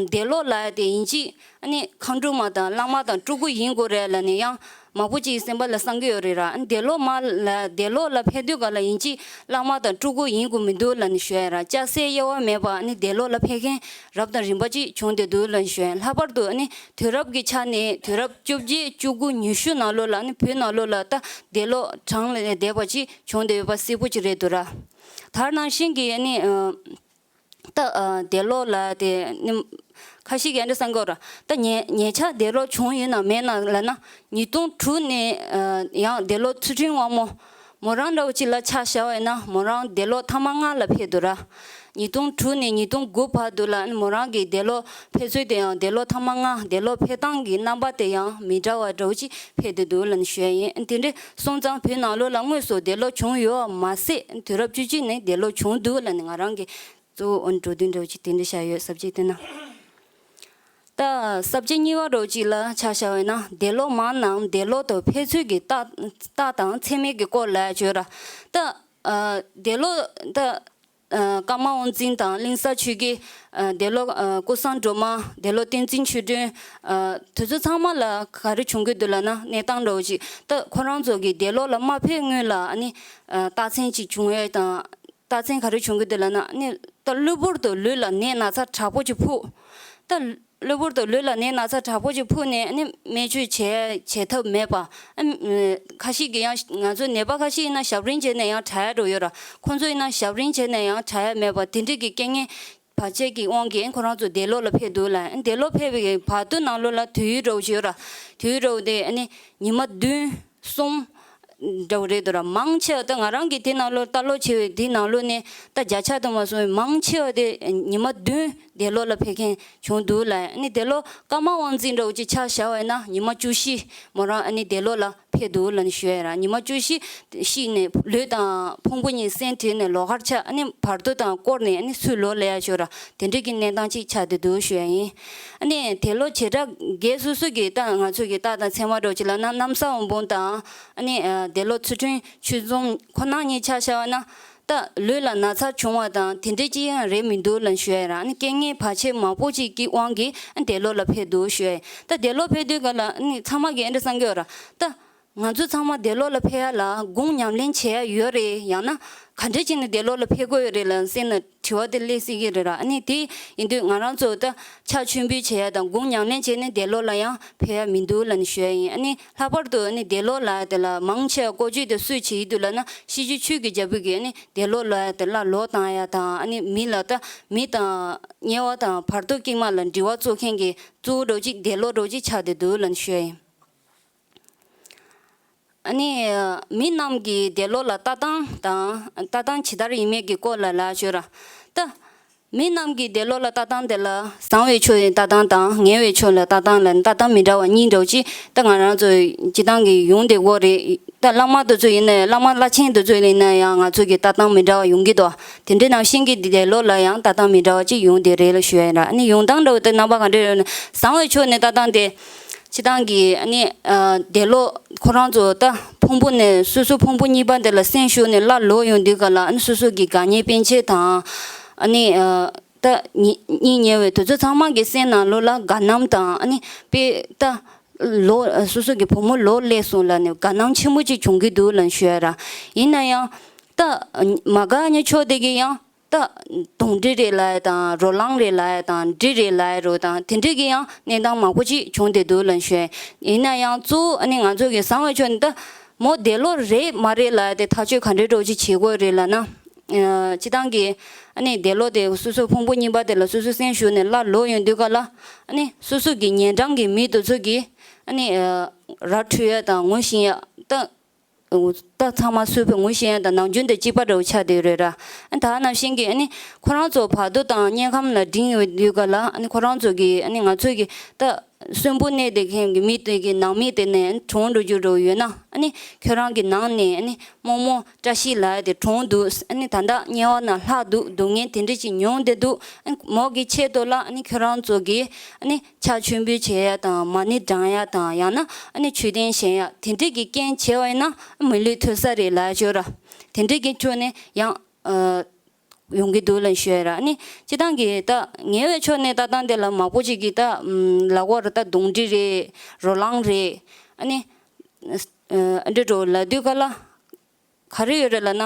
འདས་ལོག་ལ་དེ་ཡིན་གཅིག་ཨ་ནི་མཁའ་འགྲོ་མ་དང་བླ་མ་དང་སྤྲུལ་སྐུ་ཡིན་དགོས་རེད་ལབ་ནས་ཡང་མང་པོ་ཅིག་སེམས་པ་ལ་བསམ་གྱི་ཡོད་རེད་ར། ཨ་ནི་འདས་ལོག་མ་ལ་འདས་ལོག་ལ་ཕེབས་དུས་ག་ལ་ཡིན་གཅིག་བླ་མ་དང་སྤྲུལ་སྐུ་ཡིན་དགོས་མི་འདུག་ལབ་ནས་ཞུ་ཡ་ར། སྐྱ་སེར་དབྱེ་བ་མེད་པ་ཨ་ནི་འདས་ལོག་ལ་ཕེབས་མཁན་རབ་དང་རིམ་པ་ཅིག་བྱུང་བསྡད་འདུག་ལབ་ནས་ཞུ་ཡ། ལྷག་པར་དུ་ཨ་ནི་དུས་རབས་ཀྱི་ཆ་ནས་དུས་རབས་བཅོ་བརྒྱད་བཅུ་དགུ་ཉི་ཤུ་ནང་ལོགས་ལ་ཨ་ནི་བོད་ནང་ལོགས་ལ་ད་འདས་ལོག་གྲངས་ལས་འདས་པ་ཅིག་བྱུང་བསྡད་ཡོད་པ་གསལ་པོ་ཅིག་རེད་འདུག་ར། ད་ནང་བཞིན་གྱི་ཨ་ནི་ཨ། ད་ཨ། འདས་ལོག་ལ་དེ་ནི་ཁ་ཤས་ཀྱིས་འདི་བསམ་གྱི་ཡོད་ར། ད་ཉེ་ཉེ་ཆར་འདས་ལོག་བྱུང་ཡོད་ན་མེད་ན་ལབ་ན་ཉིས་སྟོང་དྲུག་ནས་ཨ། ཡང་འདས་ལོག་ཚུལ་ཁྲིམས་དབང་མོ་མོ་རང་འདྲ་བོ་ཅིག་ལ་ཆ་བཞག་པ་ཡིན་ན་མོ་རང་འདས་ལོག་ཐེངས་མ་ལྔ་ལ་ཕེབས་འདུག་ར། ཉིས་སྟོང་དྲུག་ནས་ཉིས་སྟོང་དགུ་བར་དུ་ལ་མོ་རང་གི་འདས་ལོག་ཕེབས་ཚུལ་དེ་ཡང་འདས་ལོག་ཐེངས་མ་ལྔ་འདས་ལོག་ཕེབས་སྟངས་ཀྱི་རྣམ་པ་དེ་ཡང་མི་འདྲ་བ་འདྲ་བོ་ཅིག་ཕེབས་བསྡད་འདུག་ལབ་ནས་ཞུ་ཡ་ཡིན། དེ་འདྲ་སོང་ཙང་བོད་ནང་ལོགས་ལ་དངོས་སུ་འདས་ལོག་བྱུང་ཡོད་པ་མ་ཟད་དུས་རབས་བཅུ་གཅིག་ནས་འདས་ལོག་བྱུང་འདུག་ལབ་ནས་ང་རང་གི་གཙོ་བོ་འགྲོ་དོན་འདྲ་བོ་ཅིག་དེ་འདྲ་བཞག་ཡོད། ས་བཅད་དེ་ན། ད་ས་བཅད་གཉིས་པ་འདྲ་བོ་ཅིག་ལ་ཆ་བཞག་པ་ཡིན་ན་འདས་ལོག་མ་རྣམས་འདས་ལོག་ཏུ་ཕེབས་ཚུལ་གྱི་རྟགས་རྟགས་དང་མཚན་མའི་གི་སྐོར་ལ་བརྗོད་ར། ད་ཨ། འདས་ལོག་ད་ཨ། ཀརྨ་དབང་འཛིན་དང་གླིང་གསར་ཆོས་རྒྱལ། ཨ། འདས་ལོག་ཨ། ཀུན་བཟང་སྒྲོལ་མ། འདས་ལོག་བསྟན་འཛིན་ཆོས་སྒྲོན། ཨ། དེ་ཚོ་ཚང་མ་ལ་ག་རེ་བྱུང་གི་འདུག་ལབ་ན་གནས་སྟངས་འདྲ་བོ་ཅིག་ད་ཁོ་རང་ཚོ་གི་འདས་ལོག་ལ་མ་ཕེབས་སྔོན་ལ་ཨ་ནི་ཨ། རྟགས་མཚན་ཅིག་བྱུང་ཡོད་དང་། རྟགས་མཚན་ག་རེ་བྱུང་གི་འདུག་ལབ་ན་ནི་ད་གློ་བུར་དུ་ལུས་ལ་ནད་ན་ཚ་དྲག་པོ་ཅིག་ཕོག་ད་གློ་བུར་དུ་ལུས་ལ་ནད་ན་ཚ་དྲག་པོ་ཅིག་ཕོག་ནས་ནི་སྨན་བཅོས་བྱས་བྱེད་ཐབས་མེད་པ། ཨ། ཁ་ཤས་ཀྱིས་ཡང་ང་ཚོ་ནད་པ་ཁ་ཤས་ཡིན་ན་ཞབས་རིམ་བྱས་ནས་ཡང་དྲག་ཡ་འགྲོ་ཡོད་ར། ཁོང་ཚོ་ཡིན་ན་ཞབས་རིམ་བྱས་ནས་ཡང་དྲག་ཡ་མེད་པ་དེ་འདྲས་ཀྱི་རྐྱེན་ངན་བར་ཆད་ཀྱི་དབང་གིས་ཁོ་རང་ཚོ་འདས་ལོག་ལ་ཕེབས་འདུག་ལ། འདས་ལོག་ཕེབས་པའི་བར་དུ་ནང་ལོགས་ལ་དུས་ཡུན་འདྲ་བོ་ཅིག་ཡོད་ར། དུས་ཡུན་འདྲ་བོ་དེ་ཨ་ནི་ཉི་མ་བདུན་གསུམ་འདྲ་བོ་རེད་འདུག་ར། མང་ཆེ་བ་ད་ང་རང་གིས་དེ་ནང་ལོགས་ལྟ་ཀློག་བྱས་པའི་དེ་ནང་ལོགས་ནས་ད་བརྒྱ་ཆ་དུ་མ་སོང་བའི་མང་ཆེ་བ་དེ་ཉི་མ་བདུན་འདས་ལོག་ལ་ཕེབས་མཁན་བྱུང་འདུག་ལ། ཨ་ནི་འདས་ལོག་ཀརྨ་དབང་འཛིན་འདྲ་བོ་ཅིག་ཆ་བཞག་པ་ཡིན་ན་ཉི་མ་བཅུ་བཞི་མོ་རང་ཨ་ནི་འདས་ལོག་ལ་ཕེབས་འདུག་ལབ་ནས་ཞུ་ཡ་ཡིན་ར། ཉི་མ་བཅུ་བཞི་ཤི་ནས་ལུས་དང་ཕུང་པོ་གཉིས་སེམས་བྲལ་ནས་ལོགས་ཀར་ཆགས། ཨ་ནི་བར་དོ་དང་བསྐོར་ནས་ཨ་ནི་ཚུར་ལོག་སླེབས་ཡ་ཞུ་ར། དེ་འདྲའི་གི་གནས་སྟངས་ཅིག་ཆགས་བསྡད་འདུག་ཞུ་ཡ་ཡིན། ཨ་ནི་དེ་ལོ་བྱེ་བྲག་སྒེར་སོ་སོ་གི་ད་ང་ཚོ་གི་རྟགས་དང་མཚན་མ་འདྲ་བོ་ཅིག་ལབ་ན་གནམ་ས་འོད་འབུམ་དང་ཨ་ནི་དེ་ལོ་ཚུལ་ཁྲིམས་ཆོས་འཛོམས་ཁོ་ན་གཉིས་ཆ་བཞག་པ་ན། ད་ལུས་ལ་ན་ཚ་བྱུང་བ་དང་དེ་འདྲའི་ཅི་ཡང་རེད་མི་འདུག་ལབ་ཞུ་ཡ་ར། ཨ་ནི་རྐྱེན་ངན་བར་ཆད་མང་པོ་ཅིག་གི་དབང་གིས་ཨ་འདས་ལོག་ལ་ཕེབས་འདུག་ཞུ་ཡ། ད་འདས་ལོག་ཕེབས་དུས་ག་ལ་ཨ་ནི་ཚང་མ་གིས་ཨ་འདྲ་བསམ་གྱི་ཡོད་ར། ད་ང་ཚོ་ཚང་མ་འདས་ལོག་ལ་ཕེབས་ཡ་ལ་སྒོམ་ཉམས་ལེན་བྱེད་ཡ་ཡོད་རེད། ཡང་ན་ག་འདྲ་བྱས་ནས་འདས་ལོག་ལ་ཕེབས་དགོས་ཡོད་རེད་ལབ་སེམས་ན་དྲི་བ་དེ་སླེབས་སྲིད་ཀྱི་རེད་ར། ཨ་ནི་དེ་ཡིན་དུས་ང་རང་ཚོ་ད་ཕྱག་མཆོད་འབུལ་བྱེད་ཡ་དང་སྒོམ་ཉམས་ལེན་བྱས་ནས་འདས་ལོག་ལ་ཡང་ཕེབས་ཡ་མི་འདུག་ལབ་ནས་ཞུ་ཡ་ཡིན། ཨ་ནི་ལྷག་པར་དུ་ཨ་ནི་འདས་ལོག་ལ་དེ་ལ་མང་ཆེ་བ་བཀོལ་སྤྱོད་དེ་སུས་བྱེད་ཀྱི་འདུག་ལབ་ན་ཤེས་རྒྱུད་ཆོས་ཀྱི་རྒྱལ་པོ་གིས་ཨ་ནི་འདས་ལོག་ལ་དེ་ལ་ལོ་བཏང་ཡ་དང་ཨ་ནི་མི་ལ་ད་མི་དང་དམྱལ་བ་དང་བར་དོ་དཀྱིལ་མ་ལ་འབྲེལ་བ་བཙུགས་མཁན་གྱི་གཙོ་བོ་འདྲ་བོ་ཅིག་འདས་ལོག་འདྲ་བོ་ཅིག་ཆགས་བསྡད་འདུག་ལབ་ནས་ཞུ་ཡ་ཡིན། ཨ་ནི་མི་རྣམས་ཀྱི་འདས་ལོག་ལ་ལྟ་སྟངས་དང་ལྟ་སྟངས་ཇི་ལྟར་ཡིན་མིན་གྱི་སྐོར་ལ་ལབ་ཞུ་ར། ད་མི་རྣམས་ཀྱི་འདས་ལོག་ལ་ལྟ་སྟངས་དེ་ལ་བཟང་བའི་ཕྱོགས་ཀྱི་ལྟ་སྟངས་དང་ངན་བའི་ཕྱོགས་ལ་ལྟ་སྟངས་ལ་ལྟ་སྟངས་མི་འདྲ་བ་གཉིས་འདྲ་བོ་ཅིག་ད་ང་རང་ཚོ་སྤྱི་བཏང་གི་ཡོང་བསྡད་ཀྱི་ཡོད་རེད། ད་བླ་མ་དེ་ཚོ་ཡིན་ན་ཡང་བླ་མ་བླ་ཆེན་དེ་ཚོ་ཡིན་ན་ཡང་ང་ཚོ་གི་ལྟ་སྟངས་མི་འདྲ་བ་ཡོང་གི་འདུག་དེ་འདྲ་ནང་བཞིན་གྱི་འདས་ལོག་ལ་ཡང་ལྟ་སྟངས་མི་འདྲ་བ་ཅིག་ཡོང་བསྡད་རེད་ལབ་ཞུ་ཡ་ཡིན་ར། ཨ་ནི་ཡོང་སྟངས་འདྲ་བོ་དེ་རྣམ་པ་ག་འདྲ་ཡོད་ན་བཟང་བའི་ཕྱོགས་ནས་ལྟ་སྟངས་དེ། སྤྱི་བཏང་གི་ཨ་ནི་ཨ་འདས་ལོག་ཁོ་རང་ཚོ་ད་ཕུང་པོ་ནས་སོ་སོ་ཕུང་པོ་གཉིས་པ་དེ་ལ་སེམས་ཞུགས་ནས་སླར་ལོག་ཡོང་དུས་ག་ལ་ཨ་ནི་སོ་སོ་གི་དགའ་ཉེ་སྤུན་མཆེད་དང་ཨ་ནི་ཨ་ད་གཉིད་གཉིད་ཉལ་བའི་དུས་ཚོད་ཚང་མ་གི་སེམས་ནང་ལོགས་ལ་དགའ་སྣང་དང་ཨ་ནི་དཔེ་ད་ལོག་སོ་སོ་གི་བུ་མོ་ལོག་སླེབས་སོང་ལབ་ནས་དགའ་སྣང་ཆེན་པོ་ཅིག་བྱུང་གི་འདུག་ལབ་ཞུ་ཡ་ར། ཡིན་ན་ཡང་ད་མ་དགའ་ཉེ་ཕྱོགས་དེ་གི་ཡང་ད་གདོན་འདྲེ་རེད་ལབ་ཡ་དང་རོ་ལངས་རེད་ལབ་ཡ་དང་འདྲེ་རེད་ལབ་ཡ་རོ་དང་དེ་འདྲས་ཀྱི་ཡང་གནས་སྟངས་མང་པོ་ཅིག་བྱུང་བསྡད་འདུག་ལབ་ཞུ་ཡ། ཡིན་ན་ཡང་གཙོ་བོ་ཨ་ནི་ང་ཚོ་གི་བཟང་བའི་ཕྱོགས་ནས་ད་ མོ་འདས་ལོག་རེད་མ་རེད་ལབ་ཡ་དེ་ཐག་གཅོད་ག་འདྲའི་འདྲ་བོ་ཅིག་བྱེད་དགོས་རེད་ལབ་ན། ཨ། སྤྱིར་བཏང་གི་ཨ་ནི་འདས་ལོག་དེ་སོ་སོའི་ཕུང་པོ་རྙིང་པ་དེ་ལ་སོ་སོའི་སེམས་ཞུགས་ནས་སླར་ལོག་ཡོང་དུས་ག་ལ། ཨ་ནི་སོ་སོ་གི་ཉེ་འགྲམ་གྱི་མི་དེ་ཚོ་གིས་ཨ་ནི་ཨ། ར་འཕྲོད་ཡ་དང་ངོ་ཤེས་ཡ་ད། ད་ཚང་མ་སུ་བོ་ངོ་ཤེས་ཡ་དང་ནམ་རྒྱུན་དང་གཅིག་པ་འདྲ་བོ་ཆགས་བསྡད་ཡོད་རེད་ར། ཨ། ད་ག་ནང་བཞིན་གྱི་ཨ་ནི་ཁོ་རང་ཚོ་བར་དོ་དང་དམྱལ་ཁམས་ལ་འགྲིམ་ཡོང་དུས་ག་ལ། ཨ་ནི་ཁོ་རང་ཚོ་གིས་ཨ་ནི་ང་ཚོ་གི་ད་གསོན་པོ་གནས་བསྡད་མཁན་གྱི་མི་དེ་གི་ནང་མི་དེ་ནས་གྲོངས་འགྲོ་རྒྱུ་འདྲ་བོ་ཡོད་ན། ཨ་ནི་ཁྱོད་རང་གི་ནང་ནས་ཨ་ནི་རྨོ་མོ་བཀྲ་ཤིས་ལབ་ཡ་དེ་གྲོངས་འདུག་ཨ་ནི་ད་ལྟ་དམྱལ་བ་ནང་ལྷག་འདུག་སྡུག་བསྔལ་དེ་འདྲ་ཅིག་མྱོང་བསྡད་འདུག་ཨ་ནི་མོ་གི་ཆེད་དུ་ལ་ཨ་ནི་ཁྱོད་རང་ཚོ་གིས་ཨ་ནི་ཕྱག་མཆོད་འབུལ་བྱེད་ཡ་དང་མ་ཎི་བགྲང་ཡ་དང་ཡང་ན་ཨ་ནི་མཆོད་རྟེན་བཞེངས་ཡ་དེ་འདྲ་གི་རྐྱེན་བྱས་པ་ཡིན་ན་མི་ལུས་ཐོབ་ས་རེད་ལབ་ཡ་ཅིག་ཡོད་ར། དེ་འདྲ་གི་ཁྱོན་ནས་ཡང་ཨ། ཡོང་གི་འདུག་ལབ་ཞུ་ཡ་ར། ཨ་ནི་སྤྱིར་བཏང་གི་ད་ཉེ་བའི་ཕྱོགས་ནས་ལྟ་སྟངས་དེ་ལ་མང་པོ་ཅིག་གིས་ད་ལབ་ཀྱི་ཡོད་ར། ད་གདོན་འདྲེ་རེད། རོ་ལངས་རེད། ཨ་ནི་ཨ་འདྲ་འདྲ་བོ་ལབ་དུས་ག་ལ། ག་རེ་ཡོད་རེད་ལབ་ན།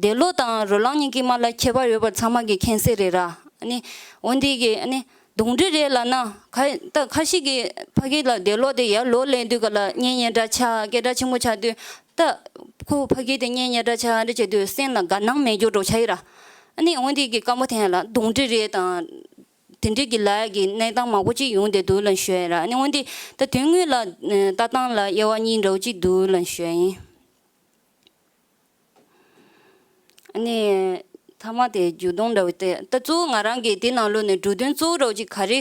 འདས་ལོག་དང་རོ་ལངས་གཉིས་ཀྱི་དམག་ལ་ཁྱད་པར་ཡོད་པ་ཚང་མ་གིས་མཁྱེན་གསལ་རེད་ར། ཨ་ནི་འོན་ཏེ་གི་ཨ་ནི་གདོན་འདྲེ་རེད་ལབ་ན་ཁ་ད་ཁ་ཤས་ཀྱིས་ཕ་གི་ལ་འདས་ལོག་དེ་ཡར་ལོག་སླེབས་དུས་ག་ལ་གཉེན་ཉེ་འདྲ་ཆགས། སྐད་གྲགས་ཆེན་པོ་ཆགས་དུས་ད་ཁོ་ཕ་གི་དེ་གཉེན་ཉེ་འདྲ་ཆགས་འདྲ་བྱེད་དུས་སེམས་ལ་དགའ་སྣང་མེད་རྒྱུ་འདྲ་བོ་ཆགས་ཡོད་ར། ཨ་ནི་འོན་ཏེ་གི་དཀའ་མོ་དེ་ལ་གདོན་འདྲེ་རེད་དང་དེ་འདྲ་གི་ལབ་ཡ་གི་གནས་སྟངས་མང་པོ་ཅིག་ཡོང་བསྡད་འདུག་ལབ་ཞུ་ཡ་ར། ཨ་ནི་འོན་ཏེ་ད་དོན་དངོས་ལ་ལྟ་སྟངས་ལ་དབྱེ་བ་གཉིས་འདྲ་བོ་ཅིག་འདུག་ལབ་ཞུ་ཡ་ཡིན། ཨ་ནི་མཐའ་མ་དེ་མཇུག་སྡོམ་འདྲ་བོ་དེ། ད་གཙོ་བོ་ང་རང་གིས་དེ་ནང་ལོགས་ནས་འགྲོ་དོན་གཙོ་བོ་འདྲ་བོ་ཅིག་ག་རེ་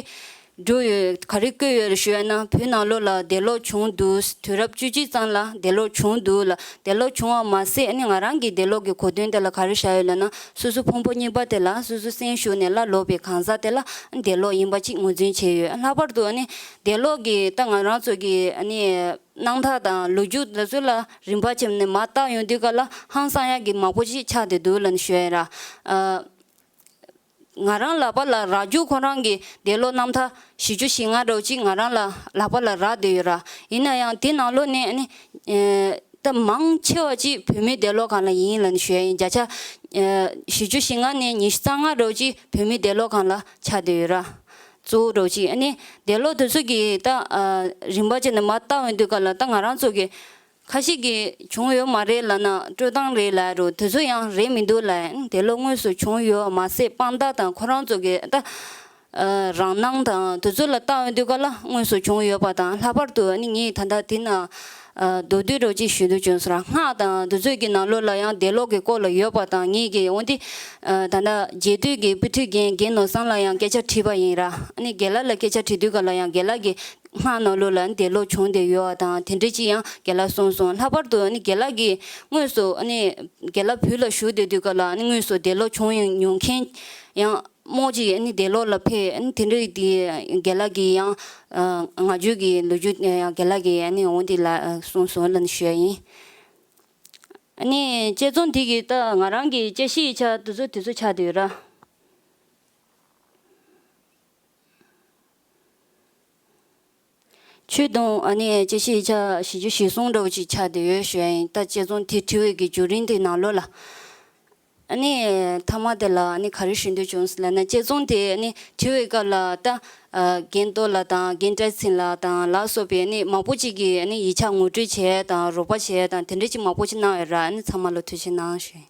འགྲོ་ཡོད་ག་རེ་བཀོད་ཡོད་རེད་ཞུ་ཡ་ན། བོད་ནང་ལོགས་ལ་འདས་ལོག་བྱུང་འདུག་དུས་རབས་བཅུ་གཅིག་ཙམ་ལ་འདས་ལོག་བྱུང་འདུག་ལ། འདས་ལོག་བྱུང་བ་མ་ཟད་ཨ་ནི་ང་རང་གིས་འདས་ལོག་གི་གོ་དོན་དེ་ལ་ག་རེ་བཞག་ཡོད་ལབ་ན། སོ་སོ་ཕུང་པོ་རྙིང་པ་དེ་ལ་སོ་སོ་སེམས་ཞུགས་ནས་སླར་ལོག་པའི་གང་ཟག་དེ་ལ་འདས་ལོག་ཡིན་པ་ཅིག་ངོས་འཛིན་བྱས་ཡོད། ལྷག་པར་དུ་ཨ་ནི་འདས་ལོག་གི་ད་ང་རང་ཚོ་གི་ཨ་ནི་སྣང་ཐག་དང་ལོ་རྒྱུས་དེ་ཚོ་ལ་རིམ་པ་བྱས་ནས་མར་བལྟ་ཡོང་དུས་ག་ལ་ཧང་སང་ཡག་གི་མང་པོ་ཞིག་ཆགས་བསྡད་འདུག་ལབ་ནས་ཞུ་ཡ་ཡིན་ར། ཨ། ང་རང་ལག་པ་ལ་རག་རྒྱུ་ཁོ་རང་གི་འདས་ལོག་རྣམ་ཐར་བཞི་བཅུ་ཞེ་ལྔ་འདྲ་བོ་ཅིག་ང་རང་ལ་ལག་པ་ལ་རག་བསྡད་ཡོད་ར། ཡིན་ན་ཡང་དེ་ནང་ལོགས་ནས་ཨ་ནི་ཨེ། ད་མང་ཆེ་བ་ཅིག་བོད་མིའི་འདས་ལོག་སྒང་ལ་ཡིན་ལབ་ནས་ཞུ་ཡ་ཡིན། བརྒྱ་ཆ་ཨེ། བཞི་བཅུ་ཞེ་ལྔ་ནས་ཉི་ཤུ་རྩ་ལྔ་འདྲ་བོ་ཅིག་བོད་མིའི་འདས་ལོག་སྒང་ལ་ཆགས་བསྡད་ཡོད་ར། གཙོ་བོ་འདྲ་བོ་ཅིག་ཨ་ནི་འདས་ལོག་དེ་ཚོ་གི་ད་ཨ། རིམ་པ་བྱས་ནས་མར་བལྟ་ཡོང་དུས་ག་ལ་ད་ང་རང་ཚོ་གི་ཁ་ཤས་ཀྱིས་བྱུང་ཡོད་མ་རེད་ལབ་ན་སྤྲོད་སྟངས་རེད་ལབ་རུང་དེ་ཚོ་ཡང་རེད་མི་འདུག་ལབ། འདས་ལོག་དངོས་སུ་བྱུང་ཡོད་མ་ཟད་དཔང་རྟགས་དང་ཁོ་རང་ཚོ་གི་ད་ཨ། རང་སྣང་དང་དེ་ཚོ་ལ་བལྟ་ཡོང་དུས་ག་ལ་དངོས་སུ་བྱུང་ཡོད་པ་དང་། ལྷག་པར་དུ་ཨ་ནི་ངས་ད་ལྟ་འདི་ན་ཨ། མདོར་བསྡུས་འདྲ་བོ་ཅིག་ཞུ་འདོད་བྱུང་སོང་ར། སྔགས་དང་དེ་ཚོ་གི་ནང་ལོགས་ལ་ཡང་འདས་ལོག་གི་སྐོར་ལ་ཡོད་པ་དང་། ངས་གི་འོན་ཏེ་ཨ། ད་ལྟ་རྒྱས་བསྡུས་ཀྱི་དཔེ་ཁྲིད་མཁན་རྒན་ནོར་བཟང་ལ་ཡང་སྐད་ཆ་དྲིས་པ་ཡིན་ར། ཨ་ནི་རྒན་ལགས་ལ་སྐད་ཆ་དྲིས་དུས་ག་ལ་ཡང་རྒན་ལགས་ཀྱིས་སྔགས་ནང་ལོགས་ལ་འདས་ལོག་བྱུང་བསྡད་ཡོད་པ་དང་དེ་འདྲ་ཅིག་ཡང་རྒན་ལགས་གསུངས་སོང་། ལྷག་པར་དུ་ཨ་ནི་རྒན་ལགས་ཀྱིས་དངོས་སུ་ཨ་ནི་རྒན་ལགས་བོད་ལ་བཞུགས་བསྡད་དུས་ག་ལ་ཨ་ནི་དངོས་སུ་འདས་ལོག་བྱུང་ཡོང་མྱོང་མཁན་ཡང་རྨོ་ཅིག་ཨ་ནི་འདས་ལོག་ལ་ཕེབས། ཨ་ནི་དེ་འདྲ་དེ་རྒན་ལགས་ཀྱིས་ཡང་ཨ། ང་ཚོའི་གི་ལོ་རྒྱུས་ཡང་རྒན་ལགས་ཀྱིས་ཨ་ནི་འོ་འདི་ལ་གསུངས་སོང་ལབ་ནས་ཞུ་ཡ་ཡིན། ཨ་ནི་དཔྱད་རྩོམ་འདི་གི་ད་ང་རང་གི་དཔྱད་གཞི་ཡིག་ཆ་དེ་ཚོ་དེ་ཚོ་ཆགས་བསྡད་ཡོད་ར། ཆོས་དང་ཨ་ནི་དཔྱད་གཞི་ཡིག་ཆ་བཞི་བཅུ་ཞེ་གསུམ་འདྲ་བོ་ཅིག་ཆགས་བསྡད་ཡོད་ཞུ་ཡ་ཡིན། ད་དཔྱད་རྩོམ་དེ་བྲིས་པའི་གི་བརྒྱུད་རིམ་དེ་ནང་ལོགས་ལ། ཨ་ནི་མཐའ་མ་དེ་ལ་ཨ་ནི་ག་རེ་ཞུ་འདོད་བྱུང་ཟེར་ལབ་ན། དཔྱད་རྩོམ་དེ་ཨ་ནི་བྲིས་པའི་སྐབས་ལ་ད་ཨ། རྒན་རྟོགས་ལགས་དང་རྒན་བཀྲ་ཤིས་ལགས་དང་ལ་སོགས་པའི་ཨ་ནི་མང་པོ་ཅིག་གིས་ཨ་ནི་ཡིག་ཆ་ངོ་སྤྲོད་བྱས་དང་རོགས་པ་བྱས་དང་དེ་འདྲ་ཅིག་མང་པོ་ཅིག་གནང་ཡོད་ར། ཨ་ནི་ཚང་མ་ལ་ཐུགས་རྗེ་གནང་ཞུ།